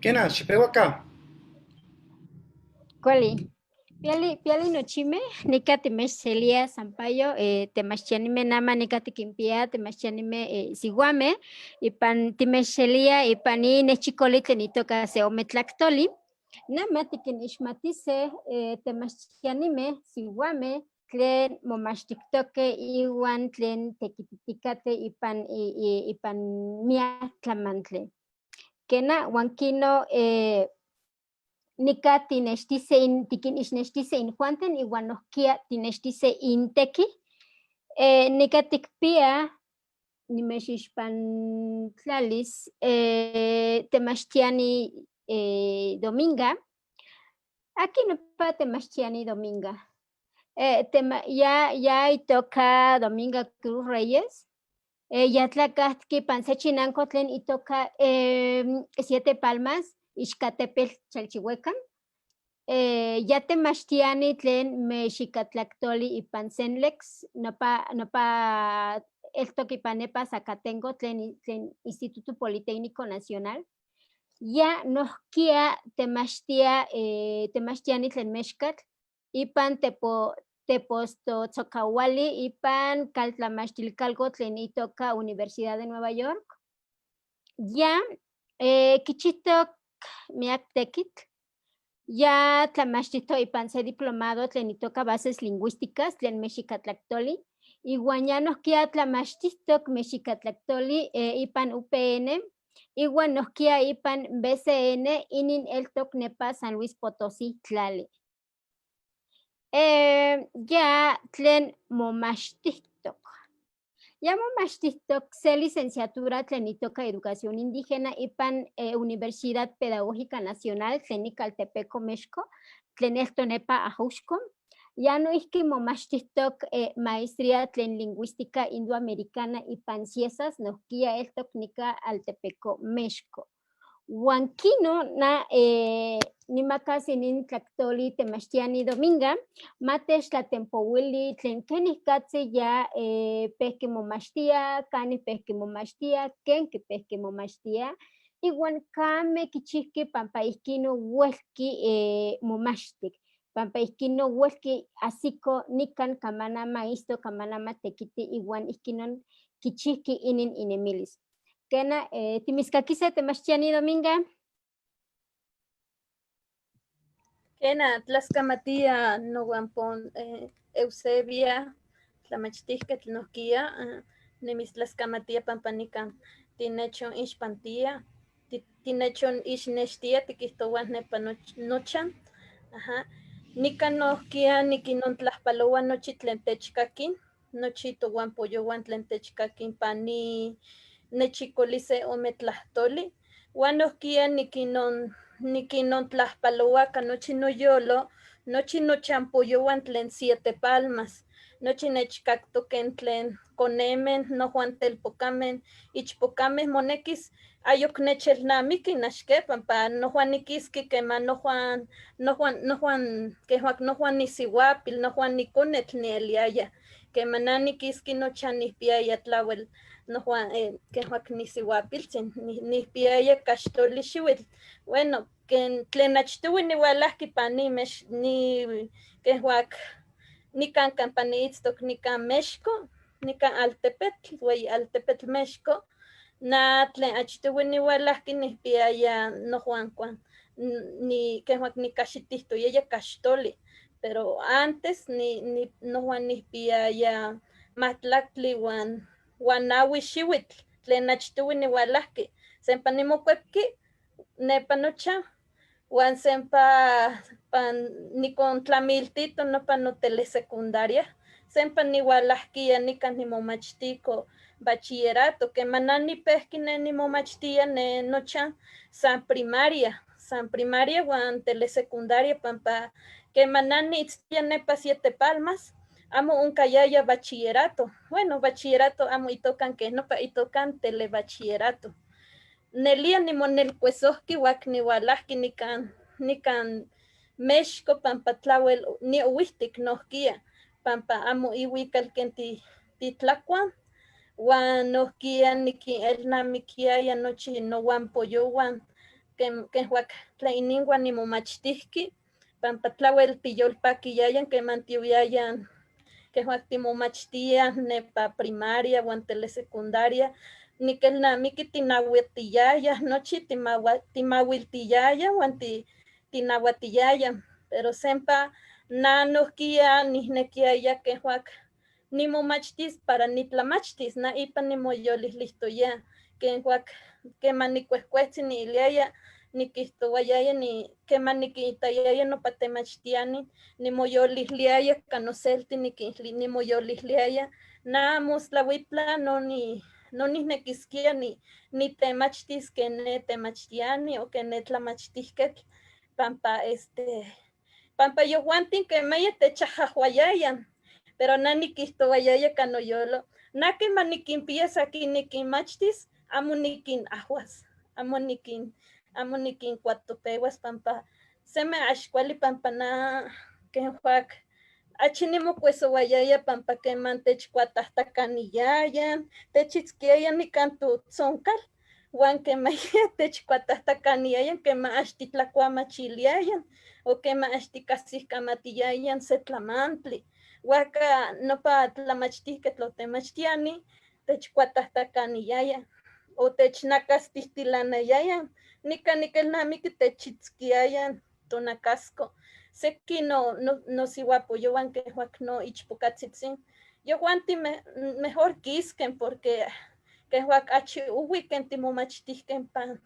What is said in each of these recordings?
Kena, xipehuaca. Kuali. Piali, piali nochime, nika timechselia Sampaio, temachtianime nama nika tikinpia, temachtianime sihuame, ipan timechselia ipan in nechicoli tlen itoka se ome tlactoli, nama tikinixmatise temachtianime sihuame tlen momachtiktoke iwan tlen tekititikate ipan, ipan miak tlamantli. Kena, huan kino nika tinextise in, tikinixnextise injuanten iwan nohkia tinextise inteki. Nika tikpia nimechixpantlalis temachtiani Dominga. Akin nopa temachtiani Dominga? Ya itoka Dominga Cruz Reyes. Ya tlacatki ipan se chinanco tlen itoka Siete Palmas, Ixcatepetl, Chalchihuecan. Ya temachtiani tlen mexikatlactoli ipan Cenlex, nopa eltok ipan nepa Zacatenco tlen Instituto Politécnico Nacional. Ya nohkia temachtia, temachtiani tlen mexcatl ipan tepostotzocahuali ipan caltlamachtilcalco tlen itoka Universidad de Nueva York. Ya kichihtok miak tekitl, ya tlamachtihto ipan se diplomado tlen itoka Bases Lingüísticas tlen Mexicatlactoli, iwan ya nohkia tlamachtihtok Mexicatlactoli ipan UPN, iwan nohkia ipan BCN inin eltok nepa San Luis Potosí tlali. Ya tlen momachtihtok. Ya momachtihtok se licenciatura tlen itoka Educación Indígena ipan Universidad Pedagógica Nacional tlen Nicaltepeco, México, tlen elto nepa Ajusco. Ya noihki momachtihtok maestría tlen Lingüística Indoamericana ipan Ciesas, nohkia eltok nika Altepeco, México. Huan kino na nimakas inin tlactoli temachtiani Dominga, matech tlatempowili tlen kenikatzi ya pehki momachtia, kani pehki momachtia, ken kipehki momachtia, iwan kame kichihki pampa ihkino uelki momachtik, pampa ihkino uelki asiko nikan kamanama isto, kamanama tekiti iwan ihkinon kichihki inin inemilis. Kena, timitzkakise temachtiani Dominga. Kena, tlaxkamatia nohuanpon Eusebia, tlamachtihketl nohkia, nimitztlaxkamatia pampa nikan tinechon ixpantia, tinechon ixnextia tikihtowa nepa nochan. Ajá. Nikan nohkia nikinontlajpaloua nochi tlen techkakin, nochi tohuanpoyowan tlen techkakin pani nechikolise ome tlahtoli, huan nohkia nikinontlajpalouaka nochi noyolo, nochi nochampoyowan tlen Siete Palmas, nochi nechkaktoken tlen konemen, nojuan telpokamen, ichpokamen monekis, ayok nechelnamiki naxke, pampa nojuan nikiski kema nojuan, nojuan, nojuan, kejuak nojuan nisihuapil, nojuan nikonetl nieliaya, kema na nikiski nochan nihpiaya tlawel, nojuan kejuak nisihuapiltzin, nihpiaya kaxtoli xiuitl. Bueno, ken tlen achtoui niualajki pani mex, ni, kejuak nikan kampa niitztok nikan Mexco, nikan altepetl, ueyi altepetl Mexco, na tlen achtoui niualajki nihpiaya nojuan kuan, ni, kejuak nikaxitihtoyaya kaxtoli, pero antes ni, nojuan nihpiaya mahtlaktli huan naui xiuitl, tlen achtoui niualajki, sempa nimokuepki nepa nochan, huan sempa pan nikontlamiltito nopa notelesecundaria, sempa niualajkia nikan nimomachtiko bachillerato, kema na nipehki ne nimomachtia ne nochan san primaria, san primaria huan telesecundaria, pampa kema na niitztoya nepa Siete Palmas, amo onkayaya bachillerato, bueno, bachillerato amo itokan kej nopa itokan telebachillerato. Nelia nimonelkuesohki huak niualajki nikan Mexco pampa tlawel niouihtik nohkia, pampa amo iuikal ken titlakuan, huan nohkia nikinelnamikiaya nochi nohuanpoyowan, Kenjuac tlen ininhuan nimomachtijqui, pampa tlawel tiyolpaquiyayan queman tiuyayan quejuac timomachtiaj nepa primaria huan telesecundaria, niquelnamiqui tinahuatiyaya, nochi timahuiltiyaya huan tinahuatiyaya, pero sempa na nojquiya nijnequiyaya quejuac nimomachtis para nitlamachtis, na ipa nimoyolilihtoya, quejuac queman nicuejcuejtzi niiliaya, niquihtohuayaya ni queman niquitayaya nopa temachtiani, nimoyoliliyaya ka noselti nimoyoliliyaya, na mostlahuitla no nijnequisquia nitemachtis que ne temachtiani o que ne tlamachtijquetl, pampa yojuantin quemaya techajajuayayan, pero na niquihtohuayaya ka noyolo, na queman niquinpiyas aquin niquinmachtis, amo niquinajuas, amo niquincuatopehuas pampa seme ax cuali pampa na quejuac achi nimocuesohuayaya pampa queman techcuatajtacaniyayan, techitzquiaya nican totzoncal, huan quemaya techcuatajtacaniyayan quema ax titlacuamachiliayan o quema ax ticasihcamatiyayan se tlamantli, huajca nopa tlamachtijquetl o temachtiani techcuatajtacaniyayan o technacastijtilanayayan, nican niquelnamiqui techitzquiayan tonacasco, seki nosihuapoyohuan quejuac no ichpocatzitzin, yojuanti mejor quisquen porque quejuac achi ohui quen timomachtijquen pan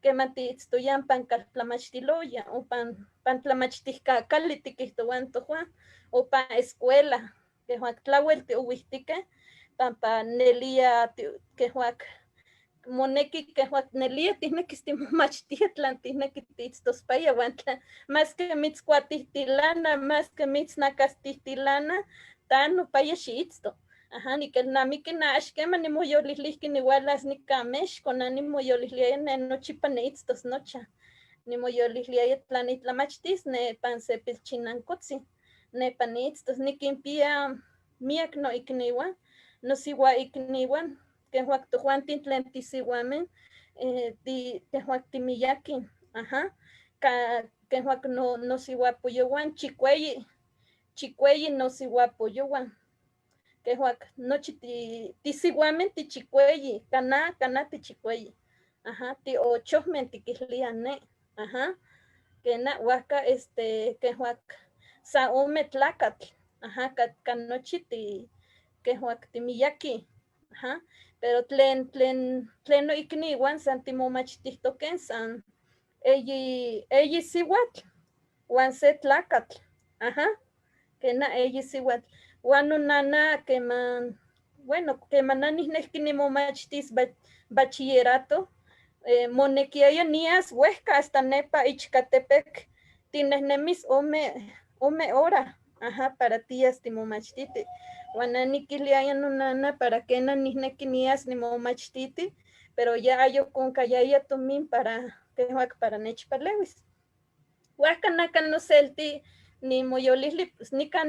queman tiitztoyan pan caltlamachtiloya o pan tlamachtijcacali tiquihtohuan tojuan o pan escuela, quejuac tlawel tiohuijtique pampa nelia quejuac moneki quejuac nelia tijnequis timomachtia tlan tijnequi tiitztospaya huan tlan masque mitzcuatijtilana, masque mitznacastijtilana, ta nopaya xiitzto. Ajá, niquelnamiqui na ax quema nimoyolilihqui nihualas nica Mexco, na nimoyoliliyaya ne nochipa niitztos nocha, nimoyoliliyaya tlan nitlamachtis nepan se pilchinancotzi, nepa niitztos, niquinpiya miac noicnihuan, nosihuaicnihuan, quejuac tojuantin tlen tisihuamen, quejuac timiyaquin, ajá, quejuac nosihuapoyohuan chicueyi nosihuapoyohuan, quejuac nochi tisihuamen tichicueyi, cana tichicueyi, ajá, tiochojmen tiquilía ne, ajá, quena huajca quejuac sa ome tlacatl, ajá, ka nochi quejuac timiyaqui, ajá, pero tlen noicnihuan san timomachtijtoquen san eyi sihuatl huan se tlacatl, ajá, quena eyi sihuatl, huan nonana queman, bueno, queman na nijnejqui nimomachtis bachillerato, monequiaya nias huejca hasta nepa Ixcatepec, tinejnemis ome hora, ajá, para tias timomachtiti, huan na niquiliaya nonana para quena nijnequi nias nimomachtiti, pero ya ayoc oncayaya tomin para quejuac para nechpalewis. Huajca naca noselti nimoyolili, pues nica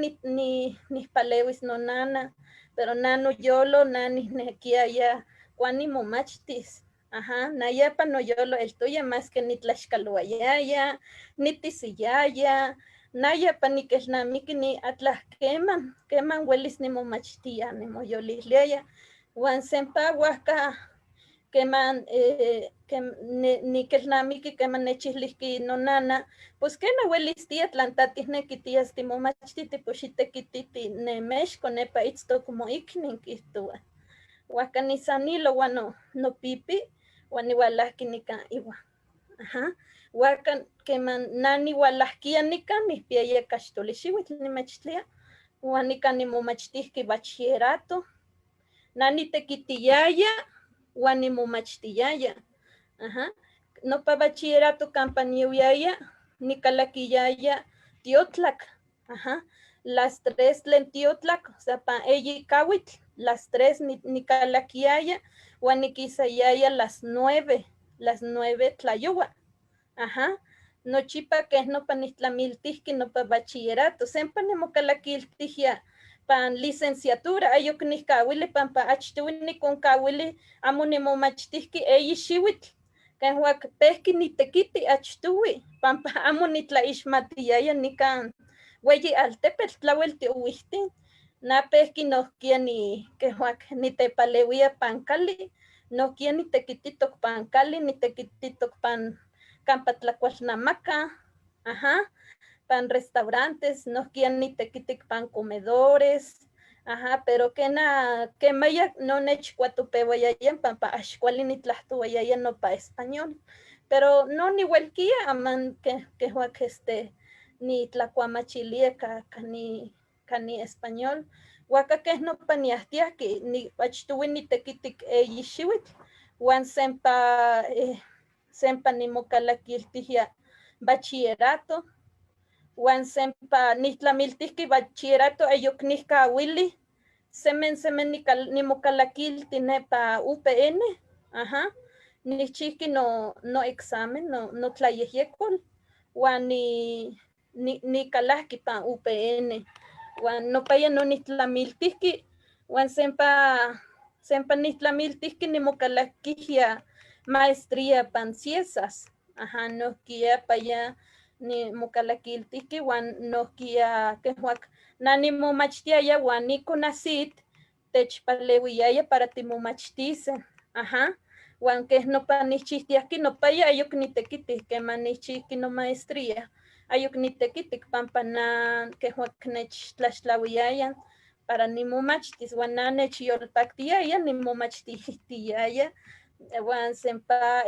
nijpalewis nonana, pero na noyolo na nijnequiaya cuan nimomachtis, ajá, nayapa noyolo eltoya más que nitlaxcaloayaya, nitisiyaya, nayapa niquelnamiqui ni atlah queman huelis nimomachtia, nimoyoliliaya, huan sempa huajca queman niquelnamiqui queman nechilihqui nonana, pues quena huelis tia tlan ta tijnequi tias timomachtiti, pues xitequititi ne Mexco, nepa itztoc moicni, quihtoua. Huajca nisanilo huan nopipi, huan nihualajqui nican ihuan. Ajá. Huajca queman na nihualajquia nican, nijpiaya caxtoli xihuitl nimechtlia, huan nican nimomachtijqui bachillerato, na nitequitiyaya, huan nimomachtiyaya. Ajá. Nopa bachillerato campa niuyaya, nicalaquiyaya tiotlac, ajá, las 3 tlen tiotlac, o sea, pan eyi cahuitl, las 3 nicalaquiyaya, huan niquisayaya las 9, las 9 tlayohua, ajá, nochipa quej nopa nijtlamiltijqui nopa bachillerato, sempa nimocalaquiltijia pan licenciatura, ayoc nijcahuili pampa achtohui niconcahuili amo nimomachtijqui eyi xihuitl, Kehuac pehqui nitequiti achtohui pampa amo nitlaixmatiyaya nican ueyi altepetl tlauel tiohuihtin. Na pehqui nohkia ni kehuac nitepaleuia pan cali, nohkia nitequititok pan cali, nitequititok pan campa tlacualnamacah, ajá, pan restaurantes, nohkia nitequitic pan comedores, ajá, pero quena quemaya no nechcuatopehuayaya pampa ax cuali nitlahtohuayaya nopa español, pero no nihuelquia aman quehuac nitlacuamachilia ka ni español, huaca queh nopa niahtiahqui, ni achtohui nitequitic eyi xihuitl, huan sempa nimocalaquiltihya bachillerato, huan sempa nihtlamiltihqui bachillerato ayuc nihcahuili, semen semen nimocalaquilti nepa UPN, ajá, nihchihqui no examen, no tlayejyecol, huan nicalahqui pan UPN, huan nopaya no nihtlamiltihqui, huan sempa nihtlamiltihqui nimocalaquihya maestría pan CIESAS, ajá, nohkia paya nimocalaquiltihqui huan nohkia quehuac na nimomachtiaya huan ni CONACYT techpaleuiyaya para timomachtise, ajá, huan queh nopa nihchihtiahqui nopaya ayuc nitequiti queman nihchihqui nomaestría, ayuc nitequitic pampa na quehuac nechtlaxtlahuiyaya para nimomachtis, huan na nechyolpactiaya nimomachtijtiyaya, huan sempa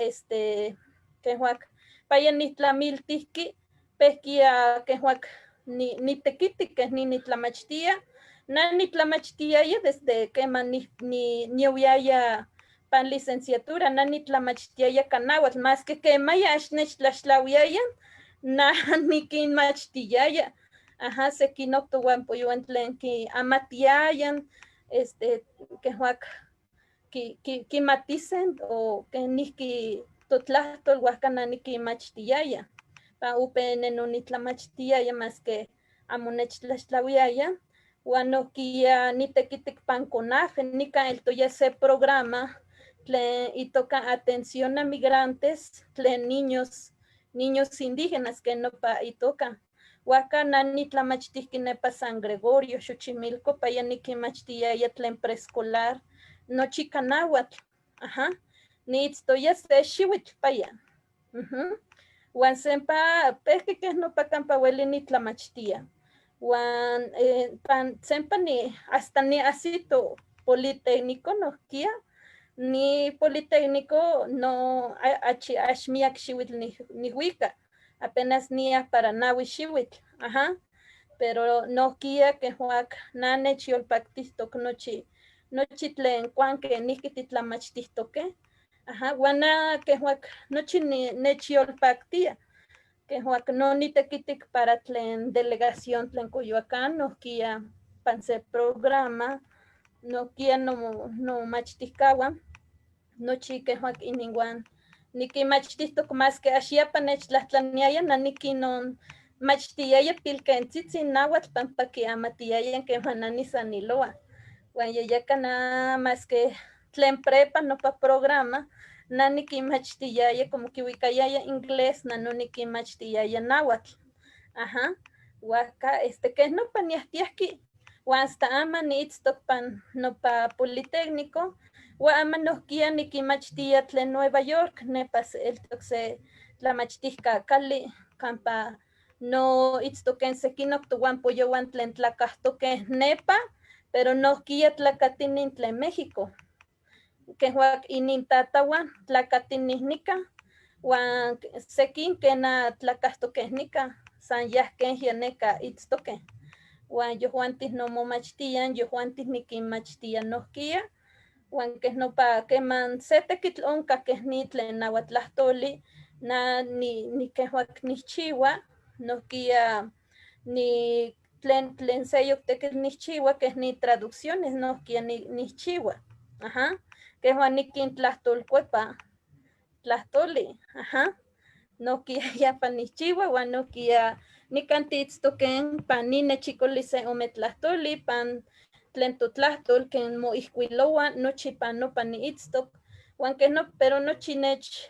quehuac paya nihtlamiltihqui pehquia quehuac nitequiti queh nitlamachtia, na nitlamachtiaya desde queman niyohuiaya pan licenciatura, na nitlamachtiaya ica náhuatl, masque quemaya ax nechtlaxtlahuiaya, na niquinmachtiyaya, ajá, sequinoc tohuampoyohua tlen quiamatiayan, quehuac quimatisen o quenijqui totlahtol huajca na niquinmachtiyaya, pan UPN no nitlamachtiaya masque amo nechtlaxtlahuiaya, huan nohkia nitequitic pan CONAFE, nican eltoya se programa tlen itoca Atención a Migrantes tlen niños indígenas que nopa itoca, huajca na nitlamachtiqui nepa San Gregorio, Xochimilco, paya niquinmachtiyaya tlen preescolar nochi ica náhuatl, ajá, niitztoya se xihuitl paya, Huan sempa pehqui queh nopa campa ueli nitlamachtia, huan pan sempa ni hasta niahsito Politécnico nohkia, ni Politécnico no achi ax miac xihuitl nihuica, apenas niah para nahui xihuitl, ajá, pero nohkia quehuac na nechyolpactihtoc nochi tlen cuanque nihqui titlamachtihtokeh, ajá, huan na quehuac nochi nechyolpactia, quehuac no nitequitic para tlen delegación tlen Coyoacán, nohkia pan se programa, nohkia nomachtihcahuan, nochi quehuac ininhuan niquinmachtihtoc masque axiyapa nechtlahtlaniyaya na niquinon machtiyaya pilquentzitzin náhuatl pampa quiamatiaya quema na nisaniloa, huan yayaca na masque tlen prepa nopa programa, na niquinmachtiyaya como quihuicayaya inglés, na no niquinmachtiyaya náhuatl, ajá, huajca queh nopa niahtiahqui, huan hasta ama niitztoc pan nopa Politécnico, huan ama nohkia niquinmachtia tlen Nueva York, nepa eltoc se tlamachtihca cali campa no itztoque sequinoc tohuampoyohuan tlen tlacahtoque nepa, pero nohkia tlacatinin tlen México, quehuac inintatahuan tlacatinih nica, huan sequin quena tlacahtoque nica, san yahquenjia neca itztoque, huan yohuantih no momachtian, yohuantih niquinmachtia nohkia, huan queh nopa queman se tequitl onca queh ni tlen nahuatlahtoli, na niquehuac nihchiua, nohkia ni tlen seyoc tequitl nihchiua queh ni traducciones nohkia nihchiua, ajá, quehuan niquintlahtolcuepa tlahtoli, ajá, nohkia yapa nihchiua, huan nohkia nican tiitztoque pan ni nechicoli se ome tlahtoli, pan tlen totlahtol quen moijcuiloua nochi pan nopa niitztoc. Huan que no, pero nochi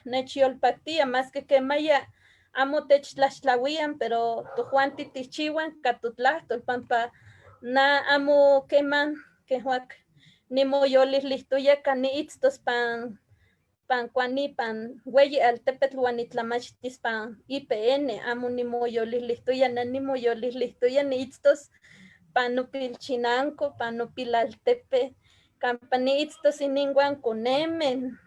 nechyolpaktia, más que quemaya amo techtlaxtlahuian, pero tojuanti tijchihuan ka totlahtol, pampa na amo keman kejuak nimoyolilihtoya ka niitztos pan pan kuani pan hueyi altepetl uan nitlamachtis pan IPN, amo nimoyolilihtoya, na nimoyolilihtoya niitztos pan nopilchinanko, pan nopilaltepe, kampa niitztos ininhuan konemen,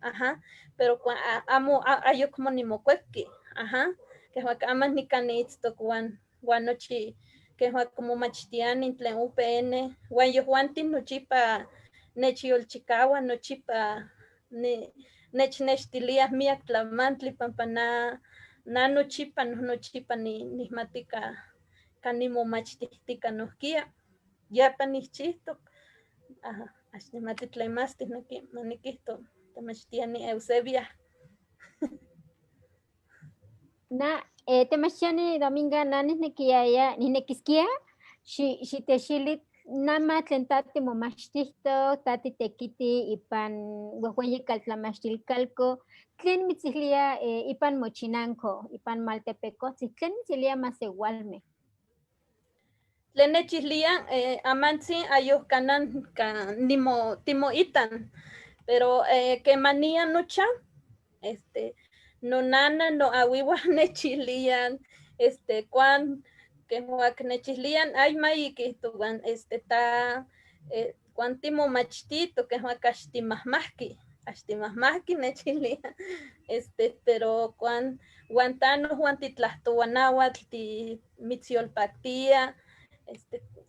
ajá, pero amo ayokmo nimokuepki, ajá, kejuak aman nikan niitztok uan nochi kejuak momachtiani tlen UPN, uan yejuantin nochipa nechyolchikaua, nochipa nechnextilia miak tlamantli, pampa na nochipa nochipa nihmati ka nimomachtihtika nohkia, yapa nihchihtok, ajá, axnihmati tlen más tijneki manikihto, temachtiani Eusebia. Na temachtiani Dominga, na nihnekiaya, nihnekiskia xitexili nama tlen ta timomachtihtok, ta titekiti ipan wehweyi kaltlamachtilkalko, tlen mitzihlia ipan mochinanko, ipan maltepecotzi, tlen mitzilia masewalme. Tlen nechihlia amantzin ayoj kanan ka nimo timoitan, pero kemania nocha, nonana noawiwa nechilian, kuan kejuak nechilian, ay mai kihtowan, ta kuan timomachtito, kejuak axtimahmahki, axtimahmahki nechilia, pero kuan uan ta nojuan titlahtoua nahuatl, timitzyolpaktia,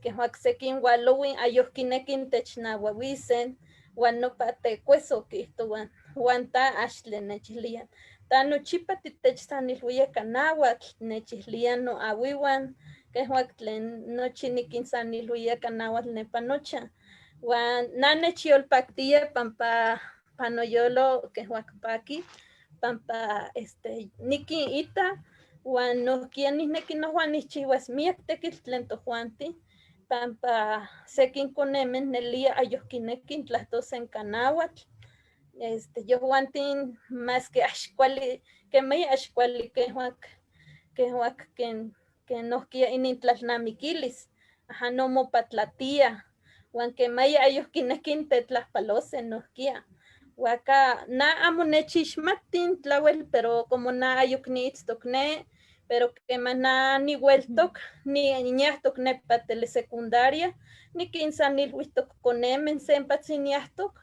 kejuak sekin walowin ayoj kinekin technauawisen, uan nopa tekueso kihtowan, uan ta axtlen nechilian, ta nochipa titechsanilhuia ka nahuatl, nechihlia noawiwan, kejuak tlen nochi nikinsanilhuia ka nahuatl nepa nocha, uan na nechyolpaktia pampa panoyolo kejuak paki, pampa nikin ita, uan nohkia nihneki nojuan nihchihuas miak tekitl tlen tojuanti, pampa sekin konemen nelia ayoj kinekin tlahtosen ka nahuatl, yejuantin más que axkuali, kemaya axkuali kejuak ken nohkia inintlalnamikilis, aja no mopatlatia, uan kemaya ayoj kinekin tetlajpalose nohkia, huaka na amo nechixmatin tlawel, pero como na ayok niitztok ne, pero keman na niueltok, niñahtok nepa telesecundaria, nikinsanilhuihtok konemen sempatzi niahtok,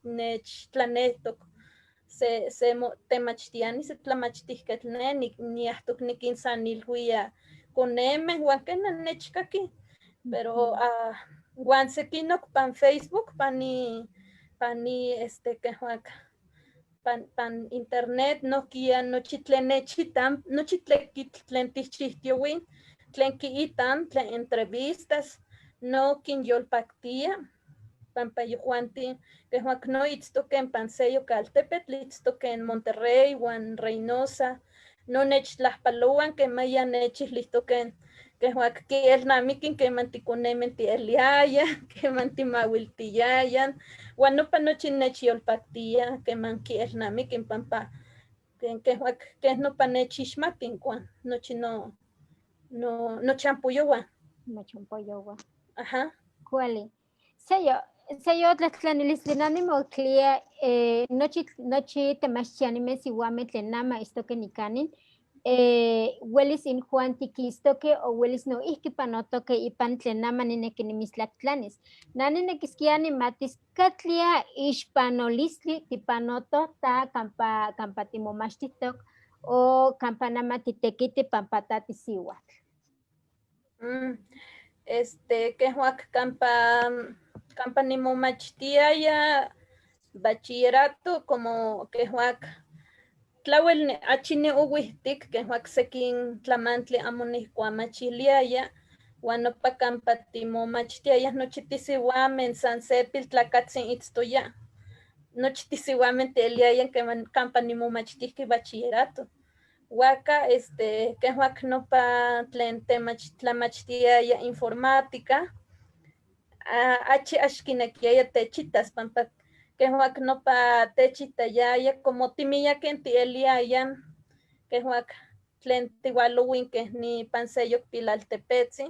nechtlanehtok se temachtiani, se tlamachtihketl ne, niahtok nikinsanilhuia konemen, uan kena nechkaki, pero uan sekinok pan Facebook, pani kejuak pan internet, nohkia nochi tlen nechitan, nochi tlen tihchihtiowin, tlen kiitan, tlen entrevistas, no kinyolpaktia, pampa yejuantin, kejuak no itztoken pan seyok altepetl, itztoken Monterrey, uan Reynosa, no nechtlajpalowan, kemaya nechilihtoken, kejuak kielnamikin keman tikonemen tieliaya, keman timawiltiyayan, uan nopa nochi nechyolpaktia, keman kielnamikin pampa kejuak keh nopa nechixmatin kuan, nochi nochampoyowan. Nochampoyowan. Ajá. Kuali. Seyo tlahtlanilistli na nimoklia nochi temachtianimeh siuameh tlen nama itztoke nikanin, welis injuan tikistoke o welis noihki panotoke ipan tlen nama nineki nimitztlahtlanis. Na ninekiskia nimatis katlia ixpanolistli tipanoto ta kampa timomachtihtok o kampa nama titekiti pampa ta tisiuatl. Kejuak kampa nimomachtiaya bachillerato, como kejuak tlawel achi niouihtik, kejuak sekin tlamantli amo nihkuamachiliaya, uan nopa kampa timomachtiaya nochi tisiuamen san se piltlakatzin itztoya, nochi tisiuamen tieliayan keman kampa nimomachtihki bachillerato. Huaka kejuak nopa tlen tlamachtiaya informática, achi axkinekiaya techitas pampa Kehuac nopa techitayaya como timiyaquin tieliayan, kehuac tlen tihualowin keh nipan seyoc pilaltepetzi,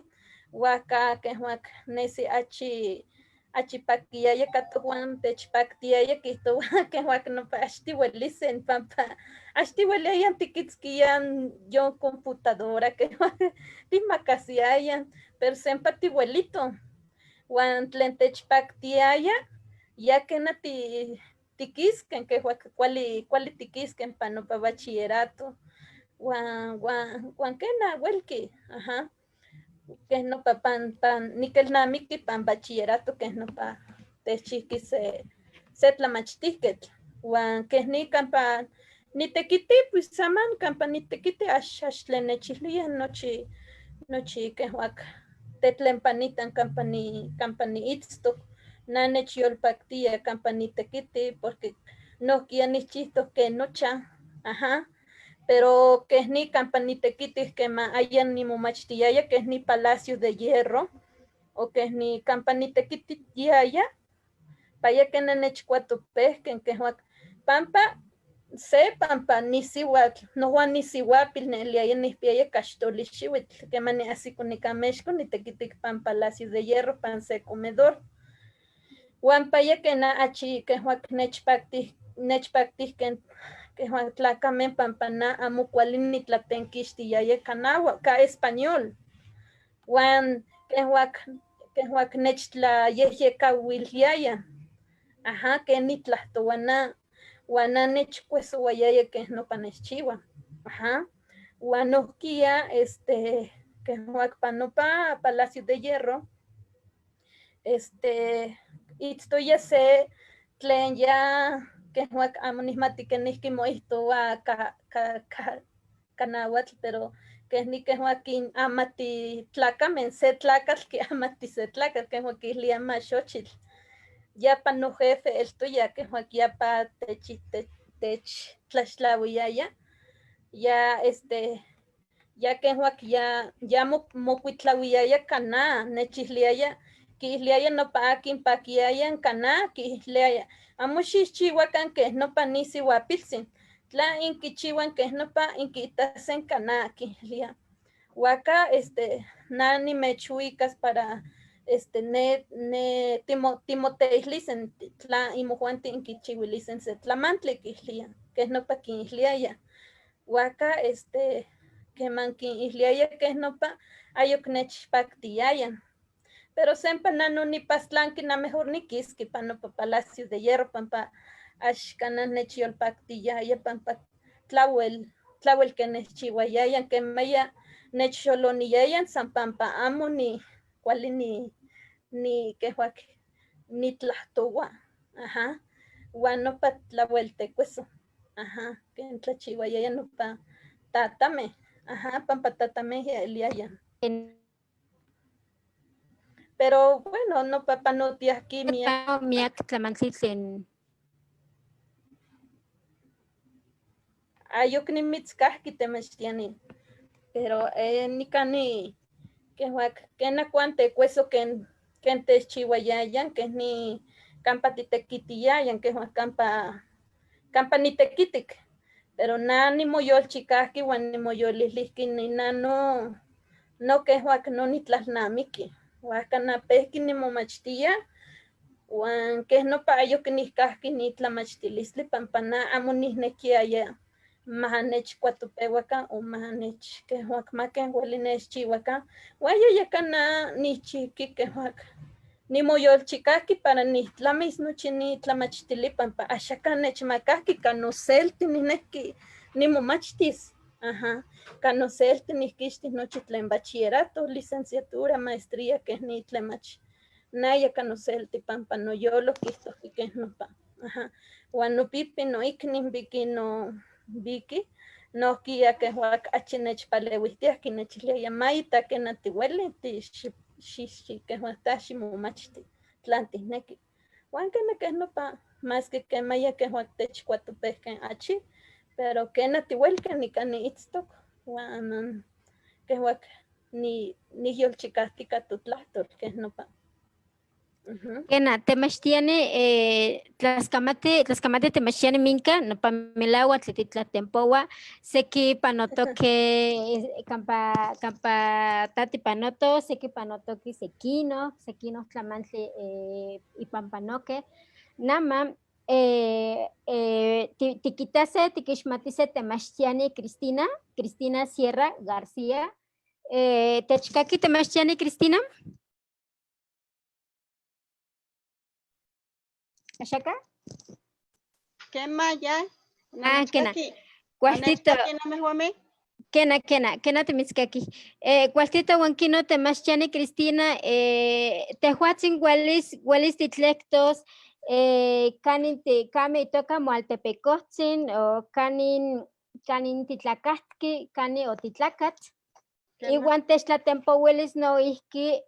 huajca kehuac nesi achi achi paquiyaya ka tojuan techpactiaya kijtowa kehuac nopa ax tihuelisen pampa ax tihueliayan tiquitzquiyan yon computadora kehuac timacasiayan, pero sempa tihuelito. Huan tlen techpactiaya ya kena tiquisquen kehuac kuali kuali tiquisquen pa nopa bachillerato, huan huan huan kena huelqui, ajá. Keh nopa pan pan niquelnamiki pan bachillerato keh nopa techchijqui se tlamachtihquetl, huan keh ni campa nitequiti pues aman campa nitequiti ax ax tlen nechilhuia nochi nochi kehuac tetlenpanitan campa niitztoc, na nechyolpactia campa nitequiti porque nohquia nijchihtoc ken nocha, ajá. Pero keh ni campa nitequiti quema ayan nimomachtiyaya keh ni Palacio de Hierro o keh ni campa nitequitiyaya, paya kena nechcuatopehken kehuac pampa se pampa nisihuatl, nojuan nisihuapil neeliaya nijpiaya caxtoli xihuitl, quema niahsico nican Mexco nitequitic pan Palacio de Hierro pan se comedor. Huan paya kena achi kehuac nechpactih nechpactihken kehuac tlacamen pampa na amo kuali nitlatenquixtiyaya ka nahuatl ka español, huan kehuac kehuac nechtlayejyekawiliaya, ajá, ken nitlahtowa na, huan na nechcuesowayaya keh nopa nechchiwa, ajá. Huan nohquia kehuac pan nopa Palacio de Hierro, itztoya se tlen ya kehuac amo nihmati kenihki moihtowa ka nahuatl, pero keh ni kehuac quinamati tlacamen, se tlacatl quiamati se tlacatl, kehuac quilia maxochitl. Ya pa no jefe eltoya kehuac ya pa tech tlaxtlahuiaya, ya ya kehuac ya ya mocuitlahuiaya ka na, nechilhuiaya, quiilhuiaya nopa akin paquiaya ka na, quiilhuiaya amo xixchihuacan keh nopa nisihuapiltzin, tla inquichihuan keh nopa inquiitasen ka na, quiilhuia. Huaca na nimechuicas para ne timoteilisen tla imojuanti inquichihuilisen se tlamantli, quiilhuia, keh nopa quinilhuiaya. Huaca queman quinilhuiaya keh nopa ayoc nechpactiaya. Pero sempa na no nipastlanqui na mejor niquisqui pan nopa Palacio de Hierro pampa ax canah nechyolpactiyaya pampa tlawel tlawel que nechchihuayayan quemaya nechxoloniyayan san pampa amo ni kuali ni kehuac nitlahtowa, ajá. Huan nopa tlawel tecueso, ajá, ken tlachihuayaya nopa tatameh, ajá, pampa tatameh yaeliayan. Pero bueno, nopa panotiahqui miak miak tlamantli tlen ayok nimitzcahqui temachtiani, pero nicani kehuac kena cuan tecueso ken ken techchihuayayan keh ni campa titequitiyayan kehuac campa campa nitequitic, pero na nimoyolchicahqui huan nimoyolilihqui ni na no no kehuac no nitlalnamiki, huajca na pehqui nimomachtia huan keh nopa ayok nihcahqui ni tlamachtilistli pampa na amo nihnequiaya manechcuatopehuacan o manech kehuac ma ken ueli nechchihuacan, huan yayaka na nihchiqui kehuac nimoyolchicahqui para nihtlamis nochi ni tlamachtili pampa axacan nechmacahqui ka noselti nihnequi nimomachtis, ajá, ka noselti nihquixtis nochi tlen bachillerato, licenciatura, maestría, keh ni tlemach naya ka noselti pampa noyolo quihtohqui keh nopa, ajá. Huan nopipi noicni viqui no viqui nohquia kehuac achi nechpaleuihtiah nechilhuiaya maita kena tihueli kehuac ta ximomachti tlan tihnequi. Huan kena keh nopa maski kemaya kehuac techcuatopehken achi, pero kena tihuelque nican niitztoc huan kehuac nihyolchicahtica totlahtol keh nopa. Kena, temachtiani, tlaskamati, tlaskamati temachtiani minka, nopa melahua tlen titlatempohua, seki panotoque kampa, kampa ta tipanoto, seki panotoque sekino, sekino tlamantli ipan panoque. Nama, tikitase, tikixmatise temachtiani Cristina, Cristina Sierra García. Techkaki temachtiani Cristina? ¿Ashaka? Kema ya. Ah, kena. Cualtito. Kena, kena, kena timitzkaki. Cualtito huan kino temachtiani Cristina, tejuatzin huelis, huelis titlectos, kanin ti, kame itoka Moaltepecotzin, o kanin, kanin titlacatki, kani o titlacat. Iwan techtlatempohuilis noihki,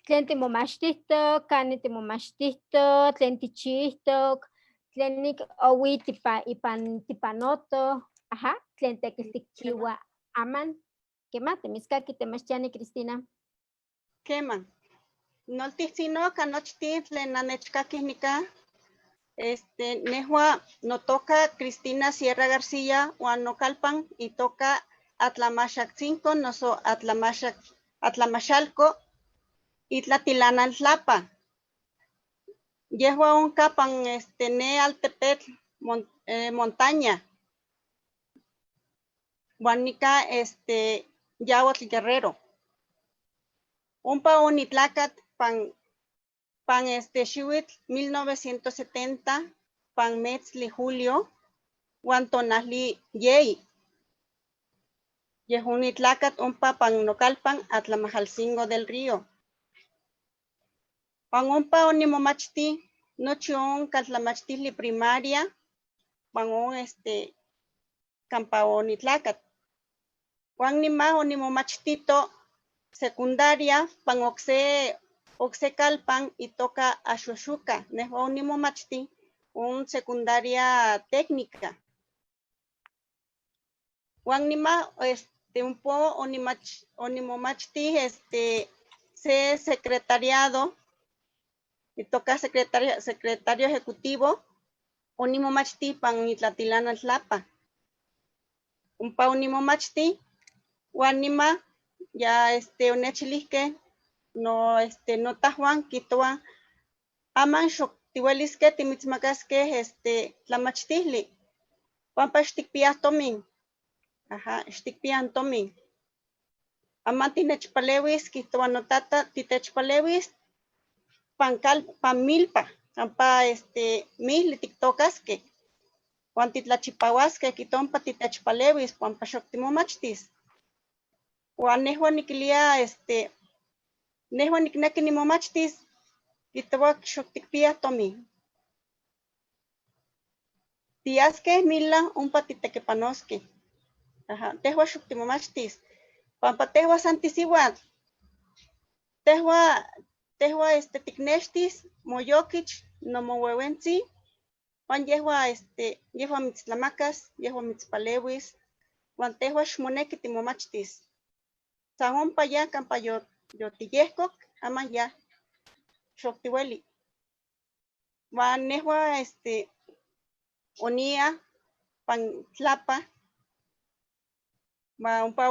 tlen timomachtihtok, kanin timomachtihtok, tlen tichihtok, tlen nik owi tipa, ipan tipanoto, aha, tlen tekil tikchiwa aman. Kema, timitzkaki temachtiani Cristina. Kema. Noltihtzinoka nochtin tlen nanechkakih nika. Nehua notoka Cristina Sierra García huan nokalpan itoka Atlamaxactzinco noso Atlamaxalco Itlatilanaltlapa. Yehua onka pan, ne altepetl montaña. Huan nika, Yahuatl Guerrero. Ompa onitlacat pan, pan, xiuitl 1970, pan metzli julio, huan tonali yei. Yehun nitlacat ompa pan nokalpan Atlamajalcingo del Río. Pan ompa onimomachti, nochi onka tlamachtili primaria, pan on, kampa onitlacat. Huan nima onimomachtito secundaria, pan okse, okse kalpan itoka Axoxuca, nehua onimomachti un secundaria técnica. Huan nima, un po onimomachti, se secretariado, itoka secretario ejecutivo, onimomachti pan Itlatilanaltlapa. Umpa onimomachti, huan nima, ya, onechilihke, no, no tajuan, kitoa, aman xok tihueliske, timitzmakaske, tlamachtijli. Pampa xtikpiaj tomin. Ajá, xtikpian tomin. Aman tinechpalewis, kihtowa notata, titechpalewis, pankal, pan milpa, kampa, mili tiktokaske. Huan titlachipawaske, kitompa titechpalewis, pampa xok timomachtis. Huan nehua nikilia, nehua nikneki nimomachtis, kihtowa xok tikpia tomin. Tiaske mila ompa titekipanoske. Ajá, tehua xok timomachtis. Pampa tehua san tisiuatl. Tehua, tehua, tiknextis, moyokich, nomowewentzi, huan yehua, yehua mitztlamakas, yehua mitzpalewis, huan tehua xmoneki timomachtis. San ompa ya, kampa yotiyehkok, aman ya, xok tiueli. Huan nehua, onia, pan tlapa, ma ompa,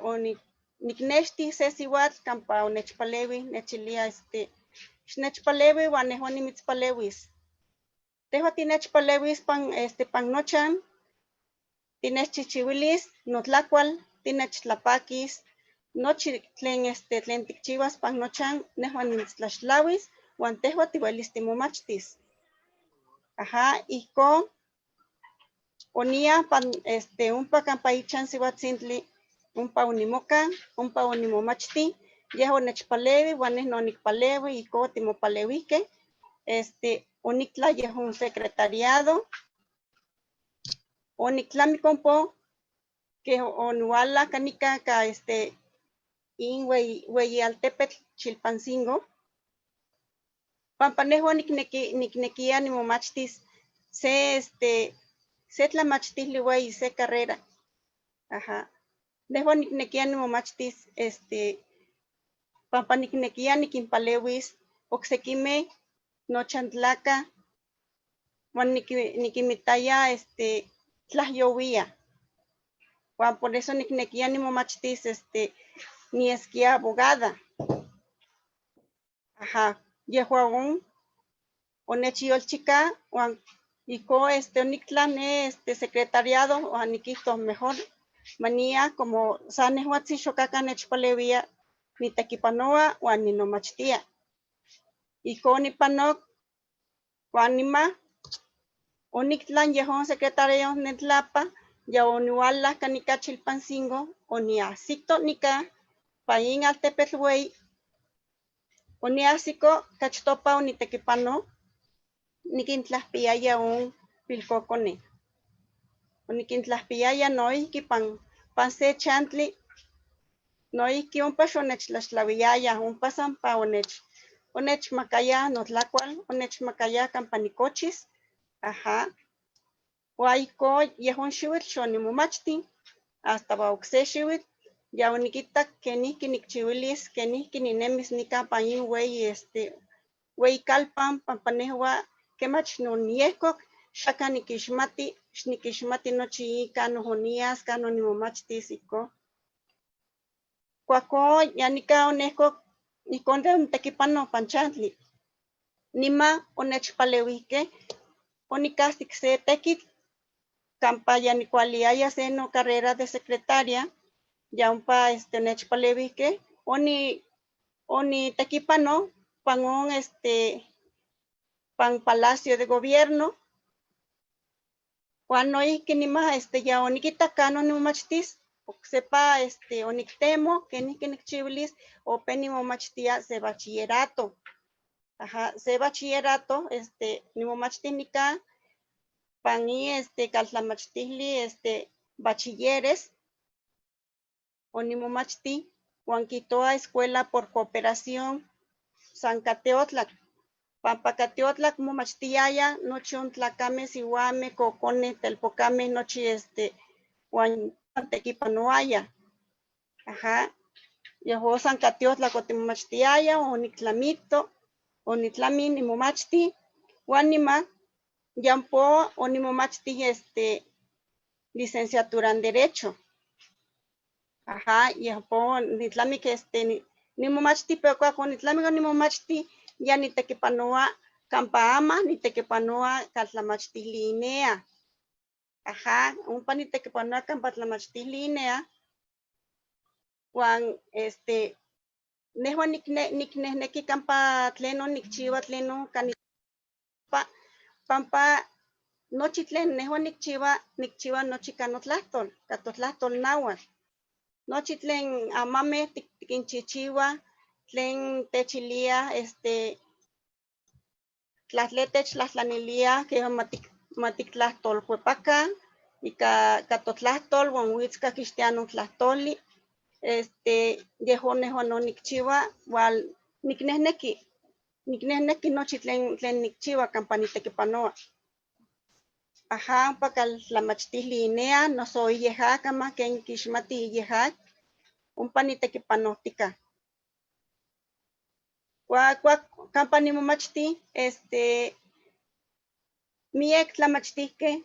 oni, niknexti se siuatl kampa onechpalewi, nechilia, xnechpalewi huan nehua nimitzpalewis. Tehua tinechpalewis pan, pan nochan, tinechchichiwilis notlacual, tinechtlapakis, nochi tlen, tlen tikchiwas pan nochan, nehua nimitztlaxtlawis, huan tehua tiuelis timomachtis. Ajá, ijkon, onia pan, ompa kampa ichan siuatzintli, ompa onimoka, ompa onimomachti, yeh onechpalewi, huan neh nonikpalewi, ijkon timopalewihkeh, oniktla yehon secretariado, oniktlamik ompo, ke oniwala kanika ka, in weyi altepetl Chilpancingo, pampa nehua niknekia nimomachtis se, se tlamachtijli weyi, se carrera. Ajá. Nehua niknekia nimomachtis, Pampa niknequia nikinpalewis oksekimej nochan tlaka huan nikinmitaya tlajyowia. Huan por eso niknequia nimomachtis niesquia abogada. Ajá, yehua on onechyolchika huan ijkon oniktlan ne secretariado huan nikijto mejor mania como san nehuatzin xokaka nechpalewia nitekipanoa huan ninomachtia. Ijkon onipanok huan nima oniktlan yejón secretario Netlapa, ya onihualajka nika Chilpancingo, oniahsito nika pa in altepetl weyi, oniahsiko kachtopa onitekipano nikintlajpiyaya on pilkokone. Onikintlajpiyaya noijki pan se chantli, noijki ompa xonechtlaxtlawiyaya, ompa san pa onechmakaya notlakual, onechmakaya kampa nikochis, ajá. Huan ijkon yejón xiwitl xonimomachti hasta okse xiwitl ya onikitak kenijki nikchiwilis, kenijki ninemis nika pan in weyi weyi kalpan pampa nehua kemach noniejkok xaka nikixmati, xnikixmati nochi kanon onias, kanon nimomachtis ijkon. Kuakon ya nika onejkok ijkon de onitekipano pan chantli. Nima onechpalewijkej onikahsik se tekitl kampa ya nikualiyaya se nocarrera de secretaria, ya ompa onechpalewijkej, onitekipano pan on pan Palacio de Gobierno, huan noijki nima ya onikitak kanon nimomachtis, oksepa oniktemo kenijki nikchiwilis, ope nimomachtia se bachillerato. Ajá, se bachillerato nimomachti nika pan in kaltlamachtijli bachilleres, onimomachti huan kijtowa Escuela por Cooperación San Kateotlac, pampa Kateotlac momachtiyaya nochi on tlakamej, sihuamej, kokonej, telpokamej, nochi huan tekipanoaya. Ajá, yejón San Kateotlac otimomachtiaya, oniktlamito, onitlami nimomachti, huan nima yampo onimomachti licenciatura en Derecho. Ajá, yejpo nitlamik nimomachti, pero kuak onitlamik onimomachti, ya nitekipanoa kampa ama, nitekipanoa kaltlamachtijli INEA. Ajá, ompa nitekipanoa kampa tlamachtijli INEA, huan nehua niknejneki kampa tlenon nikchiwa, tlenon pampa nochi tlen nehua nikchiwa, nikchiwa nochi ka notlahtol, ka totlahtol náhuatl. Nochi tlen amamej tikinchichiwa, tlen techilia, tlatle techtlajtlanilia ke matiktlajtolkuepaka ika ka totlahtol huan huitzka kixtia notlahtoli, yejón nehua no nikchiwa huan niknejneki nochi tlen nikchiwa kampa nitekipanoa. Ajá, ompa kaltlamachtijli INEA, noso iyejaka ma ken kixmati iyejak, ompa nitekipanojtika. Kuak kampa nimomachti, miek tlamachtijkej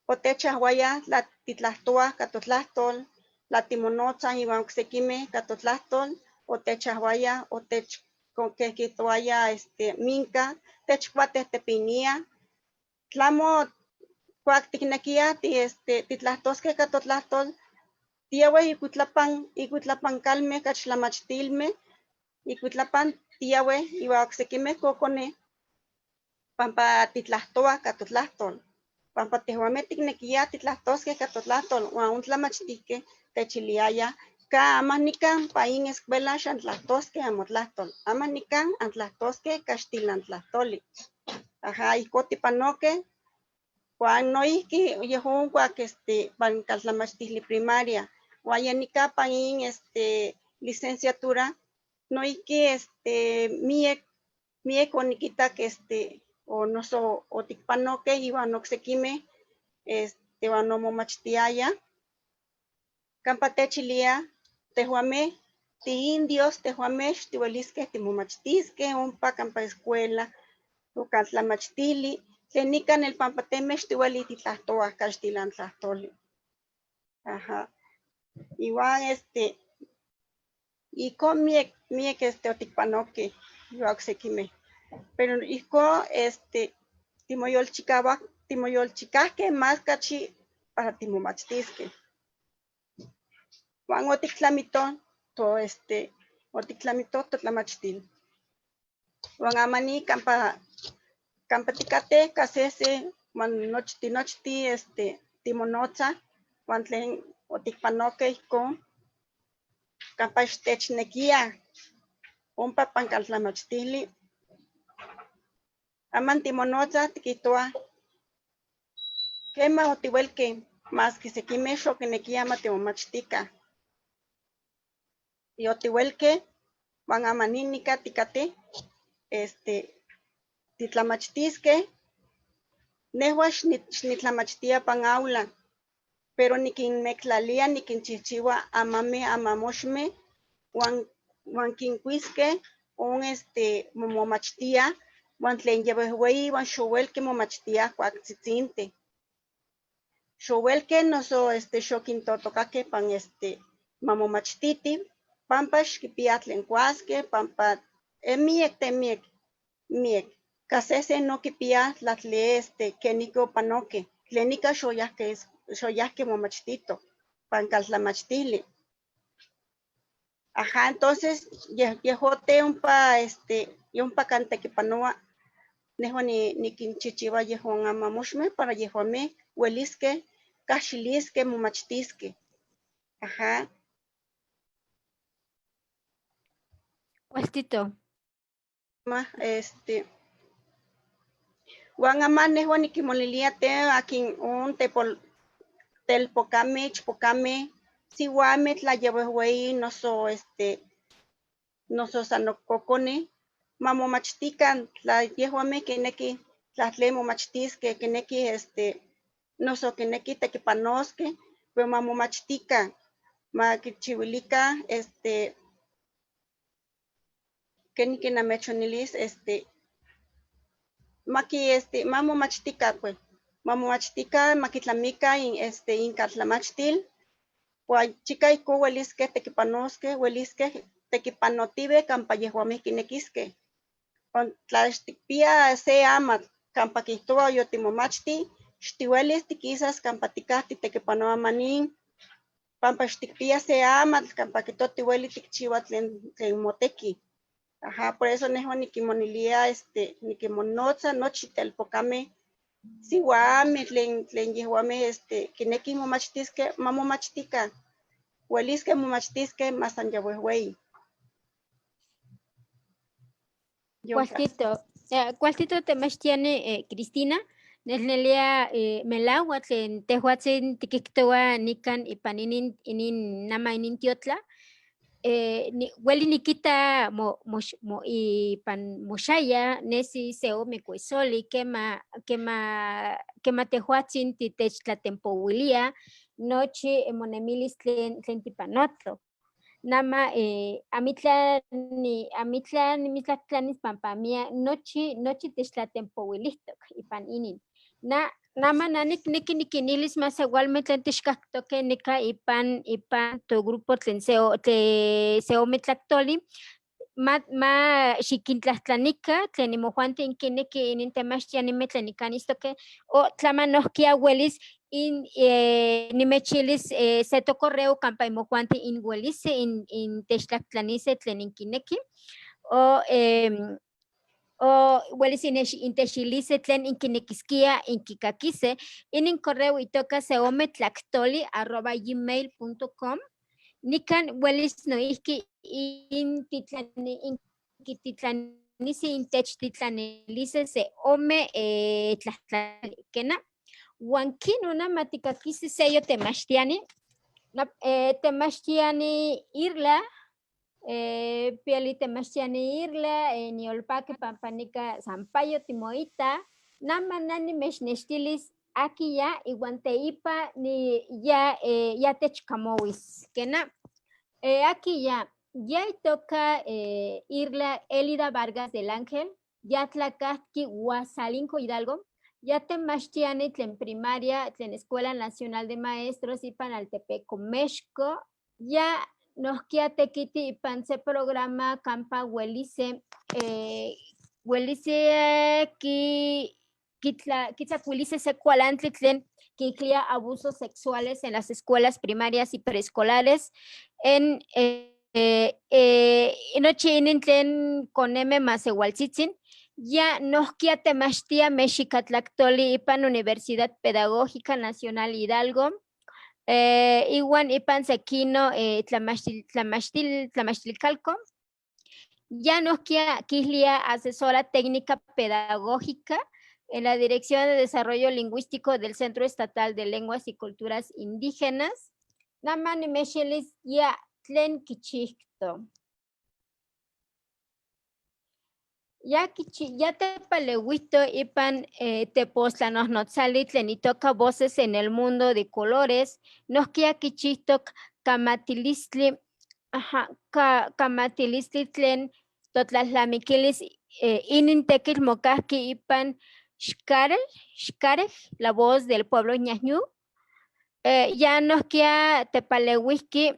otechahhuayaj tla titlahtoaj ka totlahtol, tla timonotzaj iwan oksekimej ka totlahtol, otechahhuayaj, otech keh kijtowaya minka, techkuatejtepiniaj, tlamo kuak tiknekiaj titlahtoskej ka totlahtol, tiahuej ikuitlapan kalmej kach tlamachtilmej, ikuitlapan tiahuej iwan oksekimej kokonej pampa titlahtoaj ka totlahtol, pampa tejuamej tiknekiaj titlahtoskej ka totlahtol, huan on tlamachtijkej techiliayaj ka ama nikan pa in escuela xantlahtosqueh amotlahtol, ama nikan antlahtosqueh kaxtilantlahtoli. Ajá, ijkon tipanokej, huan noijki yejón kuak pan kaltlamachtijli primaria, huan ya nika pan in licenciatura, noijki miek, miek onikitak o noso otikpanokej iwan oksekimej huan omomachtiaya, kampa techilia tejuamej Tiindios tejuamej xtiueliskej timomachtiskej ompa kampa escuela o kaltlamachtili tlen nikan nelpampatemej xtiuelij titlahtohuaj kaxtilan tlahtoli. Ajá. Iwan ijkon miek, miek otikpanokej iwan oksekimej. Pero ijkon timoyolchikawak, timoyolchikajkej más kachi para timomachtiskej. Huan otiktlamito to otiktlamito totlamachtil. Huan amani kampa kampa tikatej kasese huan nochti nochti timonotzaj huan tlen otikpanokej ijkon kampa ixtechnekiaj ompa pan kaltlamachtili. Aman timonotzaj tikijtohuaj kema otiuelkej maski sekimej xokinekiaj ma timomachtikan. Yotiuelkej huan amanin nika tikatej titlamachtiskej. Nehua xnitlamachtia pan aula, pero nikinmektlalia, nikinchihchiua amamej amamoxmej huan kinkuiskej on momomachtia huan tlen yewejweyi huan xowelkej momachtiaj kuak tzitzintih. Xowelkej noso xokintotokakej pan mamomachtiti pampa xkipiaj tlen kuaskej, pampa miek te miek, miek. Kasese no kipia tlatle kenijki opanokej, tlen ika xoyajkej xoyajkej momachtito pan kaltlamachtili. Ajá, entonces yejote ompa ompa kan tekipanoa nehua nikinchihchiua yejuan amamoxmej para yejuamej ueliskej kahxiliskej momachtiskej. Ajá. Cualtito. Ma, huan aman nehua nikimolilia te akin on tepol, telpokamej, ichpokamej, siuamej tlayewejweyi noso noso san kokonej, mamomachtikan tla yejuamej kinekij tlatlen momachtiskej, kinekij noso kinekij tekipanoskej, pero mamomachtikan, makichiuilikan kenijki namechonilis maki mamomachtikan pues, mamomachtikan, makitlamikan inkaltlamachtil, huan chika ijkon ueliskej tekipanoskej, ueliskej tekipanotiwej kampa yejuamej kinekiskej. Huan tla xtikpia se amatl kampa kijtowa yotimomachti, xtiuelis tikisas kampa tikaj titekipanoa manin, pampa xtikpia se amatl kampa kijtowa tiueli tikchiua tlen moteki. Ajá, por eso nehua nikimonilia, nikimonotza nochi telpokamej, siuamej tlen yejuamej kinekij momachtiskej, mamomachtikan, ueliskej momachtiskej mas san ya wejweyi. Cualtito, cualtito temachtiani Cristina, nelnelia melaua tlen tejuatzin tikihtoua nikan ipan inin nama inin tiotla, ueli nikita ipan moxaya nesi se ome kuesoli kema, kema, kema tejuatzin titechtlatempouilia nochi monemilis tlen tipanoto. Nama amitla ni amitla nimitztlahtlanis pampa mia nochi techtlatempouilijtok ipan inin. Na nama na nikneki nikinilis masewalmej tlen tixkaktokej nika ipan togrupo tlen se ome tlaktoli, ma xikintlahtlanika tlen imojuanti inkineki inin temachtianimej tlen nikan istokej, o tlamanohkia uelis in nimechilis se tocorreo kampa imojuanti inuelise intechtlajtlanise tlen inkineki, o uelis intechilise tlen inkinekiskia inkikakise. Inin correo itoka seometlaktoli@gmail.com. Nikan uelis noijki inkititlanise intechtitlanilise se ome tlahtlali, kena. Huan kinon nama tikakisi seyo temachtiani, na, temachtiani Irla, piali temachtiani Irla, niolpaki pampa nika Sampaio timoita, nama na nimechnextilis aki ya iwan teipa ni ya, ya techkamowis, kena. Aki ya, Ya toca Irla Elida Vargas del Ángel, ya tlacatqui Huazalinco Hidalgo, ya temachtiani tlen primaria, tlen Escuela Nacional de Maestros ipan Altepeco, México, ya nohkia tequiti ipan se programa campa huelice, huelice ki kitzacuilice se cualantli tlen quinclia abusos sexuales en las escuelas primarias y preescolares en nochi inin tlen koneme masewaltzitzin, ya nohkia temachtia mexicatlactoli ipan Universidad Pedagógica Nacional Hidalgo, iwan ipan sekino tlamachtilcalco, ya nohkia quislia asesora técnica pedagógica en la Dirección de Desarrollo Lingüístico del Centro Estatal de Lenguas y Culturas Indígenas. Nama nimexilis ya tlen kichihto. Ya kichi, ya tepaleuito ipan tepostlanosnotzali tlen itoka Voces en el Mundo de Colores, nohkia kichihtok kamatilistli, ajá, kamatilistli tlen totlalnamiquilis, inin tekitl mokahki ipan Xcarel, Xcarel, la voz del pueblo ñañú. Ya nohkia tepaleuihki,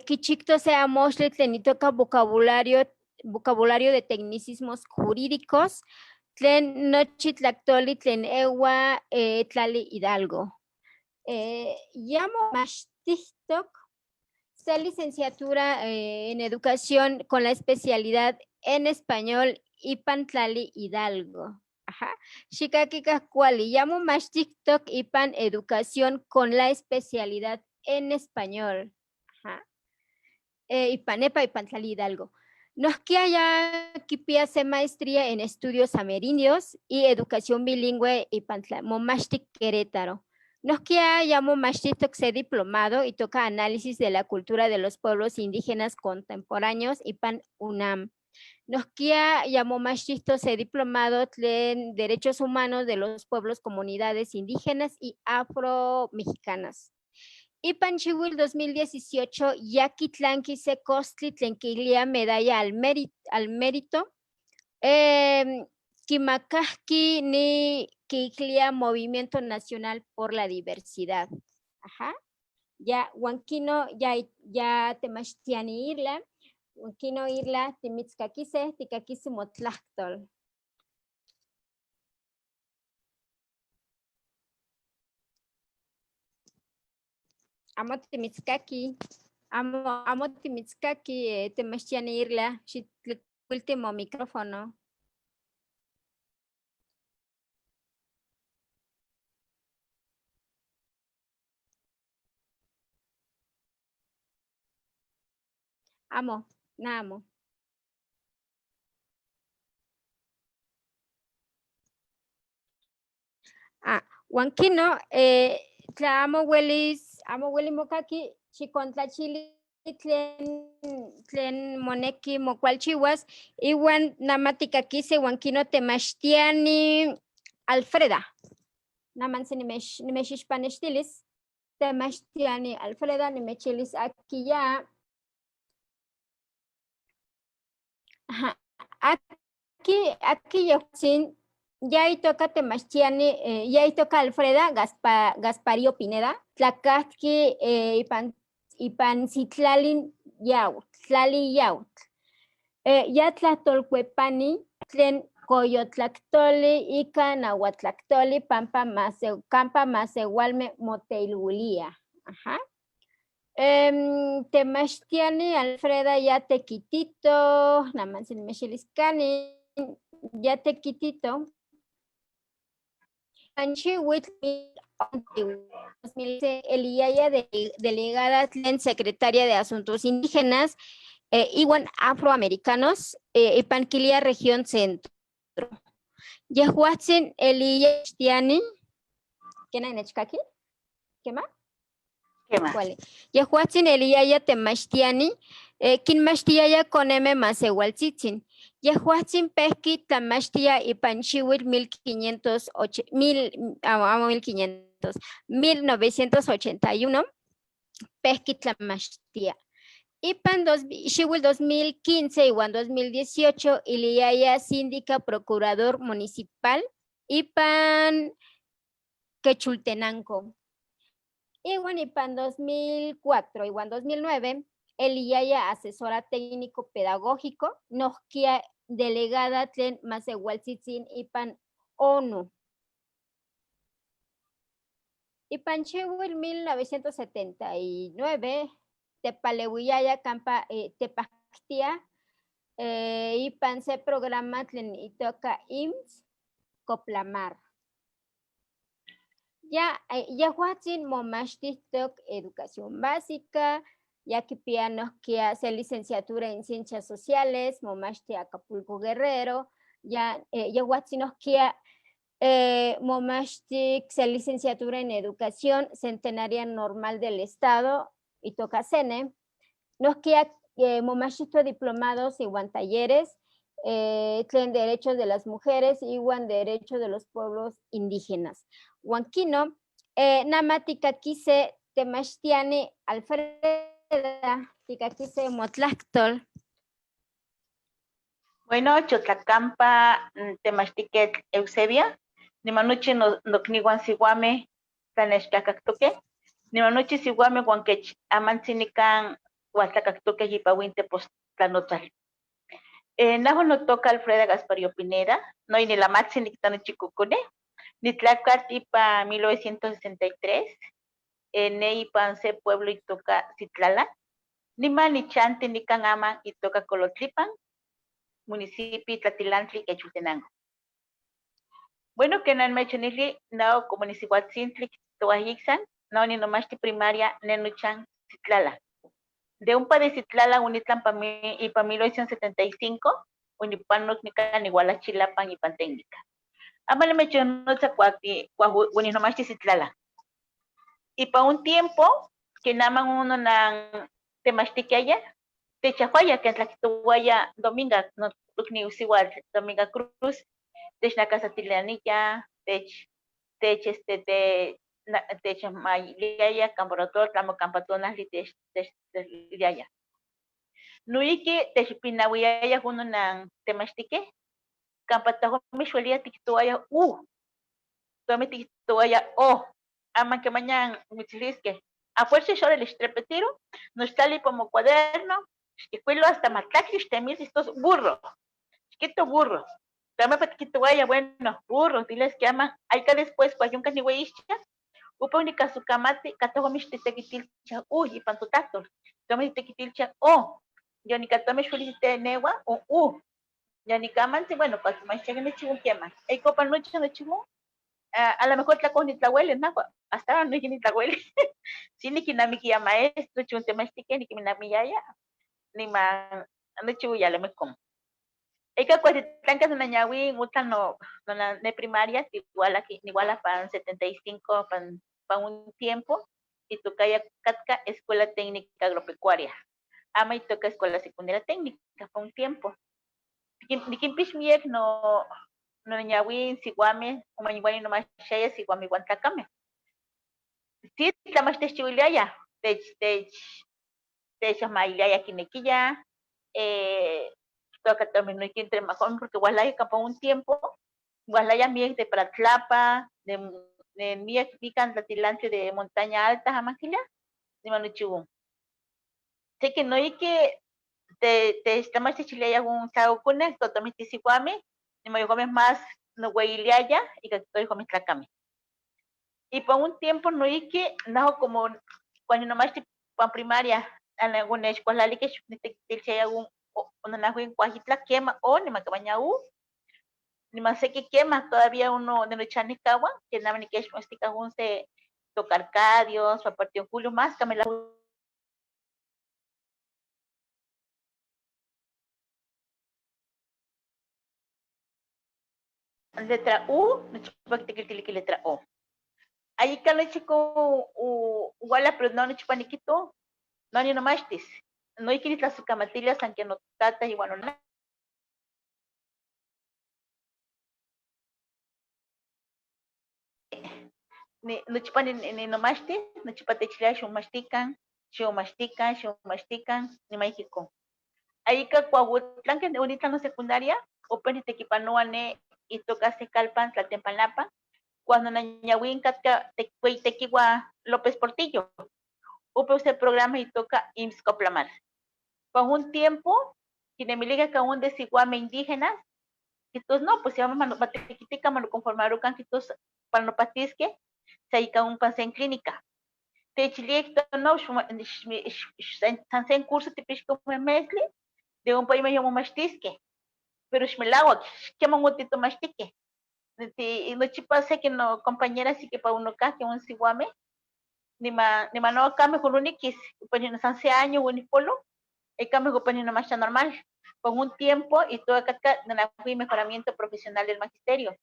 kichikto se amoxtli tlen itoka vocabulario de tecnicismos jurídicos, tlen nochi tlactoli tlen ewa, tlali Hidalgo. Llamo machtihtok, se licenciatura en educación con la especialidad en español ipan tlali Hidalgo. Ajá. Xikakikajkuali, llamo machtihtok ipan educación con la especialidad en español. Ajá. Ipan epa ipan tlali Hidalgo. Nohkia ya kipia se maestría en estudios amerindios y educación bilingüe ipan momachtik Querétaro. Nohkia ya momachtitok se diplomado y toca análisis de la cultura de los pueblos indígenas contemporáneos ipan UNAM. Nohkia ya momachtito se diplomado tlen derechos humanos de los pueblos, comunidades indígenas y afro-mexicanas. Ipan xiuitl 2018, ya kitlanqui se costli tlen quilia medalla al mérito. Kimakajki ni quiclia Movimiento Nacional por la Diversidad. Ajá. Ya, huanquino, ya, ya temachtiani irla. Huanquino irla, timitzcaquise, ticaquise motlactol. Amo timitzcaqui, amo timitzcaqui, temachtiani irla, último micrófono. Amo, na amo. Ah, huanquino, tla amo huelis, amo hueli mokaki, chicontlachili tlen moneki mocualchihuas, iwan namatikakise huanquino temachtiani Alfreda. Namanse nimexixpanextilis, temachtiani Alfreda, nimechilis aquí ya. Ajá. Aquí yotzin, ya toca temachtiani, ya toca Alfreda Gaspario Pineda, tlacatqui, ipan citlalin yautl, tlali yautl. Ya tlatolcuepani, tlen coyotlactoli, ica nahuatlactoli, pampa mase, campa masewalme moteilhuilia. Ajá. Temachtiani Alfreda ya tequitito, namantzin mexiliscani, ya tequitito. Anchihuitl Eliaya delegada tlen secretaria de Asuntos Indígenas, iwan afroamericanos, ipanquilia región centro. Yehuatzin Eliya Tiani, ¿quién hay en Echcaqui? ¿Qué más? ¿Qué más? ¿Cuál? Yehuatzin Eliya Temachtiani, quinmachtiaya coneme masewaltzitzin. Yehuatzin pehki tlamachtia ipanchihuitl mil quinientos ocho, mil, amo, mil quinientos, mil novecientos ochenta y uno, pehki tlamachtia. Ipan xihuitl 2015 iwan 2018 iliyaya síndica procurador municipal ipan Quechultenango. Iwan ipan 2004 iwan 2009 eliyaya asesora técnico pedagógico nohkia delegada tlen masehualtzitzin ipan ONU. Ipan xihuitl 1979 tepalewiyaya kampa tepaktia ipan se programa tlen itoka IMSS Coplamar. Ya yehuatzin momachtihtok educación básica, ya kipia nohkia se licenciatura en ciencias sociales, momachti Acapulco Guerrero, ya yehuatzin nohkia momachtik se licenciatura en educación centenaria normal del estado itoka CENE, nohkia momachtihtok diplomados iwan talleres tlen derechos de las mujeres iwan derechos de los pueblos indígenas. Huan kino, nama tikakise temachtiani Alfreda, tikakise motlactol. Bueno, Chotlacampa, temachtiquetl Eusebia, nimanuchi nocnihuan sihuame tlanechcacactoque, nimanuchi sihuame huan kech amantzinican hualtlacactoque yipawin teposttlanotzal. Najo notoca Alfreda Gaspario Pineda, no inilamatzi nicta nochi nitlacat ipa 1963, ne ipan se pueblo itoca Zitlala, niman nichanti nican aman itoca Colotlipan, municipio Tlatilantli, Quechultenango. Bueno, que nan mechonili, nao como nisihuatzintli toajixan, nao ni nomachti primaria nenuchan Zitlala. De un pa de Zitlala unitlan pa mi, ipa 1975, unipanok nican iguala Chilapan y pan técnica. Amale mechonotza cuac uninomachti Zitlala. Y pa un tiempo que naman uno nan temachtiquiaya, techahuaya que tlaquituaya Dominga, no ni usihual Dominga Cruz, technacasatilanilla, tech, tech este te tech mayliaya, camborotol, tlamo campatonali, tech, tech, tech, Nuiki techpinahuiaya uno nan temachtique, campatajo mixuelia tictuaya u, tome tictuaya o, aman que mañana mitzlisque. A fuerza yo el estrepetiro, nos tali como cuaderno, escuelo hasta matlacli, temis estos burro, chiquito burro. Tome patquituaya, bueno, burro, diles que aman, hay que después, cuayunca ni hueischa, upa unica sukamati, katojo mixtequitilcha, uy, y pantutator, tome tequitilcha, o, yo ni katome felicite newa, o u, ya ni kaman, sí, bueno, pa que me chivo quema. Hay copa noche no chivo, a lo mejor tlaco ni tlahuele, no, hasta ahora no hay ni tlahuele. Sí, ni kinamiki ya maestro, chun temachtique, ni kinamiyaya, ni ma, no chivo ya le me como. Eka cuatitlanca nañawi, utlan no, no la de primaria, igual aquí, igual a pan 75, pan, pan un tiempo, y tocaya katka Escuela Técnica Agropecuaria. Ama y toca Escuela Secundaria Técnica, pa un tiempo. Niquimpish miek no, no nañawi, siguame, umañiguani no machaya, siguame guantacame. Sí, tlamachtichihuiliaya, tech, tech, tech, mailiaya quinequilla, toca también no hay que entre majón, porque gualaya campo un tiempo, gualaya miek de Pratlapa, de miek mican tlatilante de montaña alta, jamaquila, de manuchibu. Sé que no hay que te, te tlamachtichihuiliaya un sao cune, totomitisihuame, ni mayuguame más no hueiliaya y que estoy con mis tlacame. Y por un tiempo no hay que, no como cuando nomás te pan primaria, en alguna escuela que te algún uno najo en Cuajitla quema o ni macabaña u, ni más sé que quema todavía uno de Nochanicagua, que nada ni que es se tocarcadios, aparte julio más camela. Letra U, letra O. Ahí calo chico u iguala pero no no no ni nomachtis. No hay que ir tlazucamatillas aunque no tata y bueno no. Ni no chipa ni, ni nomachti, no chipa techilia xumachtican, Ximomachtican, ximomachtican, niman ijkon. Ayika Cuahutlán, que ahorita no secundaria, open nitequipanoa ne itoka Tecalpan, Tlaltempanapa, cuando nañahuin katka tequiwa López Portillo. Upe ese programa y toca IMSS-Coplamar. Con un tiempo, kinemiliga ka un de siguame indígenas, kitos no, pues se llama matequitica, mano conformarucan, kitos panopatisque, se un panse en clínica. Techiliecto no, san curso tipixco mesli, de un país me machtisque, pero xmelawak, xkeman utito machtique. Nochipa sé que no compañeras y que pa uno que un siguame, nima no kame julunikis, pues no san se año unipolo, e kame no más normal. Con un tiempo y todo acá fui mejoramiento profesional del magisterio.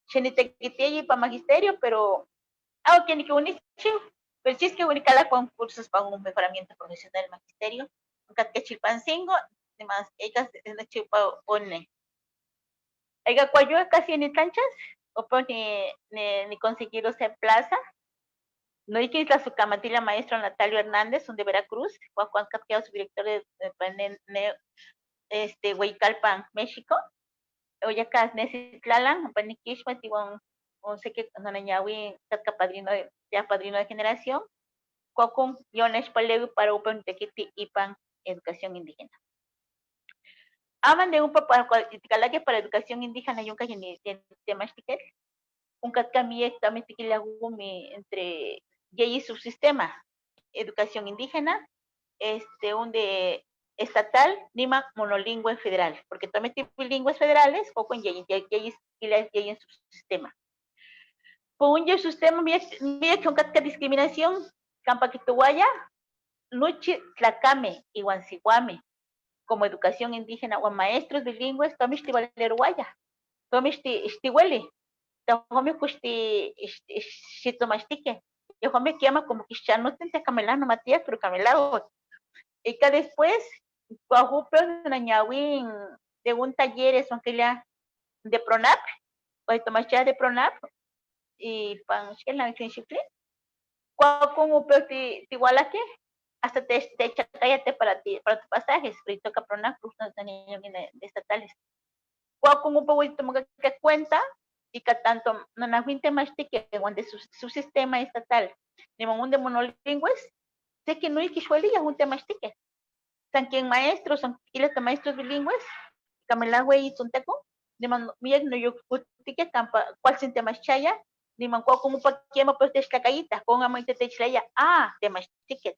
Xenitequitielli pa magisterio, pero ah, que ni que unichiu, pero sí es que unicala con cursos para un mejoramiento profesional del magisterio. Que Chilpancingo, además, ellas chipa pone. Oiga, cuando yo casi ni tanchas, o ni conseguir esa plaza. No hay que ir a su camatilla maestro Natalio Hernández, un de Veracruz, Juan Juan Capqueado, su director de Huicalpan, México. Oye, acá Nesitlalan, Paniquishma, un sé que no nañawi, padrino de, ya padrino de generación, Cuacun, Yonesh Palegu para Upen Tequiti Ipan Educación Indígena. Aman de un papá para educación indígena y un temachtiquel, un catcamiek también entre y subsistema, educación indígena, un de estatal, nima monolingüe federal, porque también bilingües federales, o con y en subsistema. Con un sistema, mira que discriminación, campaquituaya, nuchi tlacame, iguansiguame, como educación indígena o maestros bilingües, tomishti valeruaya, tomishti ixtihueli, tomi kuxti xitomachtique, yojome kiama como quixchanoten te camelano Matías, pero camelao. Y que después, cuajupe nañahuin de un taller, son que ya de Pronap, o de tomachea de Pronap, y pan, la cuacun upe tihualaque, hasta te cállate para ti, para tus pasajes, pero toca Pronap, no de estatales. Cuacun upe que cuenta, y que tanto nanahuin temachtique, de su sistema estatal, ni un de monolingües, sé que no hay que un temachtique. San quien maestros, son maestros bilingües, camelahue y tzonteco, ni man miek no yo utique campa cual sin temachaya, ni man como pa kiema pues techtlacayita, con amo te techlaya, ah, temachtique.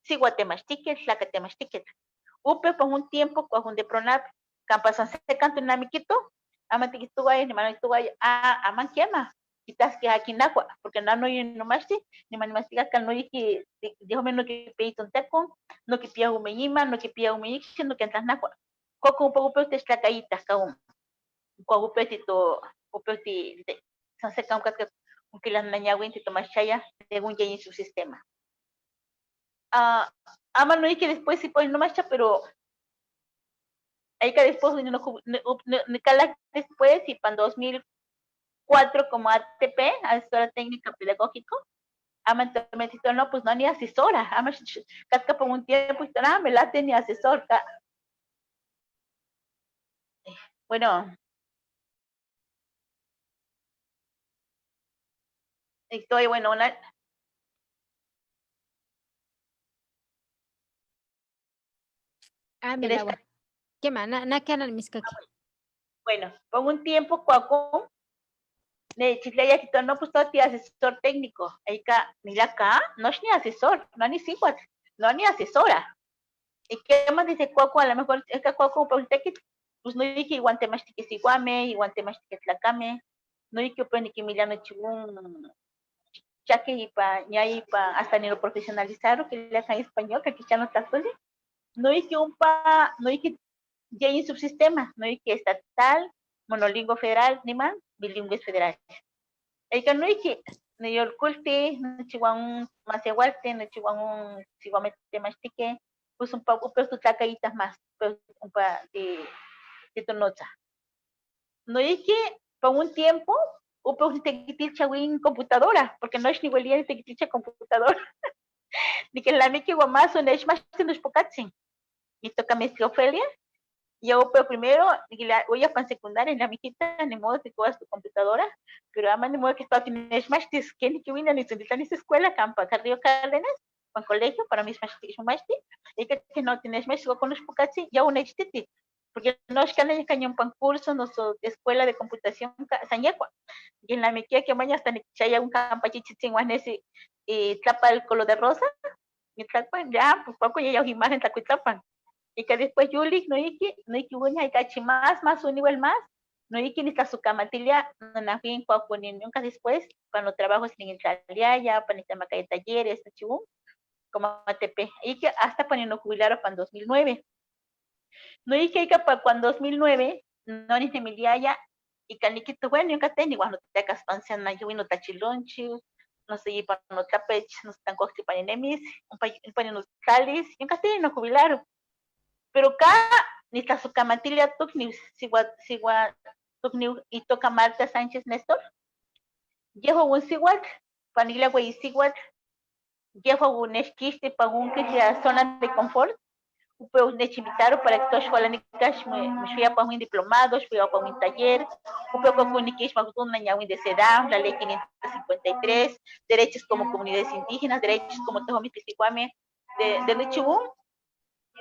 Sigua temachtique, tlaca temachtique. Upe por un tiempo, cuajun de Pronap, campa san se canto namiquito, ama tiquituay, ni man ah, aman kiema. Quitas que aquí nacua, porque no no no masti, ni man mastiga no que dijo no que peitonteco, no que pia umeñima, no que pia umeñix, no que entras nacua. Coco un poco pe techtlacayita, kaum. Coco pe tito, upe ti san se kaum que aunque la nañahuin tito machaya, según ya en su sistema. Ah, ama no que después sí pues no marcha, pero hay que después no no después y pan 2004 como ATP, asesora técnica pedagógico, ama también no, pues no ni asesora, ama casca por un tiempo y no, me late ni asesor. Bueno, estoy bueno, una Ah, mira, ¿Qué más? Na miskaki. Bueno, pongo un tiempo cuaco, ne chiclaya quito no pues todo asesor técnico. Ahí ka mira acá, no es ni asesor, no ni igual, no ni asesora. ¿Y qué más dice cuaco? A lo mejor es que cuaco pues no dije igual te más iguame, igual te más tlacame, no dije que ni que milano chibun chaque y pa ñay pa hasta ni lo profesionalizaron que le hacen español que aquí ya no está no dije un pa, no dije ya hay un subsistema, no hay que estatal, monolingüe federal, ni más, bilingüe federal. El que no hay que, ni yo culti, no chihuahua más igual, no chihuahua chihuahua mastique, pues un poco, pero tu tlacaitas más, pues un pa de tu nota. No hay que, por un tiempo, un poco te computadora, porque no es ni huelía de te computadora. Niquilnamiqui uan más onechmachti noxpocatzin. Itoca Miss Ofelia. Yo, pero primero, voy a pan secundaria, la mijita, ni modo que cojas tu computadora, pero ama ni modo que está tinechmachtis, que ni que vine ni en esa escuela, campa, Carrillo Cárdenas, pan colegio, para mis machti, y que no tinechmachtis, con los pocatzi, ya un echtiti, porque no es que cañón pan curso, no so escuela de computación, sañecua, y en la mequia que mañana hasta ni chaya un campachichitzin, guanesi, y tlapa el color de rosa, y tlapa, ya, pues poco ya imagen tlacuitlapan. Y que después yulik no iki no iki uña y cachi más más un nivel más no iki ni tlazucamatilia no nafin cuacunin nunca después cuando trabajo sin en ya para ni talleres chiun como ATP y que hasta para no jubilaron para 2009 no iki que para cuando 2009 no ni ya y caniquito bueno nunca tengo igual no te caspancian na yo no tachilonchi no sé para no tapech no están cocti para nemis un pa no talis nunca tengo no jubilaron. Pero acá ni tlazucamatilia tukniu siwa siwa tukniu y toca Marta Sánchez Néstor. Yeho un siwatl, panila güey siwatl, yeho un esquiste pa un que sea zona de confort. Upeo nechimitaron para que todos fueran me pa un diplomado, fui pa un taller, upeo kokunikish ma ñawin de SEDAM, la ley 553, derechos como comunidades indígenas, derechos como tojomis pisicuame de Nuchibún,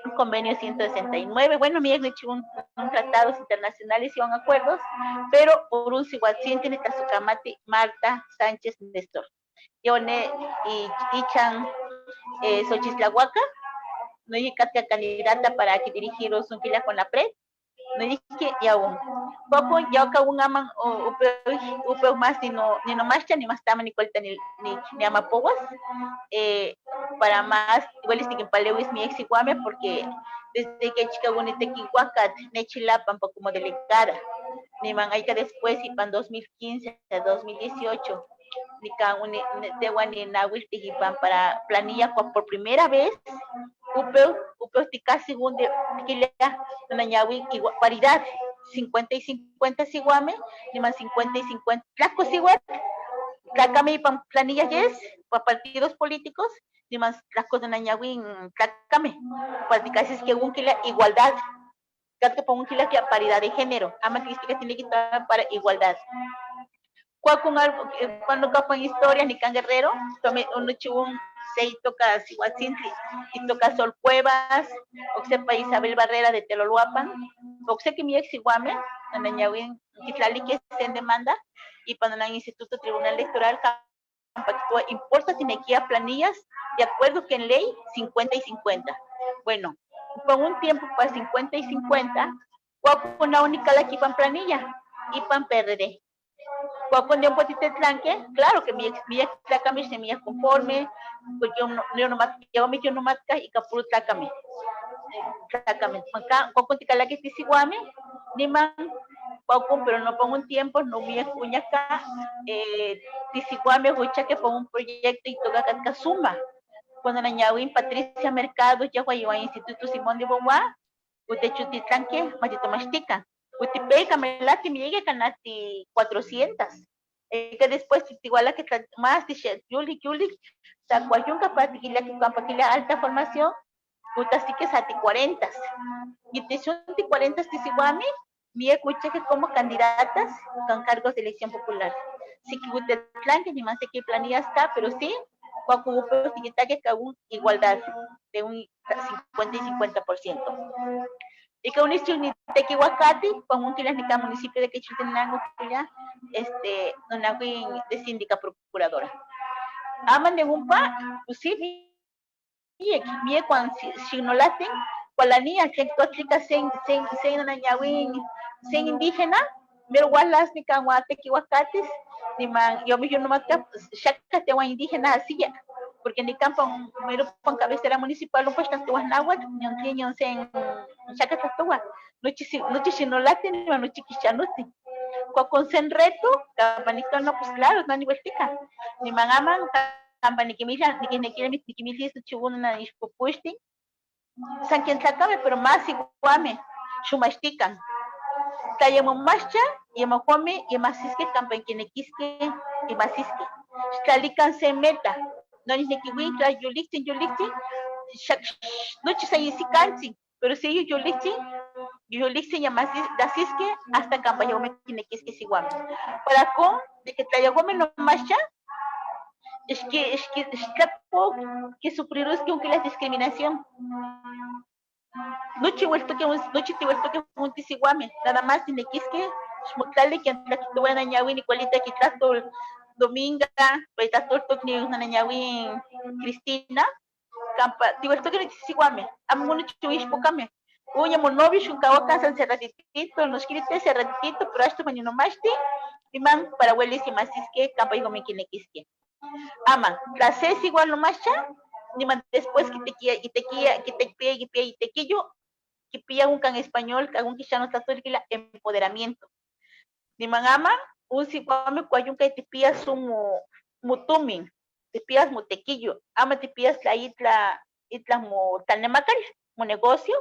un convenio 169, bueno, mi un, un tratados internacionales y un acuerdos, pero por un tiene Tazucamati Marta Sánchez Néstor. Yone y Ichan Xochistlahuaca, no hay candidata para que dirigiros un kila con la pre, no dije y aún. Poco ya un aman o upeo más ni no ni no más ni más tama ni cuelta ni ni ni amapoguas para más igual este que palewis mi ex iguame porque desde que chica bonita nechilapan como delegada ni man que después y pan 2015 a 2018 ni can tewa ni nawil tijipan para planilla por primera vez upeo upeo casi un de nañawi igual paridad 50 y 50 siguame ni más 50 y 50 tlacos igual tlacame pan planilla yes pa partidos políticos ni más tlacos de nañawin tlacame casi es que un kila igualdad que pongo un kila que paridad de género ama que tiene que estar para igualdad cuando capo en historia ni can guerrero tome un chun se toca Sihuatzintli y toca Sol Cuevas o sepa Isabel Barrera de Teloloapan o sé que mi ex iguame nañawin Quitlali que en demanda y cuando en el Instituto Tribunal Electoral importa tiene que planillas de acuerdo que en ley 50 y 50. Bueno, con un tiempo para 50 y 50, una única la equipan planilla y pan PRD. Cuando tiempo tetlanque, claro que mi ex mi ex tlacame se mi conforme, porque yo no yo no yo me yo no matka y capuru tlacame. Tlacame. Cuando ticala que tisiguame, ni man pero no pongo un tiempo, no mi cuña acá, tisiguame huicha que pongo un proyecto y toca suma. Cuando la ñawin Patricia Mercado, ya fue Instituto Simón de Beauvoir, utechutitlanque, matitomachtica. Utipeka, melati, me llegue canati 400. Que después, igual que más, yuli, yuli, sacuayunca, patiquila, que alta formación, utasí que sati 40. Y te 40 tisiguame, mi escuché que como candidatas con cargos de elección popular. Sí que Utetlán, que ni más sé qué planilla está, pero sí, que igualdad de un 50 y 50%. Y que un tequihuacati, con un nica municipio de Quechultenango, de síndica procuradora. Aman de un pa, pues sí, mi cuando signolaten, cualania, que sen sen sen nañawin, sen indígena, pero walas ni kan tequihuacatis, ni man, yo me yo no matka, shaka te indígena así ya, porque ni campo mero pan cabecera municipal un pues tanto náhuatl, ni un tiño sen shaka tatuwa, no chichinolate ni no chiquichanuti. Con sen reto, campanito no pues claro, no ni vueltica, ni man aman campaniquimila, ni que ni ni su chubuna ishpupushti, san quien tlacame, pero más iguame, shumashtican. Tlayemomascha, yemojome, yemasisque, campanquinequisque, yemasisque. Xtlalican se meta. No nijnequi yulictzin, yulictzin, nochi san isicantzin, pero si yulictzin, yulictzin yamasiske hasta campa yome kinequisque sihuame. Para con de que tlayagome no masha, es que xtlapo que sufrirusque aunque la discriminación. Nochi hueltoque, nochi tihueltoque juntisihuame, nada más tinequisque, xmotlali que tlaquitoa nañawi ni cualita quitlastol Dominga, paitlastol tocni nañawi Cristina, campa, tihueltoque notisihuame, amo nochi huixpocame. Uña monovio xuncahuacan san cerratitito, nos quirite cerratitito, pero hasta mañonomachti, iman para huelis y masisque, campa higomiquinequisque. Ama, la es igual no mascha, ni man después que te quia, y te quia, que te pie, y pie, y te quillo, que pilla un can español, que un quixano tlatolquila, empoderamiento. Ni man ama, un siguame cuayunca y te pilla su mutumin, te pillas mutequillo, ama te pillas la itla, itla mu talnemacal, mu negocio,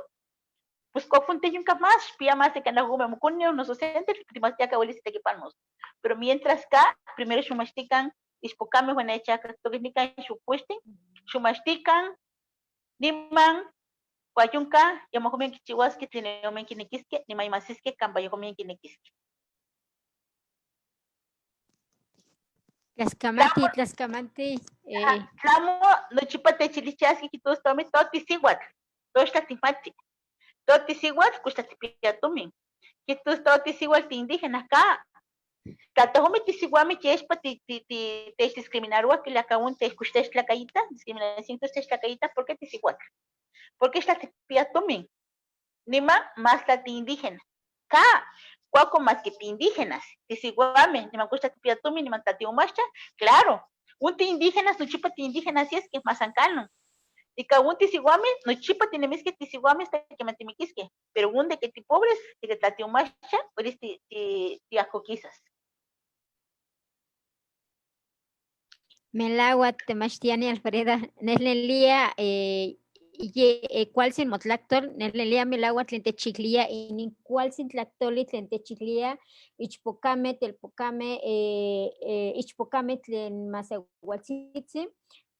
pues cofunte yunca más, pilla más de canagume mucunio, no sostente, timastiaca huelis tequipanos. Pero mientras acá, primero shumastican, ispocame huenecha, toquisnica, xupuestin, xumastican, niman, guayunca, yamojomen kichihuasque, tlineomen kinequisque, nimaimasisque, cambayojomen kinequisque. Tlaxcamanti, tlaxcamanti. Tlamo, nochipa techilichasqui, quitos tomi, totisihuatl, toxtlatimati. Totisihuatl, cuxtlatipillatomin. Quitos totisihuatl indígena acá. Tatojomi tisihuami yexpa ti ti ti te discriminarua que la caun te cuxtextlacayita, discriminación textlacayita, ¿por qué tisihuatl? Porque es la tipillatomin. Nima más la ti indígena. Ka, cuaco más que ti indígenas. Tisihuame, nima cuxtlatipillatomin, nima tatiumacha, claro. Un ti indígenas, no chipa ti indígenas, y es que es más ancano. Y cada un tisihuame, no chipa tiene que tisihuame hasta que matimiquisque. Pero un de que ti pobres, de que tatiumacha, eres ti ti ti acoquizas. Melagua, temachtiani Alfreda, nelnelia, ye, cualzin motlactol, nelnelia melagua tlen techiclia, inin cualzin tlactoli tlen techiclia, ichpocame, telpocame, ichpocame tlen masehualtzitzi,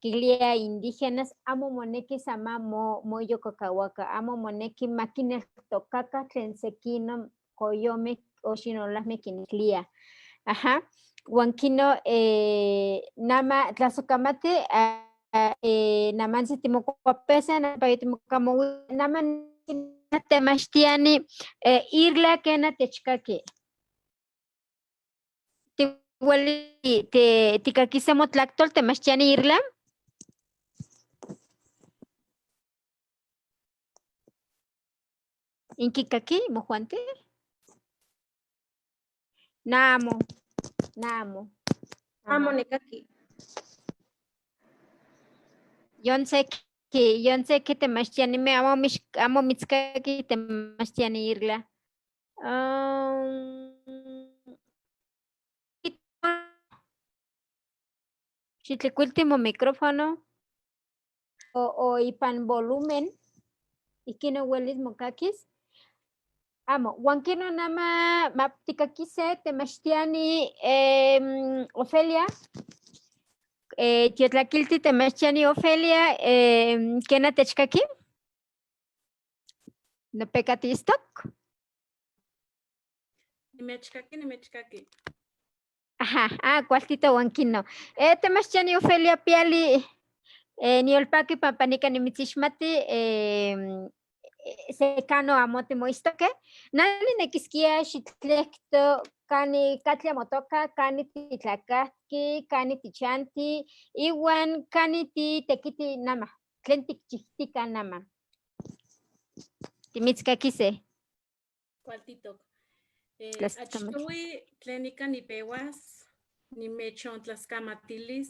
quiglia indígenas, amo moneki sama mo moyocacahuaca, amo moneki maquineltocaca tlen sequino coyome o xinolahme quiniclia. Ajá. Huanquino nama tlazocamati namansi timocuapesa nama timocamowi nama temachtiani irla kena techkaki. Tihueli te tikakise motlactol temachtiani irla. Inkikaki mojuante. Namo. Namo. Amo nikaki. Yon sé que temachtiani me amo mis amo mitzkaki temachtiani irla. Xitlicuiltimo micrófono o ipan volumen y kino huelis mokakis. Amo, huanquino nama maptikakise temachtiani Ofelia. Tiotlaquilti temachtiani Ofelia, ¿kena techkaki? ¿No pecatistok? Nimechkaki, nimechkaki. Ajá, ah, cualtito huanquino. Temachtiani Ofelia Piali, niolpaki pampanica nimitzixmati, secano amote moistoque. Nani nequisquia xitlecto, kani katlia motoka, kani titlacatki, kani tichanti, iwan kani ti tekiti nama, tlen tikchihtika nama. Timitzkakise. Cualtitoc. Tlaxcamati. Achtohui tlen ika nipehuas, nimechon tlaxcamatilis,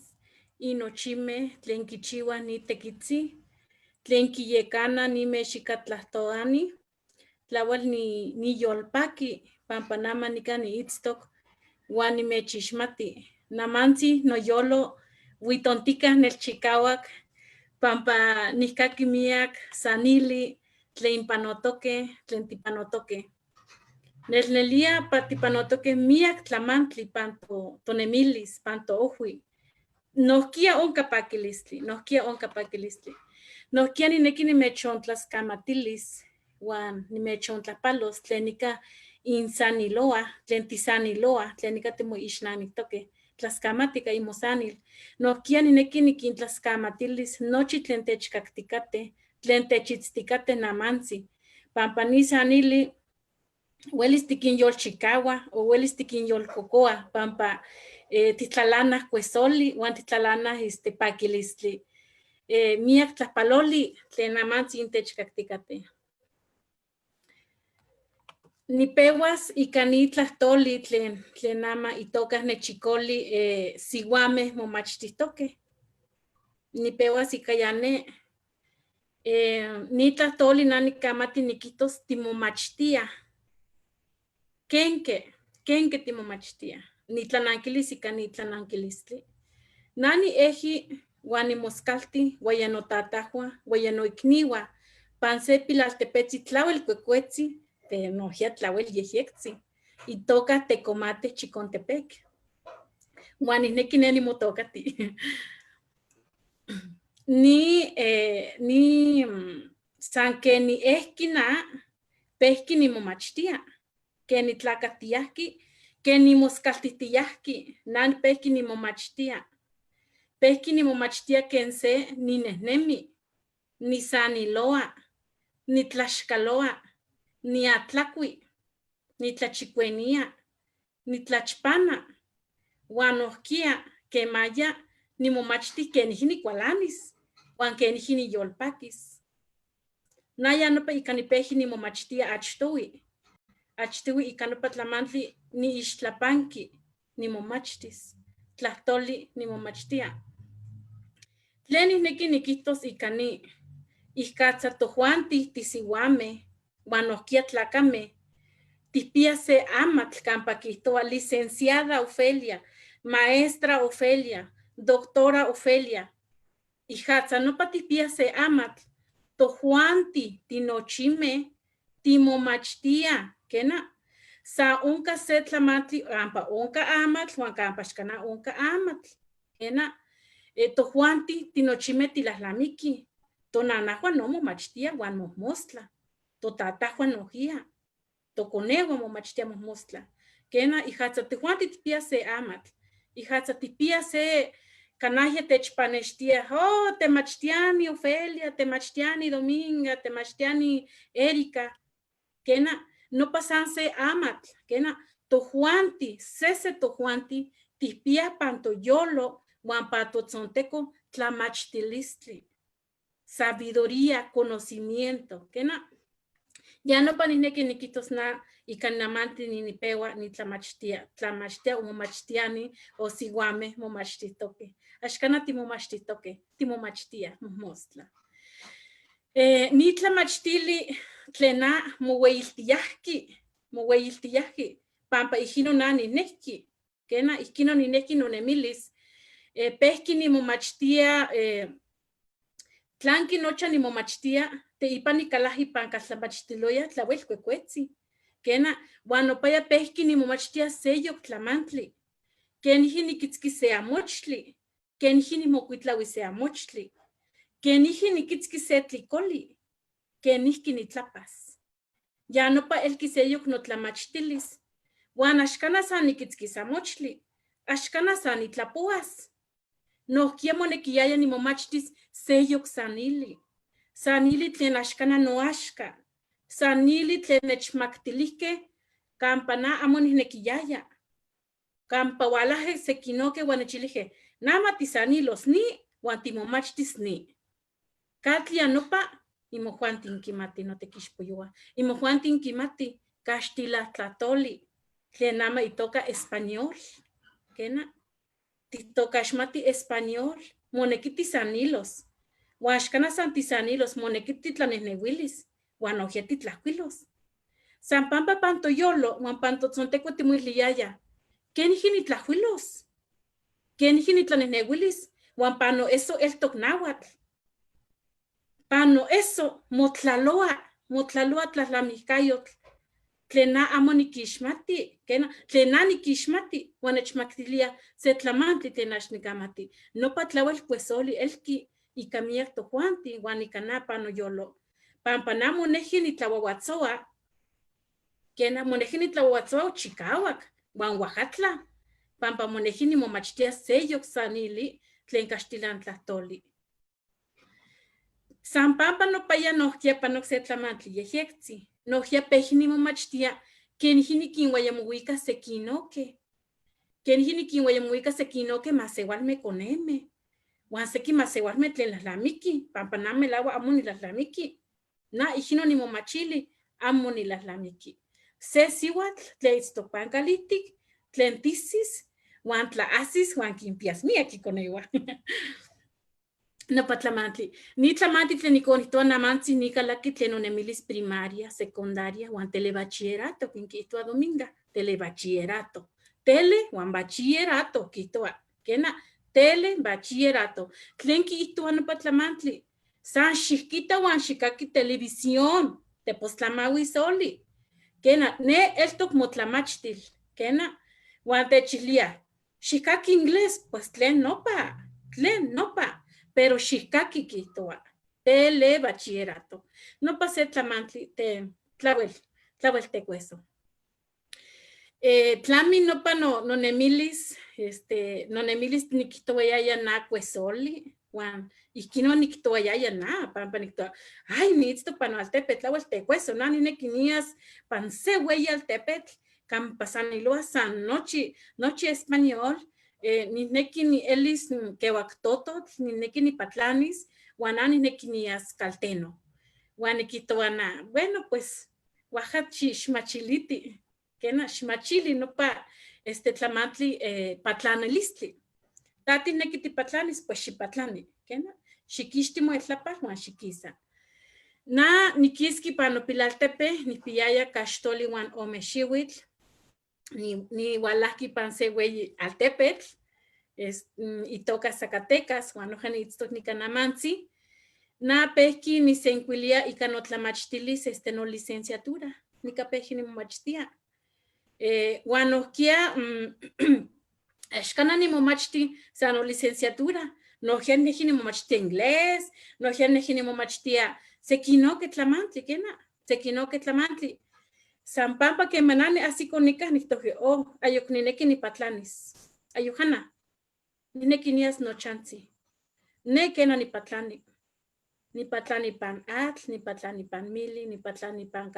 inochime tlen kichiua ni tekitzi, tlen kiyekana nimexikatlahtoani, tlawel ni niyolpaki, pampa nama nika niitztok, uan nimechixmati. Namantzi noyolo huitontikah nelchikauak, pampa nihkaki miak sanili tlen panotoque, tlen tipanotoque. Nelnelia pa tipanotoque miak tlamantli pan tonemilis, pan toohwi. Nojquiya onka pakilistli, nojquiya onka pakilistli. Nojquiya nineki nimechontlaskamatilis huan nimechontlajpalos tlen ika insaniloa, tlen tisaniloa, tlen ika timoixnamictoque, tlaskamati ika imosanil. Nojquiya nineki nikintlaskamatilis nochi tlen techkaktikate, tlen techitztikate namantzi, pampa ni sanili welis tikinyolchikaua o welis tikinyolkokoa pampa titlalanaj kuesoli huan titlalanaj pakilistli. Miak tlajpaloli tlen amantzi intechkaktikate. Nipehuas ika ni tlajtoli tlen ama itoka nechikoli sihuamej momachtijtoque. Nipehuas ika ya ne. Ni tlajtoli na nikamati nikijtos timomachtia. Kenke, kenke timomachtia. Nitlananquilis ika nitlananquilistli. Nani eji huan nimoskalti huaya notatajua, huaya noikniua, pan se pilaltepetzi tlawel kuekuetzi, te nojia tlawel yejyektzi, itoka Tecomate Chicontepec. Huan nijneki ne nimotokati. Ni san ken niejki na, pejki nimomachtia, ken nitlakatiyajki, ken nimoskaltijtiyajki, na pejki nimomachtia. Pejki nimomachtia ken se ninejnemi, nisaniloa, nitlaxkaloa, niatlakui, nitlachikuenia, nitlachpana, huan nojkia kemaya nimomachti kenijki nikualanis, huan kenijki niyolpakis. Naya nopa ika nipejki nimomachtia achtoui, achtoui ika nopa tlamantli niixtlapanki nimomachtis, tlahtoli nimomachtia. Tlen nijneki nikijtos ika ni, ijkatza tojuanti tisihuamej huan nojkia tlakamej, tijpia se amatl kampa kijtowa licenciada Ofelia, maestra Ofelia, doctora Ofelia. Ijatza nopa tijpia se amatl, tojuanti tinochimej timomachtia, kena? Sa onka se tlamantli kampa onka amatl huan kampa axkana onka amatl, kena? Tojuanti tinochimej tilajlamiki, tonanajua no momachtia huan mojmostla, totatajua nojia, tokonehua momachtia mojmostla, kena? Ijatza tojuanti tijpia se amatl, ijatza tijpia se kanajia techpanextia, oh, temachtiani Ofelia, temachtiani Dominga, temachtiani Erika, kena? Nopa san se amatl, kena? Tojuanti, sese tojuanti, tijpia pan toyolo huan pa totzonteko tlamachtilistli, sabiduría, conocimiento, kena? Ya nopa nijneki nikijtos na ika namanti ninipeua nitlamachtia, tlamachtia o momachtiani o sihuamej momachtijtoque. Axkana timomachtijtoque, timomachtia mojmostla. Ni tlamachtili tlen na moweyiltiyajki, moweyiltiyajki, pampa ijkino na ninejki, kena? Ijkino ninejki nonemilis. Pejki nimomachtia, tlanki nocha nimomachtia, teipa nikalajki ipan kaltlamachtiloya tlawel kuekuetzi, kena? Huan nopaya pejki nimomachtia seyok tlamantli, kenijki nikitzki se amochtli, kenijki nimokuitlaui se amochtli, kenijki nikitzki se tlikoli, kenijki nitlapas. Ya nopa elki seyok notlamachtilis, huan axkana san nikitzkis amochtli, axkana san nitlapoas. Nojkia monekiyaya nimomachtis seyok sanili, sanili tlen axkana noaxka, sanili tlen nechmaktilijkej kampa na amo nijnekiyaya, kampa walajej sekinoke huan nechilijkej, nama tisanilos ni huan timomachtis ni. Katli ya nopa imojuanti inkimati notekixpoyoa, imojuanti inkimati kaxtilatlatoli tlen ama itoka español, kena? Titokaxmati español, moneki tisanilos, huan axkana san tisanilos, moneki titlanejnehuilis, huan nojkia titlajkuilos. San pampa pan toyolo huan pan totzonteko timoiliyaya, kenijki nitlajkuilos, kenijki nitlanejnehuilis, huan pano eso eltok náhuatl. Pano eso motlaloa, motlaloa tlajtlamijkayotl, Tlen na amo niquixmati, quena, tlen na niquixmati, huan nechmactilia se tlamantli tlen ax nicamati. Nopa tlawel cuesoli elqui ica miyac tojuanti huan ica na panoyolo. Pampa na moneji nitlahuahuatzoa, quena, moneji nitlahuahuatzoa chicahuac huan oaxatla, pampa moneji nimomachtia seyoc sanili tlen caxtilan tlahtoli. San pampa nopaya nohkia panoc se tlamantli yejyectzi, nohkia pejqui nimomachtia kenijqui niquinhuayamohuica sequinoque, kenijqui niquinhuayamohuica sequinoque masehualme coneme, huan sequi masehualme tlen lalamiqui, pampa na melahua amo nilalamiqui, na ijino nimomachili amo nilalamiqui. Se sihuatl tlen itztoc pan calihtic, tlen tisis, huan tlaahsis huan quinpias miyac iconehua. Nopa tlamantli. Ni tlamantli tlen niconihtoa namantzi ni calaqui tlen nonemilis primaria, secundaria huan telebachillerato, quinquihtoa Dominga, telebachillerato. Tele huan bachillerato, quihtoa. Quena, tele bachillerato. Tlen quihtoa nopa tlamantli. San xijquita huan xicaqui televisión, tepostlamauis oli. Quena, ne eltoc motlamachtil. Quena, huan techilía, xijcaqui inglés, pues tlen nopa, tlen nopa, pero xijcaqui quihtoa. Tele bachillerato. Nopa se tlamantli te tlawel, tlawel tecueso. Tlami nopa no, nonemilis, este, nonemilis niquihtohuayaya na cuesoli, huan ijquinon niquihtohuayaya na, pampa niquihtowa, ay, niitztoc pan noaltepetl, tlawel tecueso, na ninequi nias pan se hueyi altepetl, campa saniloa san nochi, nochi español, nihnequi nielis quehuactototl, nihnequi nipatlanis, huan na nihnequi nias calteno. Huan niquihtowa na, bueno, pues, oaxachi xmachiliti, quena, xmachili nopa este tlamantli patlanilistli. Ta tijnequi tipatlanis, pues xipatlani, quena, xiquixti moetlapal huan xiquisa. Na niquisqui pan nopilaltepe, nijpiyaya caxtoli huan ome xihuitl, nihualajqui pan se hueyi altepetl, es, itoca Zacatecas, huan noja niitztoc nican amantzi. Na pejqui nisencuilia ica notlamachtilis este nolicenciatura, nica pejqui nimomachtia. Huan nohkia, axcana nimomachti sa nolicenciatura, nohkia nijnequi nimomachtia inglés, nohkia nijnequi nimomachtia sequinoque tlamantli, quena, sequinoque tlamantli. San pampa quema na niahsico nicah niquihtohque, oh, ayoc ninequi nipatlanis, ayojana, nijnequi nias nochantzi. Ne quena nipatlani, nipatlani pan atl, nipatlani pan mili, nipatlani pan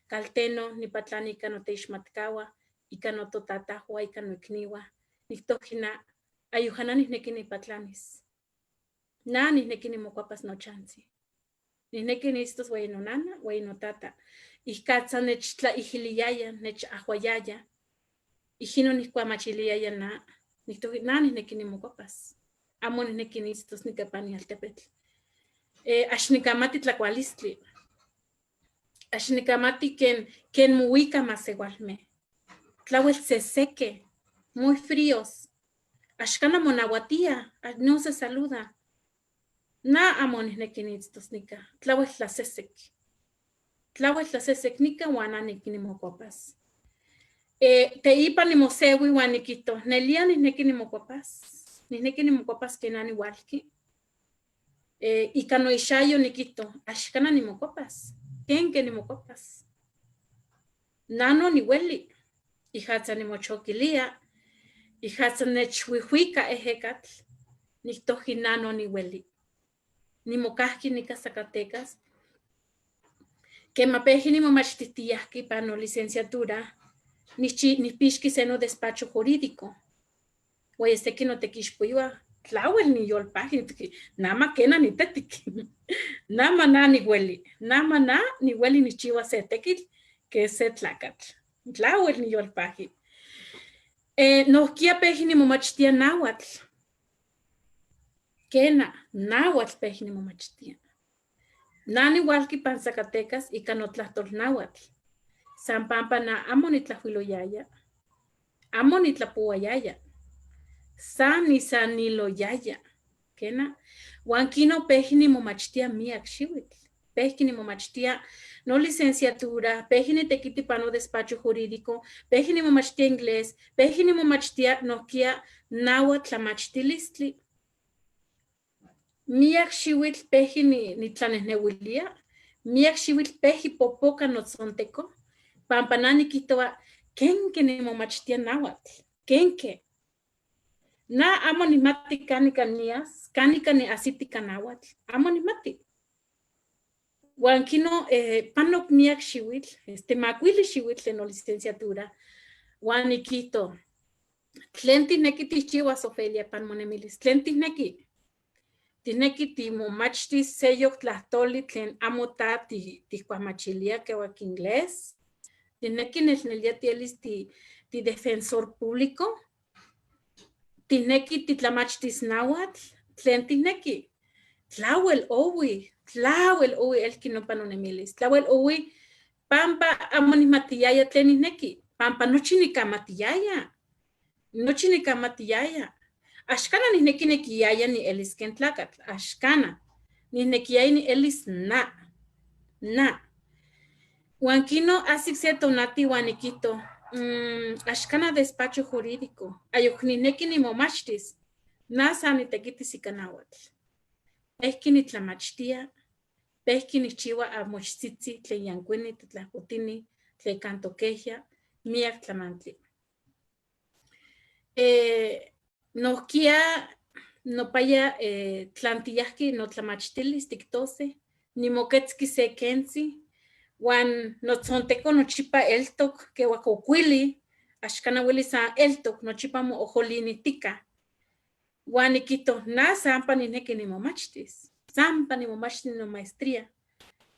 calteno, nipatlani ica noteixmatcahua, ica nototatahua, ica noicnihua. Niquihtohque na, ayojana nijnequi nipatlanis. Na nijnequi nimocuapas nochantzi. Nijnequi niitztos hueyi nonana, hueyi notata. Ijcatza nechtlaijiliyaya, nechajuayaya, ijino nijcuamachiliyaya na, niquihtohque na nijnequi nimocuapas. Amo nijnequi niitztos nica pan nialtepetl. Ax nicamati tlacualistli. Ax nicamati ken mohuica masehualme. Tlawel seseque, muy fríos. Axcana monahuatia, no se saluda. Na amo nijnequi niitztos nica, tlawel tlasesec. Tlawel tlasesec nica huan na niqui nimocuapas. Teipa nimosehui huan niquihto, nelia nijnequi nimocuapas. Nijnequi nimocuapas ken na nihualqui. Ica noixayo niquihto, axcana nimocuapas. Kenque nimocuapas. Nano nihueli. Ijatza nimochoquilia, ijatza nechhuihuica ejecatl, niquihtohqui nano nihueli. Nimocahqui nica Zacatecas. Quema pejqui nimomachtijtiyahqui pan nolicenciatura, nijpixqui se nodespacho jurídico. Huan sequi notequixpoihua, tlawel niyolpajqui, nijtoqui, nama quena nitetic. Nama na nihueli, nama na nihueli nijchiua se tequitl que se tlacatl. Tlawel niyolpajqui. Nohkia pejqui nimomachtia náhuatl. Quena, náhuatl pejqui nimomachtia. Na nihualqui pan Zacatecas ica notlahtol náhuatl. San pampa na amo nitlajuiloyaya, amo nitlapohuayaya, san nisaniloyaya. Quena, huan quino pejqui nimomachtia miyac xihuitl. Pejqui nimomachtia Nolicenciatura, pejqui nitequiti ipan no despacho jurídico, pejqui nimomachtia inglés, pejqui nimomachtia nojquiya nahuatl tlamachtilistli. Miyac xihuitl pejqui nitlanejnehuilía, miyac xihuitl pejqui popoca notzonteco, pampa na niquihtohua quenque nimomachtia nahuatl, quenque. Na amo nijmati canica nias, canica niajsiti ica nahuatl, amo nijmati. Huan quino panoc miyac xihuitl, este macuili xihuitl tlen nolicenciatura, huan niquihto, tlen tijnequi tijchihuas, Ofelia, pan monemilis, tlen tijnequi. Tijnequi timomachtis seyoc tlahtoli tlen amo ta tijcuajmachilia quehuac inglés, tijnequi nelnelia tielis tidefensor público, tijnequi titlamachtis nahuatl, tlen tijnequi. Tlawel ohui, tlawel ohui elqui nopa nonemilis, tlawel ohui pampa amo nijmatiyaya tlen nijnequi, pampa nochi nicamatiyaya, nochi nicamatiyaya. Axcana nijnequi nequiyaya nielis quen tlacatl, axcana nijnequiyaya nielis na, na. Huan quino ajsic se tonati huan niquihto, axcana despacho jurídico, ayoc nijnequi nimomachtis, na san nitequitis ica nahuatl. Pejqui nitlamachtia, pejqui nijchihua amochtzitzi tlen yancuini tetlajcotini, tlen cantoquejya, miyac tlamantli. Nojquiya nopaya tlantiyajqui notlamachtilis tictose, nimoquetzqui se quentzi, huan notzonteco nochipa eltoc quehuac ocuili, axcana hueli san eltoc, nochipa moojolinihtica. Huan niquihto, na sampa nijnequi nimomachtis, sampa nimomachtis nomaestría.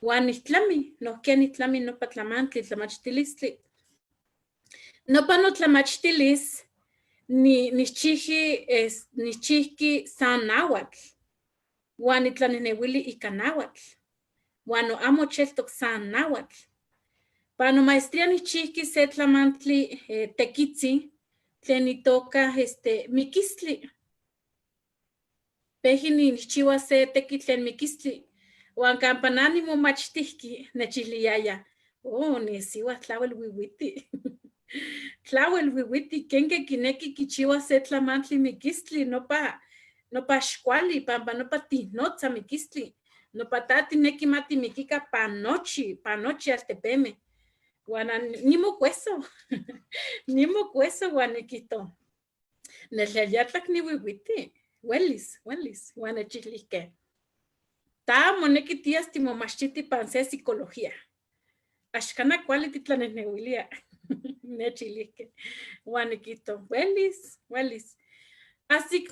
Huan nijtlami, nojquiya nijtlami nopa tlamantli, tlamachtilistli. Nopa notlamachtilis nijchijqui, es, nijchijqui san nahuatl, huan nitlanejnehuili ica nahuatl, huan no amo cheltoc san nahuatl. Pa nomaestría nijchijqui se tlamantli tequitzi tlen itoca este, miquistli. Pejqui nijchiua se tequitl tlen miquistli, huan campa na nimomachtijqui nechiliyaya, oh, nesiua tlawel wiwiti. Tlawel wiwiti, quenque quinequi quichiua se tlamantli miquistli, nopa, nopa xcuali, pampa nopa tijnotza miquistli, nopa ta tijnequi ma timiquica pa nochi, pa nochi altepeme. Huan nimocueso, nimocueso huan niquihto, Nelneliatlac niwiwiti, welis, welis, huan nechilihque, ta monequi tias timomachtiti pan se psicología. Axcana cuali titlanejnehuilia, nechilihque. Huan niquihto, welis, welis. Ajsic,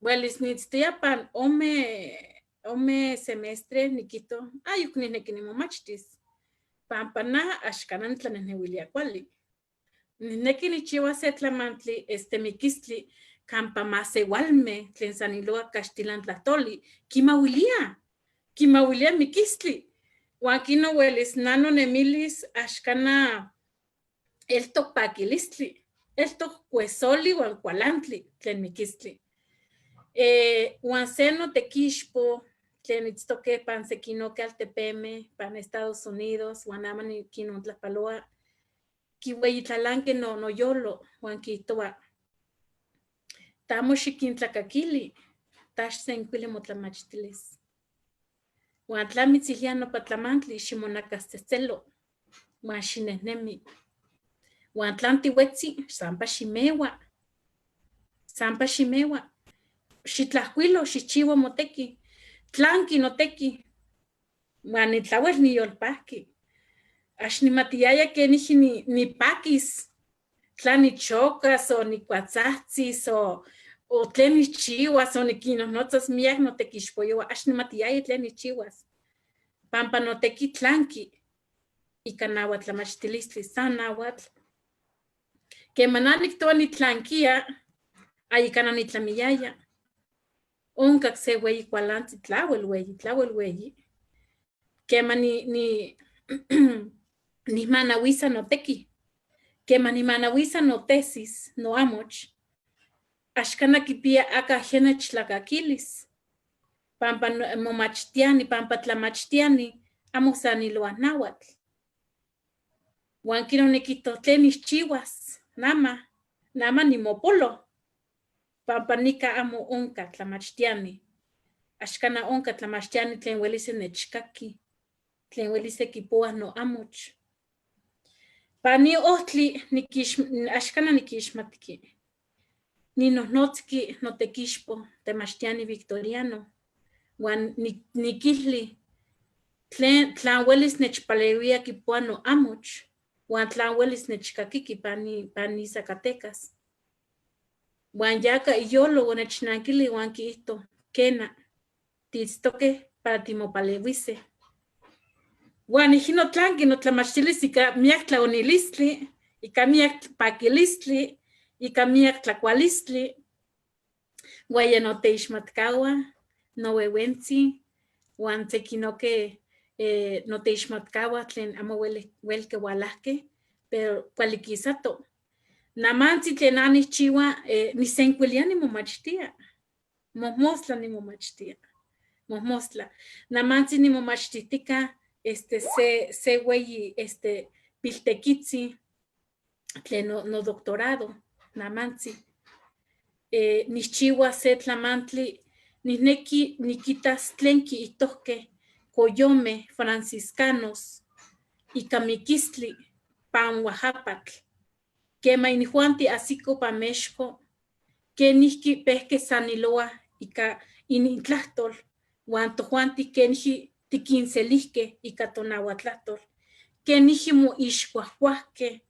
welis niitztoya pan ome, ome semestre niquihto, ayuc nijnequi nimomachtis, pampa na axcana nitlanejnehuilia cuali. Nijnequi nijchiua se tlamantli este miquistli campa masehualme tlen saniloa caxtilan tlahtoli quimahuilia, quimahuilia miquistli. Huan quino huelis na nonemilis axcana eltoc paquilistli, eltoc cuesoli huan cualantli tlen miquistli. Huan se notequixpo tlen itztoque pan sequinoque altepeme pan Estados Unidos huan aman quinontlajpaloa Quihueyitlalanque no noyolo huan quiihtohua, Ta amo xiquintlacaquili, ta xsencuili motlamachtilis. Huan tla mitzilhia nopa tlamantli, ximonacastzejtzelo, huan xinejnemi. Huan tlan tihuetzi, sampa ximehua, sampa ximehua. Xitlajcuilo, xijchihua motequi. Tlanqui notequi, Huan nitlawel niyolpajqui. Ax nimatiyaya kenijki nipakis, tla nichocas o nicuatzajtzis o tlen nijchihuas o niquinojnotzas miyac notequixpoyohua, ax nimatiyaya tlen nijchihuas. Pampa notequi tlanqui ica nahuatlamachtilistli, san nahuatl. Quema na nictoua nitlanquia, ayicana nitlamiyaya. Oncac se hueyi cualantzi, tlawel hueyi, tlawel hueyi. Quema ni, ni, nijmanahuisa notequi, quema nijmanahuisa notesis, noamoch, axcana quipia aca jenech tlacaquilis, pampa momachtiani, pampa tlamachtiani, Amo saniloa náhuatl. Huan quino niquihto tlen nixchihuas, nama, nama nimopolo, pampa nica amo onca tlamachtiani. Axcana onca tlamachtiani tlen huelis nechcaqui, tlen huelis quipohuas no amoch. Pani ohtli axcana niquixmatqui. Ninohnotzqui notequixpo temachtiani Victoriano, huan niquilli tlen tlan huelis nechpaleuia quipoa no amoch, huan tlan huelis nechcaquiqui pani Zacatecas. Huan yaka iyolo onechnanquili huan quiijto, quena, tiitztoque para timopaleuise. Huan ijino tlanqui notlamachtilis ika miak tlaonilistli, ika miak paquilistli, ika miak tlacualistli, huan ya noteixmatkaua, nohuehuentzi, huan sequinoque noteixmatkaua tlen amo huelque hualajque, pero kualiquisato. Namantzi tlen anichchiua, nisenkuilia nimomachtia, mojmostla nimomachtia, mojmostla. Namantzi nimomachtihtika se hueyi piltequitzi tlen no doctorado, namantzi. Nixchiua se tlamantli, nijneki niquitas tlen quiihtohque coyome franciscanos ika miquistli pan Oaxapatl. Quema inijuanti asiko pa Mexco, kenijki pehque saniloa ika inintlahtol, huan tojuanti kenijki tiquinselihque ika tonahuatlahtol, kenijki moixcuajcuajque,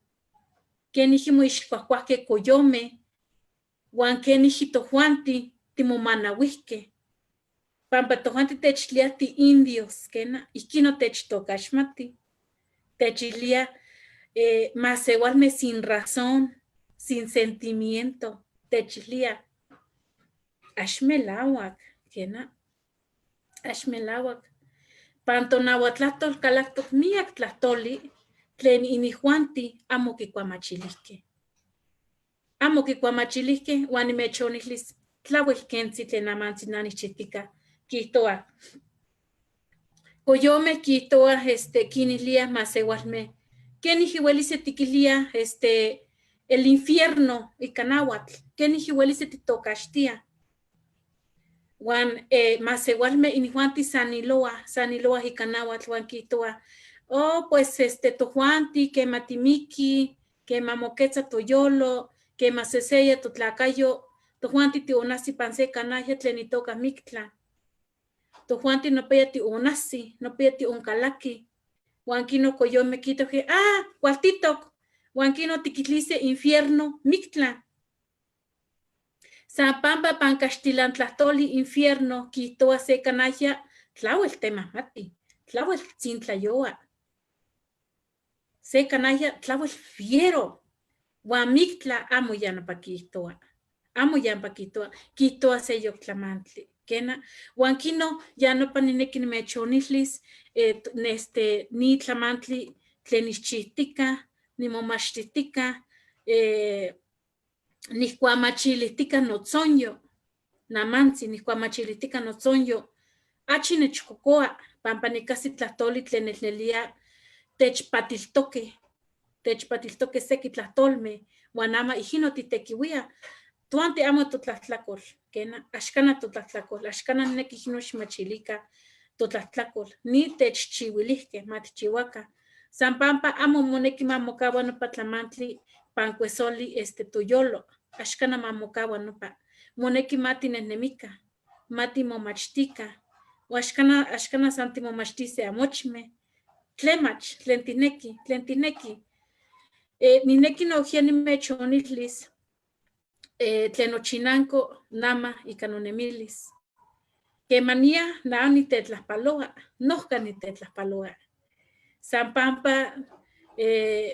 kenijki moixcuajcuajque coyome, huan kenijki tojuanti timomanauihque. Pampa tojuanti techtlia ti indios, kena, ihkino techtokaxmati, techilia masewalme sin razón, sin sentimiento, techilia, axmelauac, kena, axmelauac. Pan tonahuatlahtol kalaktok miak tlahtoli, tlen inijuanti amo kikuamachilihque. Amo kikuamachilihque, huan nimechonihlis tlauel kentzi tlen amantzi nanichihtika, kihtoa. Coyome kihtoa, quinilia masewalme, keniji huelis tiquilia, el infierno ika náhuatl, keniji huelis titocaxtia. Huan masewalme inijuanti saniloa, saniloa ika náhuatl, huan kihtoa, oh, pues, tojuanti, quema timiki, quema moquetza toyolo, quema seseya totlacayo, tojuanti tionasi pan se canalla tlen itoca mictla. Tojuanti nopeya tionasi, nopeya tioncalaki. Huan kino coyome quitoje, ah, cualtitok, huan kino tiquitlice infierno mictla. San pampa pan caxtilantlahtoli infierno quihtoa se canalla, tlauel temahmati, tlauel tzintlayoa. Se canalla tlauel fiero, huan mictla amo ya nopa quihtoa. Amo ya nopa quihtoa, quihtoa se yoctlamantli. Kena, huan kino ya nopa nineki nimechonihlis, ni tlamantli tlen nixchihtika, nimomachtitika, nijkuamachilihtika notzonyo, namantzi nijkuamachilihtika notzonyo, achi nechkokoa, pampa nikasi tlahtoli tlen nelnelia techpatiltoque, techpatiltoque seki tlahtolme, huan ama ijino titekiwia, tuanti amo totlahtlacol, kena, axcana totlahtlacol, axcana nineki ijino xmachilika totlahtlacol, ni techchiwilihque, matchihuaca, san pampa amo moneki mamokaua nopa tlamantli pancuesoli toyolo, axcana mamokaua nopa, moneki matinehnemika, matimomachtika, o axcana, axcana san timomachtise amochme, tlemach, tlen tineki, tlen tineki. Nineki nohkia nimechonihlis, tlen nochinanco nama ika nonemilis. Kemania na nitetlajpaloa, nohka nitetlajpaloa. San pampa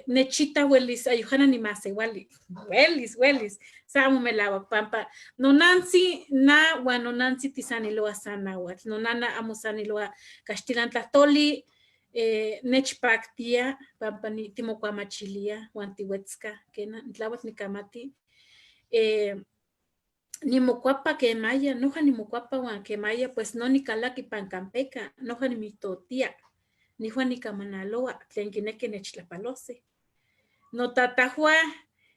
nechita huelis ayojana nimasewali, huelis, huelis, sa amo melauac pampa nonantzi na huan nonantzi tisaniloa san náhuatl, nonana amo saniloa caxtilantlahtoli, nechpaktia pampa timokuamachilia huan tihuetzca, kena, tlauatl nikamati. Nimokuapa kemaya, noja nimokuapa huan kemaya, pues no nikalaki pan campeca, noja nimitotia, Nijua nicamanaloa tlen quineki nechtlapalose. Notatajua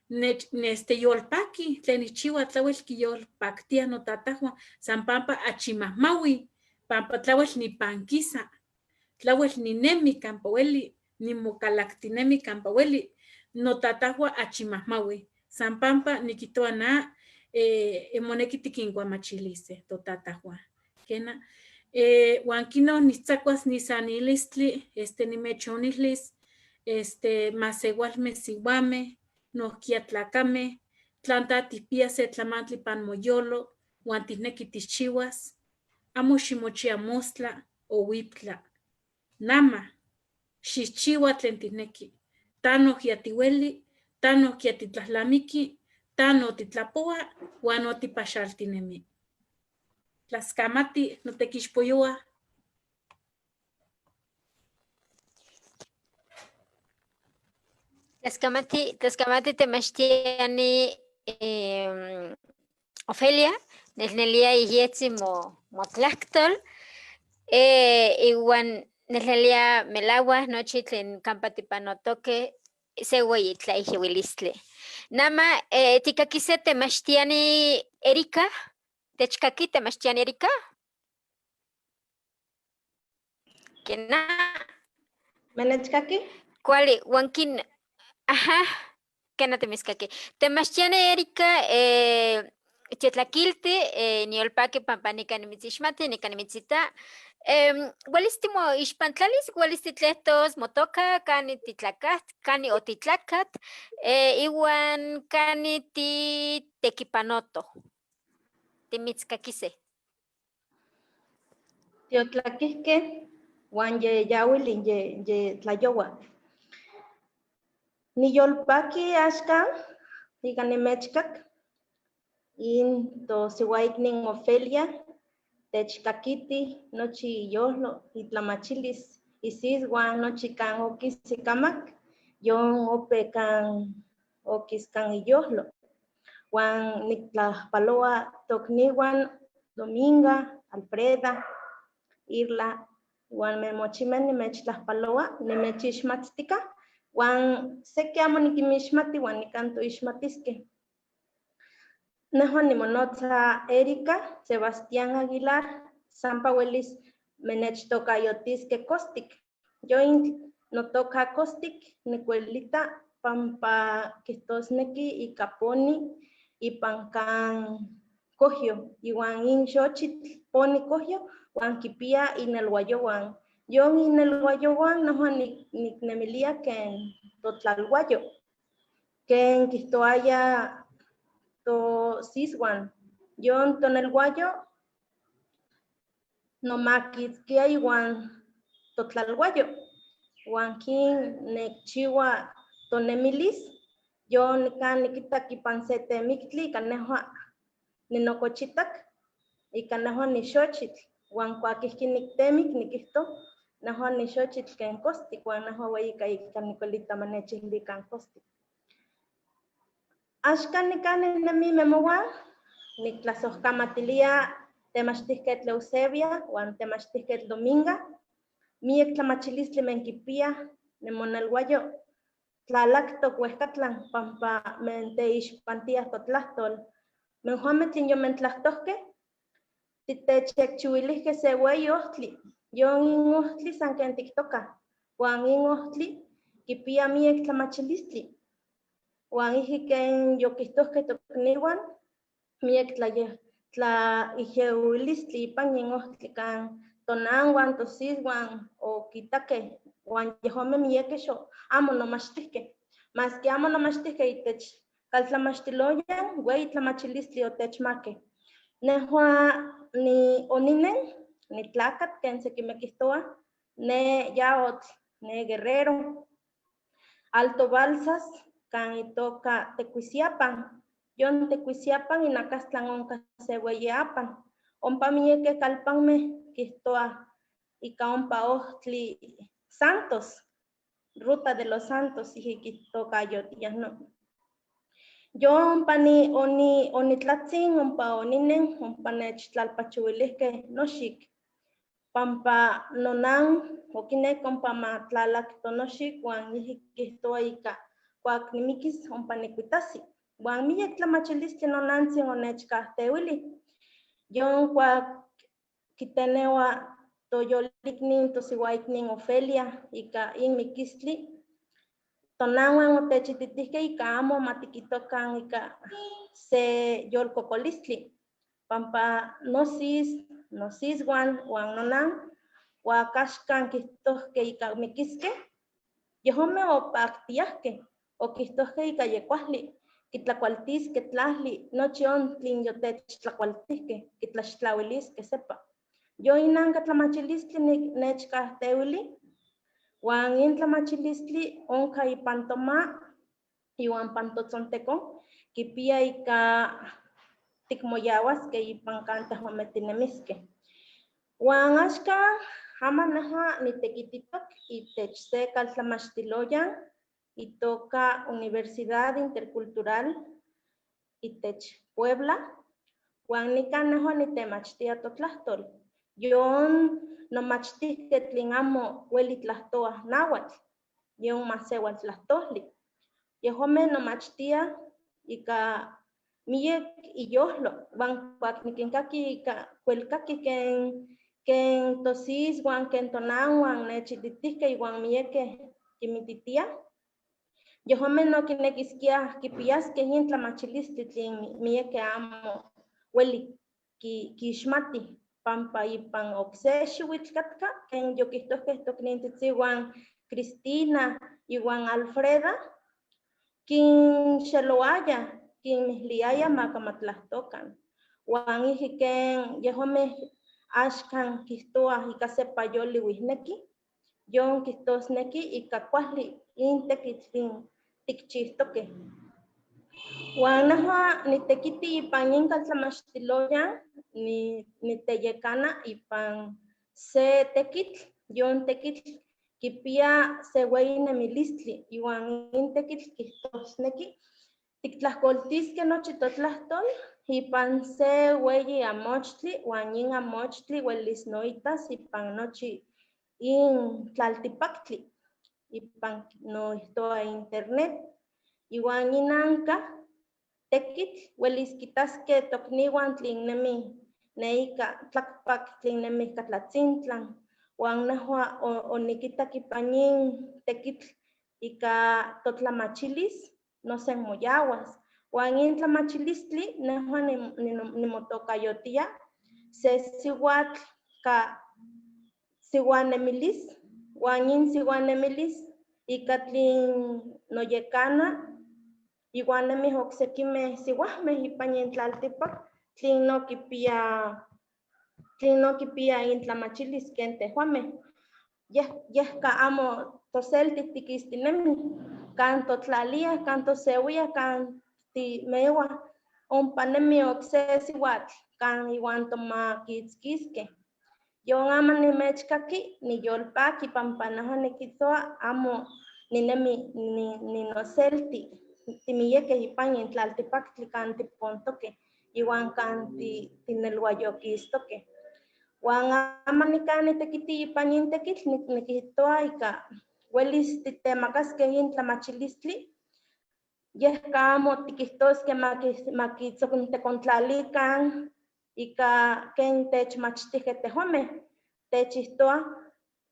nech, neste yolpaki tlen nichiua tlawel quiyolpactia notatajua san pampa achimahmaui, pampa tlawel nipankisa, tlawel ninemi campa ueli, nimocalactinemi campa ueli, notatajua achimahmaui, san pampa niquihtoa na moneki tiquincuamachilise totatajua. Quena, huan quinon nistzacuas nisanilistli, este nimechonillis, este masehualme sihuame, nohkia tlacame, tlan ta tijpiya se tlamantli pan moyolo, huan tijneki tijchihuas, amo ximochia mostla o huiptla. Nama, xijchiua tlen tijneki. Ta nohkia tiueli, ta nohkia titlahlamiki, ta no titlapoa, huan no tipaxaltinemi. Tlaskamati notequixpoyoa. Tlaskamati, tlaskamati temachtiani Ofelia, nelnelia iyetzi motlactol, iwan nelnelia melahua nochi tlen kampa tipanotoque se weyi tlaijyowilistli. Nama tikakise temachtiani Erika, techkaki temachtiani Erika? Kena? ¿Menechkaki? Kuali, huan kin, ajá, kena temiskaki. Temachtiani Erika, tietlakilti, niolpaki pampa nikan nimitzixmati, nikan nimitzita. Welis timoixpantlalis, welis titlehtos motoka, kani titlakat, kani otitlakat, iwan kani titekipanoto. Timitzkakise. Tiotlakihke, huan ye yawil ye tlayowa. Niyolpaki axkan, ika nimechkak, in tosiwaiknin Ofelia, techkakiti nochi iyolo, itlamachilis, isiswan nochi kan okis ikamak, yon ope kan okis kan iyolo. Huan niktlajpaloa tokniwan Dominga, Alfreda, Irla, huan memochimen nimechtlajpaloa, nimechixmatztika, huan seki amo nikinmixmati huan nikan toixmatiskeh. Nejua nimonotza Erika Sebastián Aguilar, sampa welis menechtokayotiskeh kostik. Yoin notoka kostik, nikuelita pampa kihtosneki ika poni ipan kan kohyo, iwan in xochitl poni kohyo, huan kipia inelhuayowan. Yon inelhuayowan nejua niknemilia ken totlalhuayo, ken kihtoaya tosiswan. Yon tonelhuayo nomakitzkia iwan totlalhuayo, huan kin nekchiua tonemilis, yon nikan nikitak ipan se temiktli ika nejua ninokochitak, ika nejua nixochitl, huan kuak ihkin niktemik nikihto, nejua nixochitl ken kostik, huan nejua weyi ika nikuelita manechillikan kostik. Axkan nikan ninemi memowan, niktlasojkamatilia temachtihketl Eusebia huan temachtihketl Dominga, miek tlamachilistli menkipia nemonelhuayo, tlalaktok uehkatlan pampa menteixpantiah totlahtol. Menjuanmeh tlen yomentlahtohkeh, titechekchiuilijkeh se weyi ohtli, yon in ohtli san ken tiktokah, huan in ohtli kipia miek tlamachilistli. Huan ijki ken yokihtohkeh tokniwan, miek tlaijyowilistli ipan in ohtli kan tonanwan, tosiswan okitakeh, huan yejuanmeh miekeh amo nomachtihkeh. Maski amo nomachtihkeh itech kaltlamachtiloyan, weyi tlamachilistli otechmakeh. Nejua ni oninen, nitlakat ken sekimeh kihtowa, ne yaotl, ne Guerrero, Alto Balsas, kan itoka Tecuisiapan, yon Tecuisiapan inakastlan onka se weyi apan. Ompa miekeh kalpanmeh kihtowa ika ompa ohtli Santos, Ruta de los Santos, ijki kitokayotiah, no. Yo ompa onitlatzin, ompa oninen, ompa nechtlalpachuilijkeh noxik. Pampa nonan okinek ompa ma tlalaki tonoxik uan ijki kihtowa ika kuak nimikis ompa nikuitasi. Uan miek tlamachilistli nonantzin onechkahtewili. Yon kuak kitenewa toyolikni tosiwaikni Ofelia ika in mikistli, tonahuan otechititihke ika amo ma tikitokan ika se yolkokolistli, pampa nosis, nosiswan uan nonan, kuak axkan kihtohke ika mikiske, yejonme opaktiahke, okihtohke ika yekuajli, kitlakualtiske tlajli, nochi on tlin yotechtlakualtihke, kitlaxtlawiliske sepa. Yo inanka tlamachilistli nechkahtewili, uan in tlamachilistli onka ipan toma iwan pan totzontekon, kipia ika tikmoyawaske ipan kan tejuanmeh tinemiskeh. Uan axkan aman nejua nitekititok itech se kaltlamachtiloyan itoka Universidad Intercultural itech Puebla, uan nikan nejua nitemachtia totlahtol. Yon nomachtihkeh tlin amo ueli tlahtoah náhuatl, yon masewaltlahtoli. Yejuanmeh nomachtiah ika miek iyohlo, uan kuak nikinkaki ika kuelkaki ken tosiswan, ken tonawan nechititihkeh iwan miekeh kimititiah, yejuanmeh no kinekiskiah kipiaskeh in tlamachilistli tlin miekeh amo ueli kixmatih, pampa ipan okse xiwitl katka, ken yokihtohkeh toknintitziwan Cristina iwan Alfreda, kinxeloayah, kinmijliayah maka matlahtokan. Uan ijki ken yejuanmeh axkan kihtoah ika sepa yoliuihneki, yon kihtosneki ika kuajli in tekitl tlin tikchihtokeh. Uan nejua nitekiti ipan in kaltlamachtiloyan, niteyekana ipan se tekitl, yon tekitl kipia se weyi nemilistli, iwan in tekitl kihtosneki tiktlajkoltiskeh nochi totlahtol ipan se weyi amochtli, uan in amochtli welis noitas ipan nochi in tlaltipaktli, ipan noihtowa internet, iwan inanka tekitl welis kitaskeh tokniwan tlin nemi neika tlakpak, tlin nemi ika tlatzintlan, uan nejua onikitak ipan in tekitl ika totlamachilis nosenmoyawas. Uan in tlamachilistli nejua nimotokayotia se siwatl ka siwanemilis, uan in siwanemilis ika tlin noyekana iwan nemih oksekimeh siwahmeh ipan in tlaltipak tlin no kipia tlin no kipia intlamachilis ken tejuanmeh. Yehka amo toselti tikistinemi, kan totlaliah, kan toseuiah, kan timewah, ompa nemi okse siwatl kan iwan tomakitzkiskeh. Yon aman nimechkaki niyolpaki pampa nejua nikihtowa amo ninemi ninoselti, timiyekeh ipan in tlaltipaktli kan tipontokeh iwan kan tinelhuayokistokeh. Uan aman nikan nitekiti ipan in tekitl nikihtowa ika welis titemakaskeh in tlamachilistli, yehka amo tikihtoskeh makitzontekontlalikan ika ken techmachtihkeh tejuanmeh, techihtowa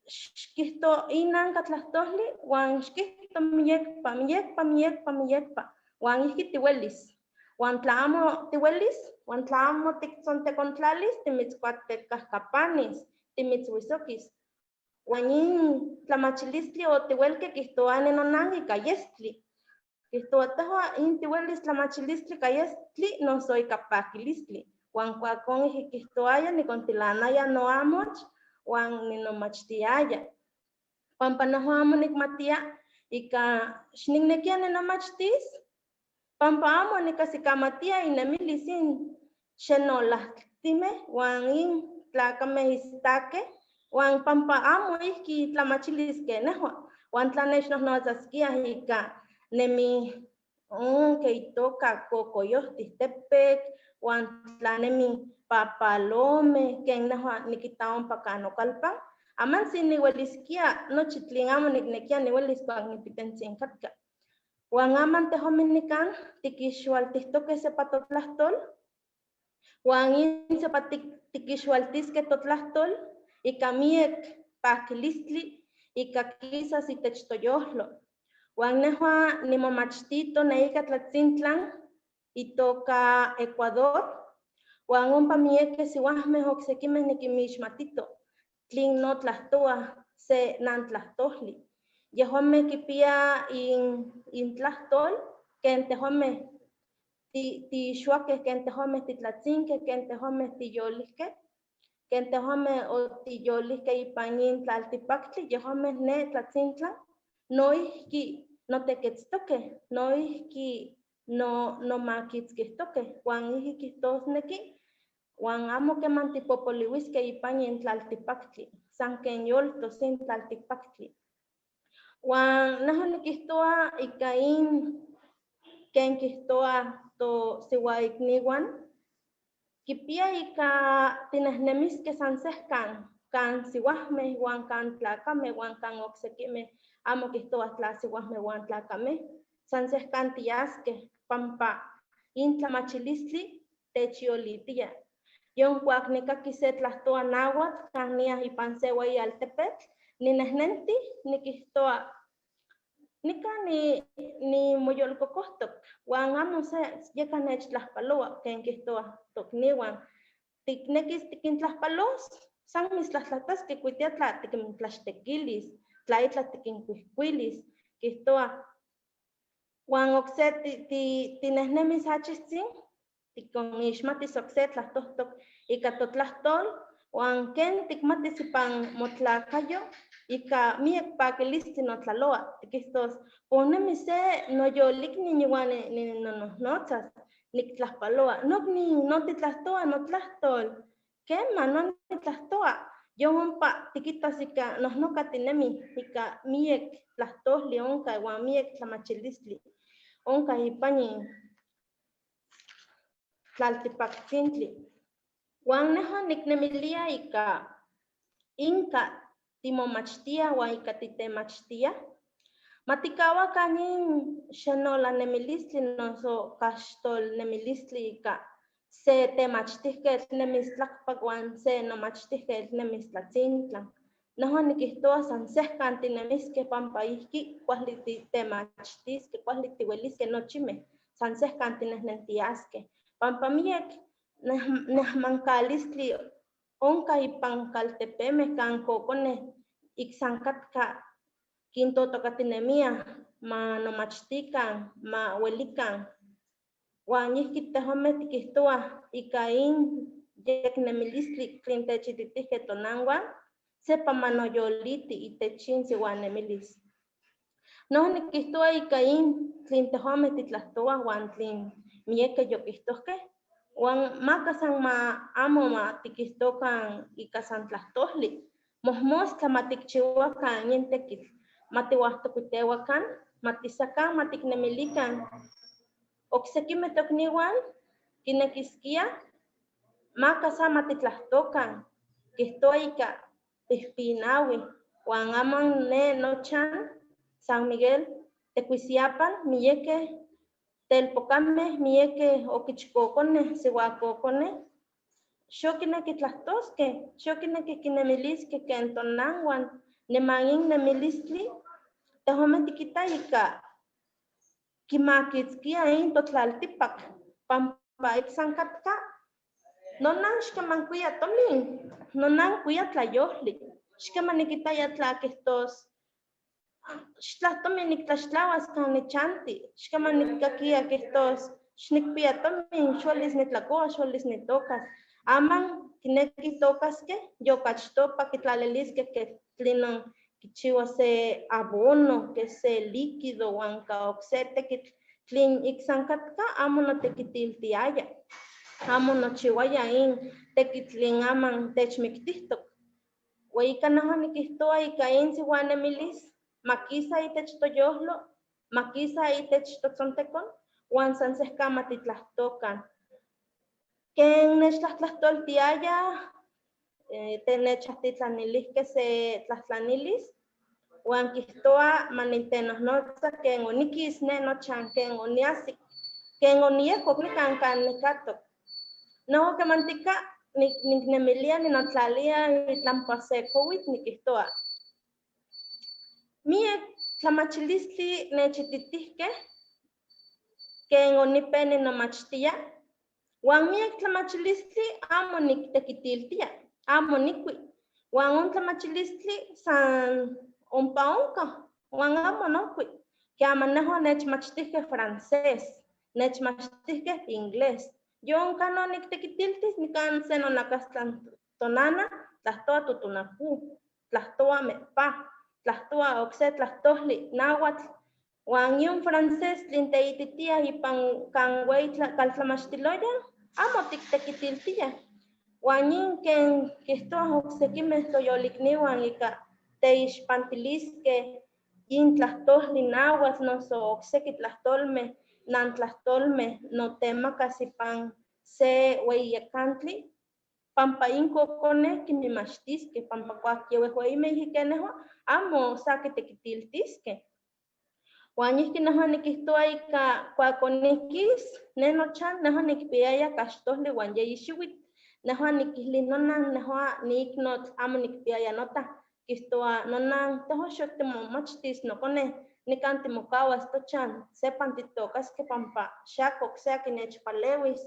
xkihto inanka tlahtoli uan xkihto miyekpa, miyekpa, miyekpa, miyekpa, uan ihki tiwelis. Uan tla amo tiwelis, uan tla amo tiktzontekontlalis, timitzkuatekajkapanis, timitzhuisokis. Uan in tlamachilistli otiuelke kihtowa nonan ika yestli. Kihtowa tehua in tiwelis tlamachilistli ika yestli noso ika pakilistli. Uan kuakon ijki kihtoaya nikontilanaya noamoch uan ninomachtiaya. Pampa nejua amo nikmatia ika xniknekia ninomachtis, pampa amo nikajsikamatia inemilis in xenolahtimeh uan in tlakameh istakeh, uan pampa amo ihki tlamachilis ken nejua, uan tla nechnohnotzaskiah ika nemi ke itoka Cocoyohtihtepec, Huan tla nemi papalome ken nehua nikita ompa kan nokalpan, amantzi niueliskia nochi tlen amo niknekia niuelis kuak nipitentzin katka. Huan aman tejuameh nikan tikixualtihtoke sepa totlahtol, huan in sepa tikixualtiskeh totlahtol ika miek pakilistli, ika kisas itech toyohlo. Huan nehua nimomachtito neika Tlatzintlan itoka Ecuador, huan ompa miekeh siuameh oksekimeh nikinmixmatito tlen no tlahtoa se nantlahtoli. Yejuameh kipia intlahtol ken tejuameh tixuakeh, ken tejuameh titlatzinkeh, ken tejuameh tiyolihkeh, ken tejuameh otiyolihkeh ipan in tlaltipaktli, yejuameh ne Tlatzintlan noihki noteketztokeh, noihki nomakitzkihtokeh, huan ihki kihtosneki, huan amo keman tipopoliuiskeh ipan in tlaltipaktli, san ken yoltos in tlaltipaktli. Huan neja nikihtoa ika in ken kihtoa tosiuaikniuan, kipia ika tinehnemiskeh san sehkan, kan siuameh huan kan tlakameh huan kan oksekimeh, amo kihtowa tla siuameh huan tlakameh, san sehkan tiaskeh, pampa in tlamachilistli techyolitia. Yon kuak nikaki se tlahtoa náhuatl kan niah ipan se weyi altepetl, ninehnenti nikihtoa, nikan nimoyolkokohtok, huan amo se yeka nechtlajpaloa ken kihtoa tokniuan. Tiknekis tikintlajpalos, san mitztlajtlataskeh kuitia tla tikintlaxtekilis, tla itla tikinkuijkuilis, kihtoa. Huan okse tinehnemis achihtzin, tikonixmatis okse tlahtohtok ika totlahtol, huan ken tikmatis ipan motlakayo, ika miek pakilistli notlaloa, tikihtos, ponemi se noyolikni iwan ninonohnotzas, niktlajpaloa, nokni no titlahtoa notlahtol, kema no nitlahtoa, yon ompa tikitas ika nohnoka tinemi, ika miek tlahtoli onka iwan miek tlamachilistli onka ipan in tlaltipaktzintli. Huan neja niknemilia ika inka timomachtia huan ika titemachtia, matikawakan in xenolannemilistli noso kaxtolnemilistli ika se temachtihketl nemis tlakpak huan se nomachtihketl nemis Tlatzintlan. Neja nikihtoa san sehkan tinemiskeh pampa ihki kuali titemachtiskeh, kuali tiueliskeh nochimeh, san sehkan tinehnentiaskeh. Pampa miek nehmankalistli onka ipan kaltepemeh kan kokoneh iksan katka kintotokatinemia ma nomachtikan, ma uelikan. Huan ihki tejuameh tikihtoa ika in yeknemilistli tlen techititihkeh tonanuan, sepa manoyoliti itech in siuanemilis. No nikihtoa ika in tlen tejuameh titlahtoa huan tlen miekeh yokihtohkeh, huan maka san ma amo ma tikihtokan ika san tlahtoli, mohmostla ma tikchiuakan yin tekitl, ma tiuajtokuitewakan, ma tisakan, ma tiknemilikan. Oksekimeh tokniuan kinekiskia maka sa ma titlahtokan, kihtoa ika tihpinaui, huan aman ne nochan San Miguel Tecuisiapan, miekeh telpokameh, miekeh okichkokoneh, siuakokoneh, xokineki tlahtoskeh, xokineki kinemiliskeh ken tonanuan, niman in nemilistli, tejuameh tikita ika kimakitzkia in totlaltipak, pampa iksan katka, nonan xkeman kuia tomin, nonan kuia tlayohli, xkeman nikitaya tla kihtos, xtlahtomin niktlaxtlawas kan nichanti, xkeman nikakia kihtos, xnikpia tomin, xuelis nitlakoa, xuelis nitokas, aman kineki tokaskeh, yokachtopa kitlaliliskeh ke tlinon kichiwa se abono, ke se líquido, huan ka okse tekitl tlen iksan katka amo notekitiltiaya, amo nochiuaya in tekitl tlen aman techmiktihtok. Huan ika neja nikihtoa ika in siuanemilis, makisa itech toyohlo, makisa itech totzontekon, huan san sehkan ma titlahtokan. Ken nechtlajtlajtoltiaya, tenechajtitlanilijque se tlajtlanilis, huan kijtoa manitenojnotza ken onikis ne nochan, ken oniasik, ken oniejcoc nikan kan nikatok. Noja kemantika niknemilia ninotlalia itlampa se kowitl nikijtoa. Miek tlamachilistli nechititihkeh ken onipe ninomachtia, huan miek tlamachilistli amo niktekitiltia, amo nikui, huan on tlamachilistli san ompa onka, huan amo nokui. Kiama nejua nechmachtihkeh francés, nechmachtihkeh inglés. Yonka no niktekitiltis nikan se nonakastlan tonana, tlahtoa totonapú, tlahtoa mepa, tlahtoa okse tlahtohli, náhuatl, huan ion francés tlen teititia ipan kan weyi kaltlamachtiloyan, amo tiktekitiltiah. Huan yin ken kijtohua oksekimeh toyolikniwan ika teixpantiliskeh yin tlahtohli náhuatl noso okseki tlahtolmeh, nantlajtolmeh notemakas ipan se weiyekantli, pampa in kokoneh kinmimachtiskeh, pampa kuak yewehweyimeh ijki ken nehua, amo sa kitekitiltiskeh. Huan ihki nejua nikijtoa ika kuak onikis ne nochan, nejua nikpiaya kaxtohli huan yeyi xiwitl. Nejua nikijli nonan, nejua niiknotl amo nikpiaya nota. Kijtoa nonan, tehua xoc timomachtis nokone, nikan timokawas tochan, sepan titokaskeh pampa xako okse akin nechpalewis.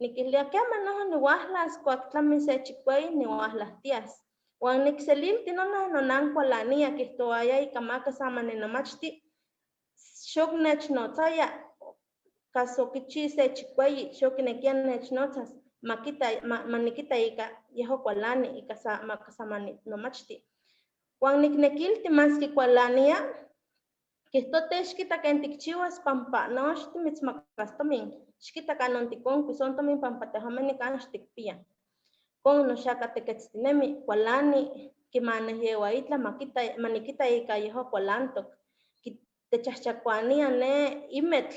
Nikilbia kema nejua nihuajlas kuak tlami se chikueyi nihuajlahtias. Huan nikselilti nonan, nonan kualania, kijtoaya ika maka sa maninomachti, xok nechnotzaya, kas okichi se chikueyi, xokinekia nechnotzas, makita, manikita ika yehua kualani, ika sa, maka sa maninomachti. Huan niknekilti maski kualania, kijtoa te xkita ken tikchiwas pampa no xtimitzmakas tomin, xkita kanon tikonkuis on tomin pampa tejuameh nikan xtikpia. Kon noxaka teketztinemi, kualani, kimanejyewa itlah makita, manikita ika yehua kualantok. Techahchakuania ne imetl,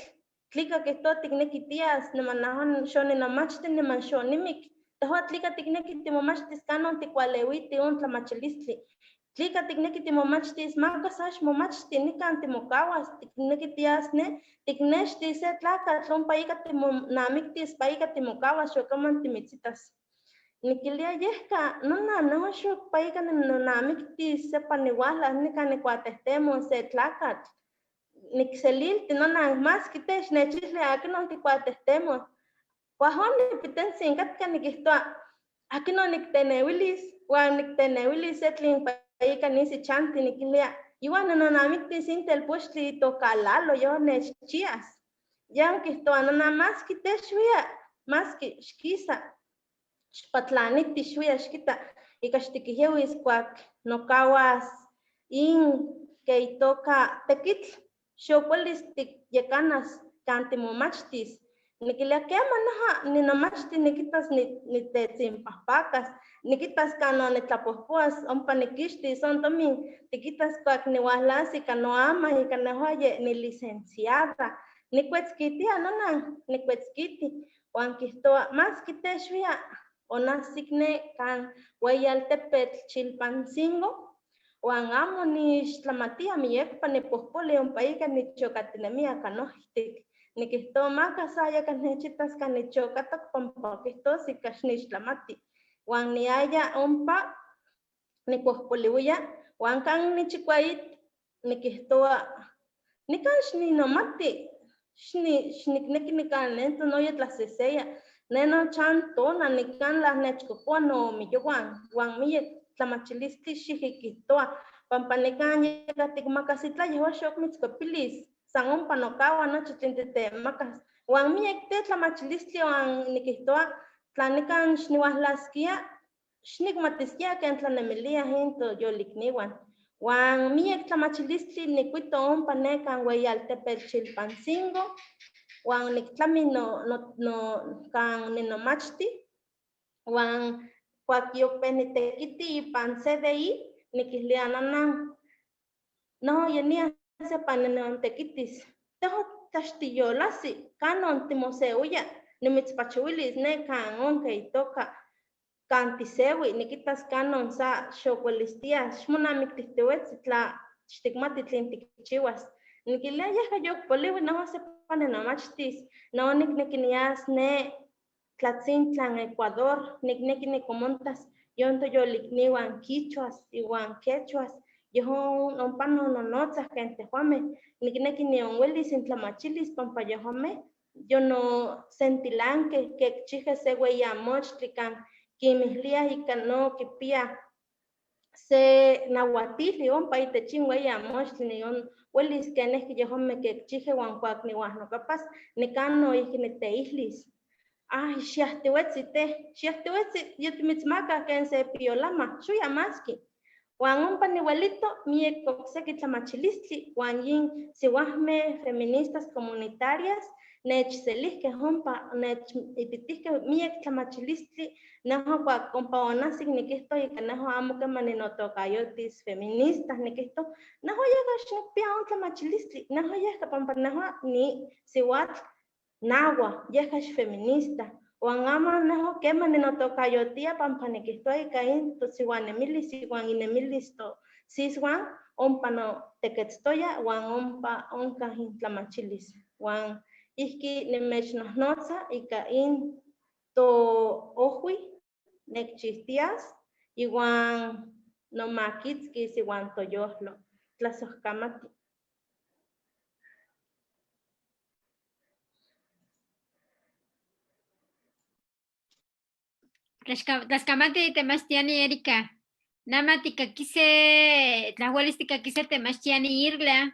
tlika kijtoa tikneki tias, niman naja xoninomachti niman xonimik, tehua tlika tikneki timomachtis kanon tikualewiti on tlamachilistli, tlika tikneki timomachtis maka sa xmomachti, nikan timokawas, tikneki tias ne, tiknextis se tlakatl ompa ika timonamiktis, pa ika timokawas, xokaman timitzitas. Nikilia yehka, nona, nejua xok pa ika ninonamiktis, sepa nihuajlas, nikan nikuatehtemos se tlakatl. Nikselilti nona, maski te xnechilui akinon tikuatehtemos. Kuajon nipitentzin katka nikijtoa, akinon niktenewilis, huan niktenewilis se tlen pa ika nisi chanti, nikilia, iuan ninonamiktis in telpochtli itoka Lalo, yehua nechchias. Yan kijtoa, nona, maski te xuia, maski xkisa, xpatlaniti xuia xkita, ika xtikijyewis kuak nokawas in ke itoka tekitl, xokuelis tikyekanas kan timomachtis. Nikilia, kema naja ninomachti nikitas nitetzinpahpakas, nikitas kanon nitlapohpoas, ompa nikixtis on tomin, tikitas kuak nihuajlas ika noama, ika nejua ye nilicenciada. Nikuetzkitia nonan, nikuetzkiti, huan kijtoa, maski te xuia, onahsik ne kan weyi altepetl Chilpancingo, huan amo nixtlamatia miyekpa nipohpoli ompa ika nichokatinemia kanohtik. Nikijtoa maka sa yakah nechitas kan nichokatok pampa kijtos ika xnixtlamati. Huan niaya ompa nipohpoliuia, huan kan nichikuait nikijtoa, nikan xninomati, xnikneki nikan nento noya tlaseseya, ne nochan tona nikan las nechkokoa nomiyowan, huan miyek tlamachilistli xijikijtoa, pampa nikan yeka tikmakas itlah yehua xok mitzkuepilis, san ompa nokawa nochi tlen titemakas. Huan miyek te tlamachilistli huan nikijtoa, tla nikan xnihuajlaskia, xnikmatiskia ken tlanemiliah in toyolikniwan. Huan miyek tlamachilistli nikuito ompa ne kan weyi altepetl Chilpancingo, huan niktlami no, no, no, kan ninomachti, huan kuak yopeh nitekiti ipan CDI, nikilbia nonan, no yenia sepa ninontekitis, tehua tlaxtiyolasi, kanon timoseuia, Nimitzpachiwilis ne kan onke itoka kan tisewi, nikitas kanon sa xokuelistias, xmonamiktihtiuetzi tla xtikmati tlen tikchiuas. Nikilia yejka yokpoliui, noja sepa ninomachtis, no nikneki nias ne Tlatzintlan, Ecuador, nikneki nikomontas yon toyolikniuan quichuas iwan quechuas, yejón ompa nononotzaj ken tejuamej, nikneki nionwelis intlamachilis pampa yejuamej yonosentilankej kekchijkej se weyi amochtli kan kinmijliaj ika no kipiaj se nahuatili ompa itech in weyi amochtli nion welis kenejki yejuamej kekchijkej uan kuak nihuajnokuepas nikan noijki niteijlis. Ay, xiajtiuetzi te, xiajtiuetzi, yotimitzmakaj ken se piolama, xuya maski. Huan ompa nihuelito miek okseki tlamachilistli huan yin sihuajmej feministas comunitarias nechselijkej ompa, nechititijkej miek tlamachilistli, nejua kuak ompa onajsik nikijto ika nejua amo kema ninotokayotis feminista, nikijto nejua yejka xnikpia on tlamachilistli, nejua yejka pampa nejua ni sihuatl nahua, yejka xfeminista, huan ama nejua kema ninotokayotia pampa nikijtoa ika in tosihuanemilis iwan inemilis tosiswan ompa noteketztoya huan ompa onkaj intlamachilis, huan ijki nimechnohnotza ika in toojui nekchijtias iwan nomakitzkis iwan toyojlo. Tlasojkamati. Tlaxcamati temachtiani Erika. Nama tikakise, tlahuelis tikakise temachtiani Irla.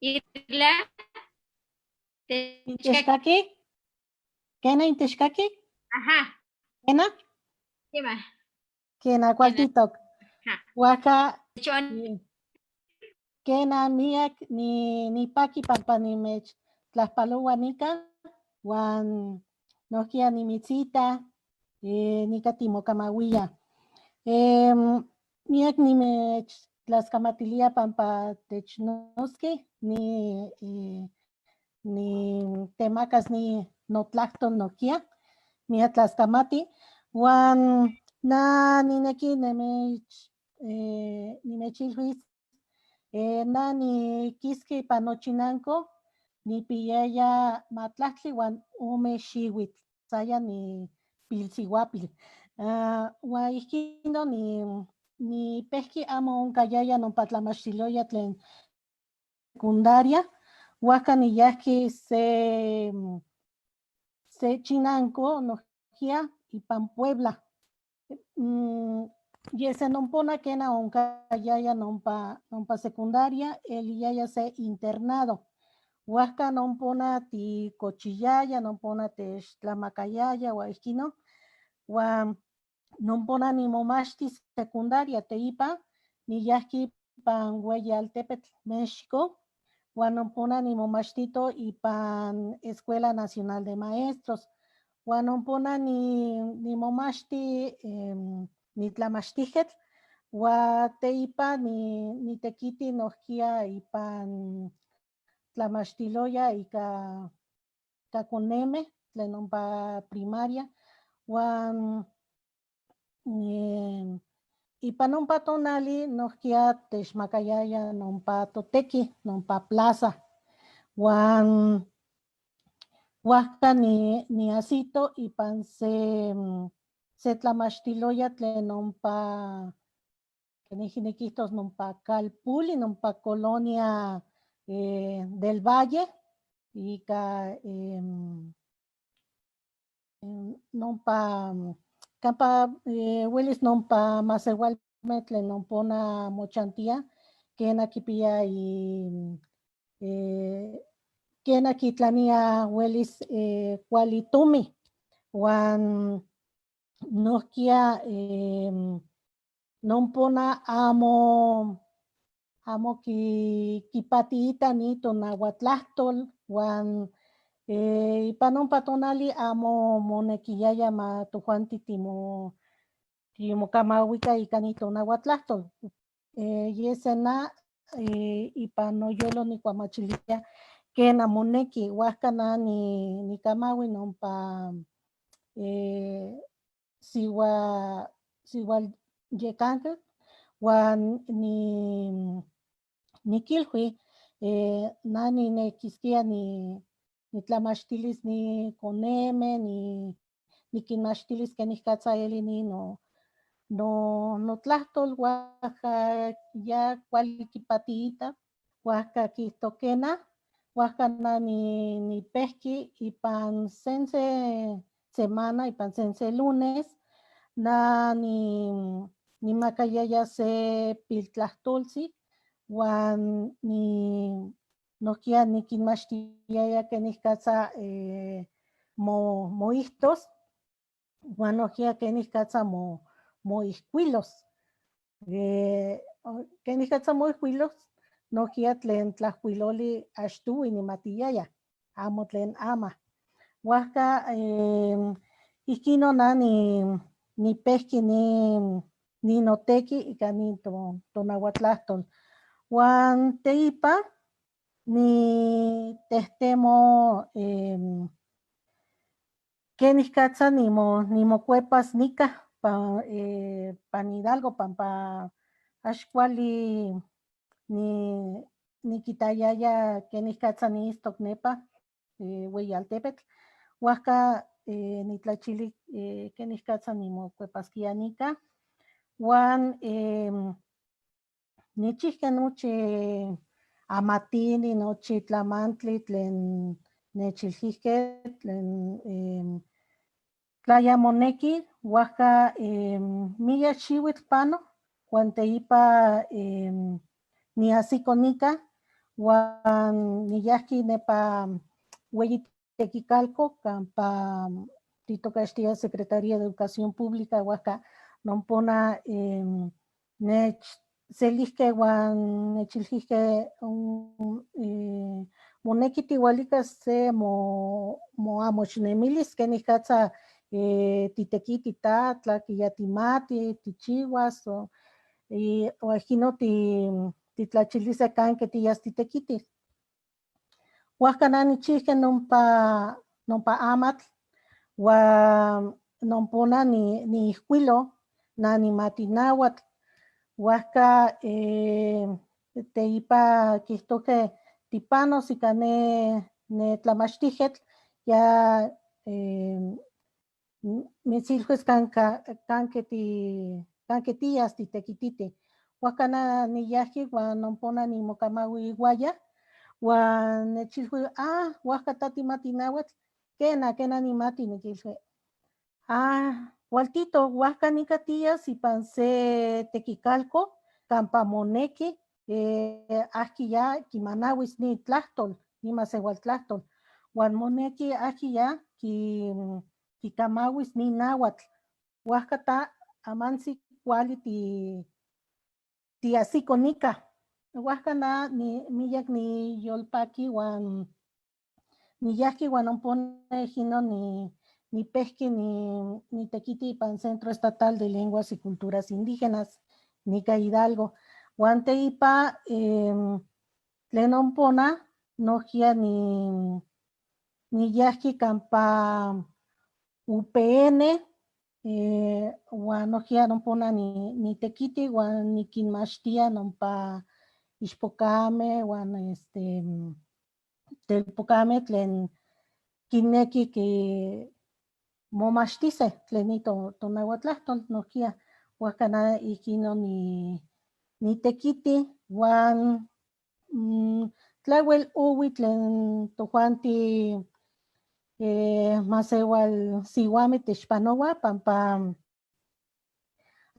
Irla. Intexkaki? Kena intexkaki? Ajá. Kena? Kema. Kena kualtitok. Huajka, kena miak nipaki pampa nimech tlajpaloua nikan, huan nohkia nimitzita, nika timokamauia. Miak nimech tlaskamatilia pampa technotzki, ni temakas ni notlahtol nohkia, miak tlaskamati, huan na nineki nimechilhuis, na nikiski ipan nochinanko, nipiyaya matlahtli huan ome xiuitl, saya ni pilsihuapil. Huan ijkino nipejki amo onkayaya nompa tlamachtiloya tlen secundaria, huajka niyajki se chinanko nohkia ipan Puebla. Ye se nompona kena onkayaya nompa secundaria, eliyaya se internado. Huajka nompona tikochiyaya, nompona techtlamakayaya, huan ijkino, huan nompona nimomachti secundaria teipa, niyajki ipan Ueyi Altepetl, México, huan nompona nimomachtito ipan Escuela Nacional de Maestros, huan nompona nimomachti nitlamachtijketl, huan teipa nitekiti nohkia ipan tlamachtiloya ika koneme tlen ompa primaria, huan ipan ompa tonali nohkia techmakayaya nompa toteki, nompa plaza, huan huajka niasito ipan se tlamachtiloya tlen ompa, kenijki nikijtos, nompa Calpuli, nompa Colonia del Valle, ika nompa kampa welis nompa masewalme tlen ompona mochantia, kena kipia kena kitlania welis kuali tomi, huan nohkia nompona amo kipatiita ni tonahuatlahtol, huan ipan ompa tonali amo monekiyaya ma tojuanti timokamauika ika ni tonahuatlahtol. Ye se na ipan noyolo nikuamachilia Quena moneki, huajca na nicamahui nompa sihuayecanquetl huan niquilhui na ninequisquía nitlamachtilis ni coneme, niquinmachtilis quenicatza eli ni notlahtol, huajca ya cuali quipatiita, huajca quiijto quena, huajca na nipejqui ipan sense semana, ipan sense lunes, na nimacayaya se piltlahtoltzi, huan nohkia niquinmachtiyaya quenicatza moijtos, huan nohkia quenicatza moijcuilos. Quenicatza moijcuilos, nohkia tlen tlajcuiloli achtohui nimatiyaya, amo tlen ama. Huajca ijquinon na nipejqui ninoteki ika ni tonahuatlahtol. Huan teipa nitehtemo quenicatza nimocuepas nica pan Hidalgo, pampa ax cuali niquitayaya quenicatza niitztoc nepa hueyi altepetl, huajca nitlachili quenicatza nimocuepasquia nica, huan nichijque nochi amatini, nochi tlamantli tlen nechilhuijque, tlen tlaya moneki, huajca miyac xihuitl pano, huan teipa niajsico nica, huan niyajqui nepa hueyi tequicalco, campa titocaxtia Secretaría de Educación Pública, huajca nompona nechselijque huan nechilhuijque moneki tihualicas se moamoxnemilis quenicatza titequiti ta, tlaque ya timati, tichihuas, o ijquino titlachilise canque tiyas titequiti. Huajca na nichijque nompa amatl, huan nompona niijcuilo, na nimati náhuatl, huajca teipa quiijtojque tipanos ica ne tlamachtijquetl, ya mitzilhuis canque tiyas titequititi. Huajca na niyajqui huan nompona nimocamahui ihuaya, huan nechilhui, ah, huajca ta timati náhuatl, quena, quena nimati, niquilhui. Ah, cualtito, huajca nica tiyas ipan se tequicalco, campa moneki, ajqui ya quimanahuis ni tlahtol, ni masehualtlahtol, huan moneki ajqui ya quicamahuis ni náhuatl, huajca ta amantzi cuali tiajsico nica. Huajca na miyac niyolpaqui huan niyajqui huan ompone ijquinon nipejqui nitequiti ipan Centro Estatal de Lenguas y Culturas Indígenas, nica Hidalgo. Huan teipa tlen ompona nohkia niyajqui campa UPN, huan nohkia nompona nitequiti huan niquinmachtia nompa ixpocame huan telpocame tlen quineki ki momachtise tlen ni tonahuatlahtol nohkia, huajca na ijquinon nitequiti huan tlahuel ohui tlen tojuanti masehual sihuame techpanohua pampa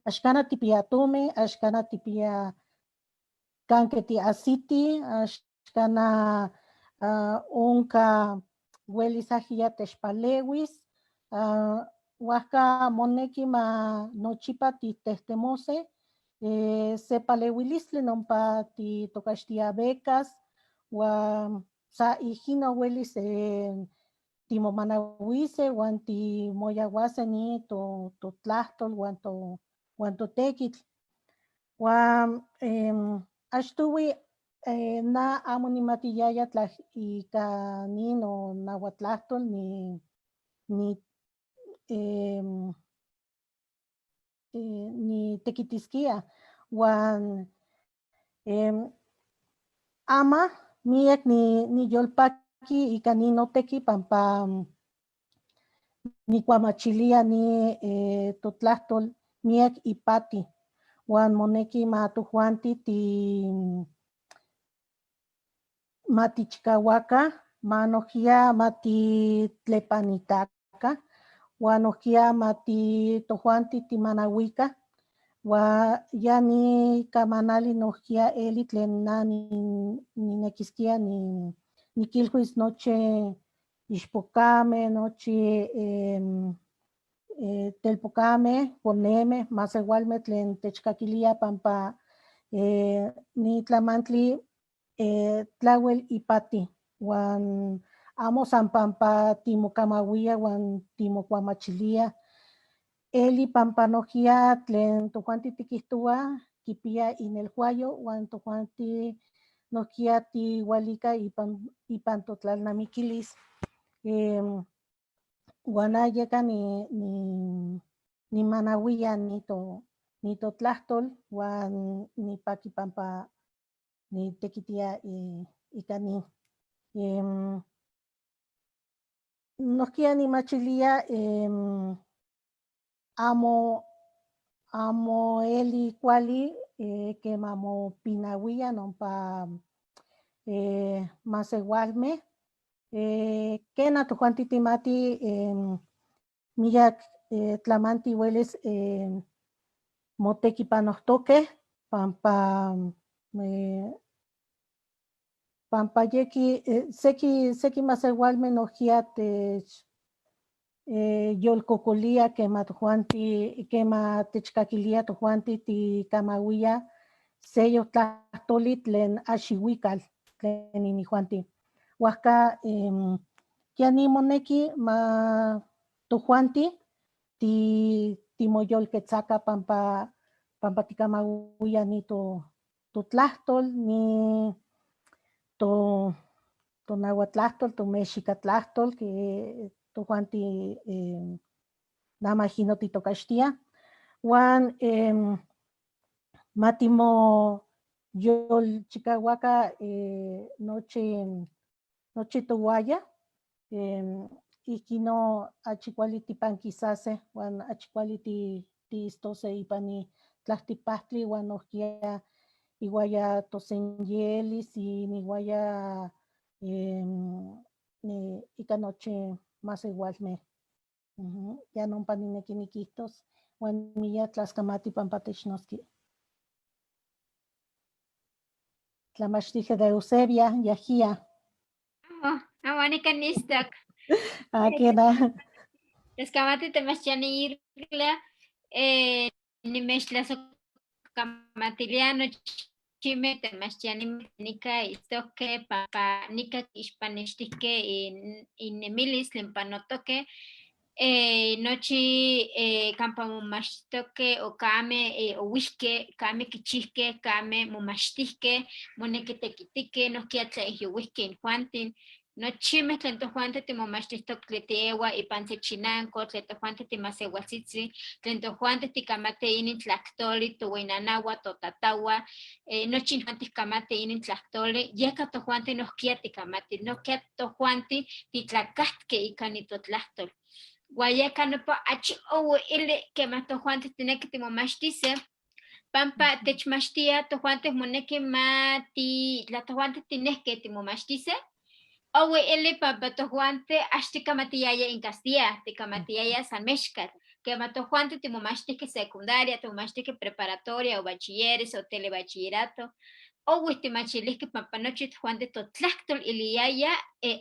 axcana tipia tomi, axcana tipia canque tiasiti, axcana onca huelis aji ya techpalewis, huajca moneki ma nochipa titehtemose se palewilistli nompa titocaxtia becas, huan sa ijquinon huelis timomanahuise huan timoyahuase ni totlahtol huan totequitl. Huan achtohui Na amo nimatiyaya tla ika ni nonahuatlahtol ni nitequitisquía huan ama miyac niyolpaqui ika ni notequi pampa nikuamachilia ni totlahtol miyac ipati huan moneki ma tojuanti matichikahuaca ma nojquiya matitlepanitaca huan nojquiya mati tojuanti timanahuica huan ya ni camanali nojquiya eli tlen na ninequisquia niquilhuis nochi ixpocame, nochi telpocame, coneme, masehualme tlen techcaquilia pampa ni tlamantli tlahuel ipati huan amo san pampa timocamahuia huan timocuamachilia, eli pampa nojquiya tlen tojuanti tiquijtohua quipiya inelhuayo huan tojuanti nojquiya tihualica ipan totlalnamiquilis huan na yeca nimanahuia ni totlahtol huan nipaqui pampa nitequitia ika ni. Nojquiya nimachilia amo eli cuali quema mopinahuia nompa masehualme, quena tojuanti timati miyac tlamanti huelis motequipanojtoque pampa yequi seki masehualme nojquiya tech yolcocolia quema tojuanti, quema techcaquilia tojuanti ticamahuia seyoc tlahtoli tlen ax ihuical tlen inijuanti. Huajca ya ni moneki ma tojuanti timoyolquetzaca pampa ticamahuia ni totlahtol, ni tonahuatlahtol, tomexicatlahttol, que tojuanti nama ijino titocaxtia, huan matimoyolchicahuaca nochi tohuaya, ijkino achi cuali tipanquisase huan achi cuali tiistose ipan ni tlaltipahtli huan nojquiya ihuaya tosenyelis inihuaya ika nochi masehualme. Ya nompa ninequi niquihtos huan miyac tlascamati pampa technotzqui. Tlamachtije de Eusebia, yajia. Amo, amo nican nistok. Ah, queda. Tlascamati temachtiani Irla, nimechtlasocamatilia nochime temachtiani nica istoque pampa nica ixpanextihque innemilis tlen panotoque, nochi campa momachtihtoque o kame ohuihque, kame quichihque, kame momachtihque, moneki tequitique, nohkia tlaijyohuihque injuantin, nochimeh tlen tojuanti timomachtihtok tlen tiewa ipan se chinanco, tlen tojuanti timaseualtzitzi, tlen tojuanti tikamati inin tlahtoli, tohuinanahua, totatahua, nochi injuanti kamati inin tlahtoli, yeka tojuanti nohkia tikamati, nohkia tojuanti titlakahtke ika nitotlahtol. Huan yeka nopa achi ohui ili quema tojuanti tineki timomachtise, pampa techmachtia tojuanti moneki ma ti, tla tojuanti tinehke timomachtise, ohui ili pampa tojuanti ax tikamatiyaya in castilla, tikamatiyaya san mexcatl, quema tojuanti timomachtihke secundaria, timomachtihke preparatoria o bachilleres o telebachillerato, ohui timachilihke pampa nochi tojuanti totlahtol iliyaya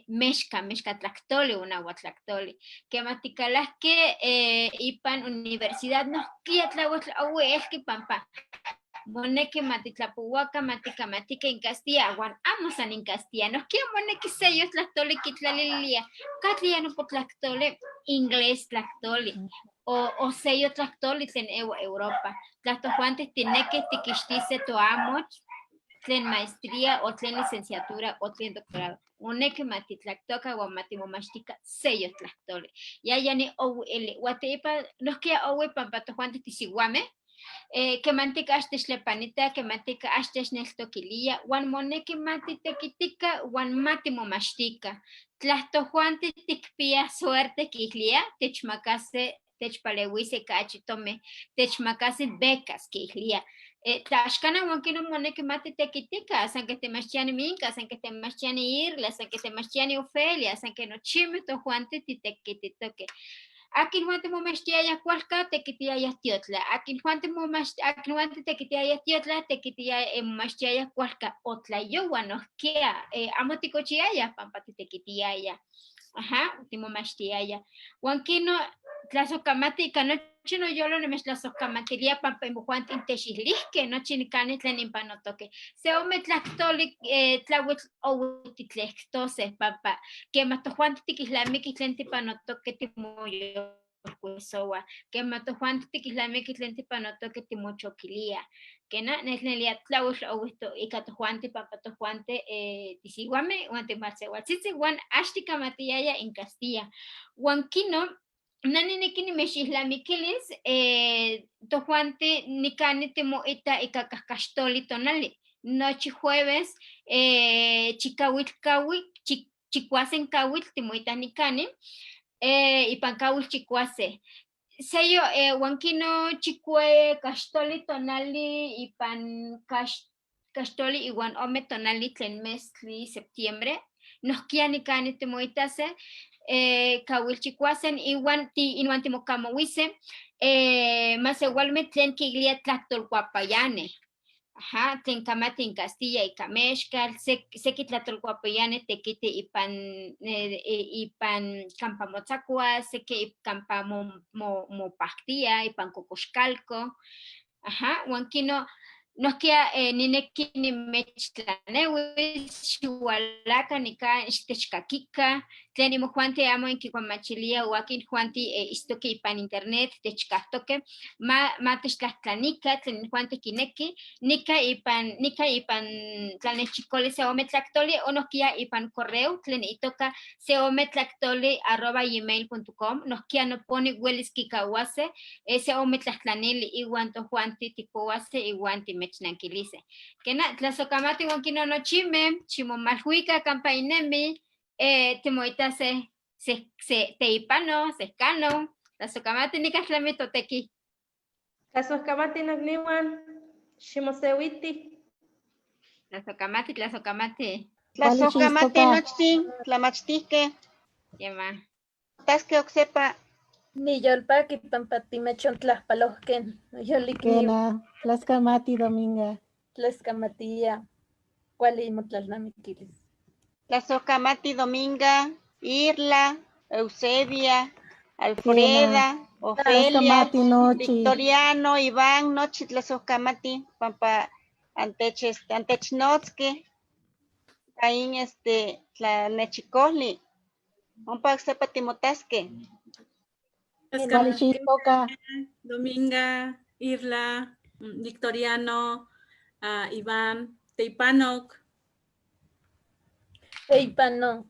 mexca, mexcatlahtoli o nahuatlahtoli. Quema tikalahke ipan universidad nohkia tlauel ohui elki pampa moneki matitlapuhuaca, matikamatika in castilla, huan amo san in castilla, nohkia moneki seyoc tlahtoli kitlalililia, katli ya nopa tlahtoli, inglés tlahtoli, o seyoc tlahtoli tlen ewa Europa. Tla tojuanti tinekih tikixtise toamoch, Tlen maestría o tlen licenciatura o tlen doctorado. Moneki ma titlaktoka uan ma timomachtika seyoc tlahtoli. Yaya ni ohui eli. Uan teipa nojquiya ohui pampa tojuanti tisihuameh, quemantica ax techtlepanita, quemantica ax techneltoquilia, uan moneki ma titequitica uan ma timomachtica. Tla tojuanti tikpiyaj suerte quiilia, techmacase, techpaleuise ica achitomeh, techmacase becas quiilia. Tla axcana uan quinon moneki ma titequitica, san que temachtiani Minka, san que temachtiani Irla, san que temachtiani Ofelia, san que nochimeh tojuanti titequititoque. Akin juanti momachtiaya kualka tequitiaya tiotla, akin juanti akin juanti tequitiaya tiotla tequitiaya momachtiaya kualka o tlayoua nohkia, amo tikochiaya pampa titequitiaya. Ajá, timomachtiaya. Uan kino tlasojkamati ika nochi noyolo nimechtlasojkamatilia pampa imojuanti intechilihque nochi nicani tlen inpanotoque. Se ome tlahtoli tlauitl ohui titlejtose pampa quema tojuanti tiquilnamiquij tlen tipanotoque timoyolcuesohua, quema tojuanti tiquilnamiquij tlen tipanotoque timochoquilia. Quena, nelnelia tlauitl ohui ika tojuanti pampa tojuanti tisihuameh uan timalseualtzitzi uan ax ticamatiyaya in Castilla. Uan kino, na nineki nimechilnamiquilis tojuanti nicani timoita ika cahcaxtoli tonali. Nochi jueves chicauitl kauitl, chicuasen kauitl timoita nicani, ipan kauitl chicuase. Seyo uan kino chicue caxtoli tonali ipan caxtoli iuan ome tonali tlen meztli septiembre, nohkia nicani timoitase, kauil chicuasen iuan inuan timokamouise, maseualmeh tlen quilia tlahtolcuapayane. Ajá, tlen kamati in Castilla ika mexcal, seki tlahtolcuapayane tequiti ipan kampa motzakua, seki kampa mopahtia, ipan Cocoxcalco. Ajá, uan kino nohkia nineki nimechtlaneuis, xiualaka nika xitechkakika, tlen imojuanti amo inkicuamachilia o akin juanti istoke ipan internet techkahtoke, ma techtlahtlanika tlen inojuanti kineki, nika ipan tlanechicoli se ome tlahtoli o nohkia ipan correo tlen itoka se ome tlahtoli arroba gmail punto com, nohkia noponi uelis kikauase, se ome tlahtlanili iuan tojuanti tikpouase iuan timechnanquilise. Kena, tlasojkamati uan kino nochimeh, ximomalhuika kampa inemi, timoitase se teipano, sehkano, tlasojkamati nikah tlami toteki. Tlasojkamati nokniuan, ximoseuiti. Tlasojkamati, tlasojkamati. Tlasojkamati nochtin, tlamachtihkeh. Yema. Taske oksepa. Niyolpaki pampa timechontlajpalohkeh, noyolikniu. Kena, tlaskamati, Dominga. Tlaxkamatia, kuali motlalnamikilis. Tlasojkamati, Dominga, Irla, Eusebia, Alfreda, Kena. Ofelia, Tlaskamati nochi. Victoriano, Iván, nochi tlasojkamati, pampa antechnotzkeh, kain tlanechicojli. Ompa oksepa timotaskeh. Kuali xitoka. Dominga, Irla, Victoriano, Iván, Teipanok. Teipano.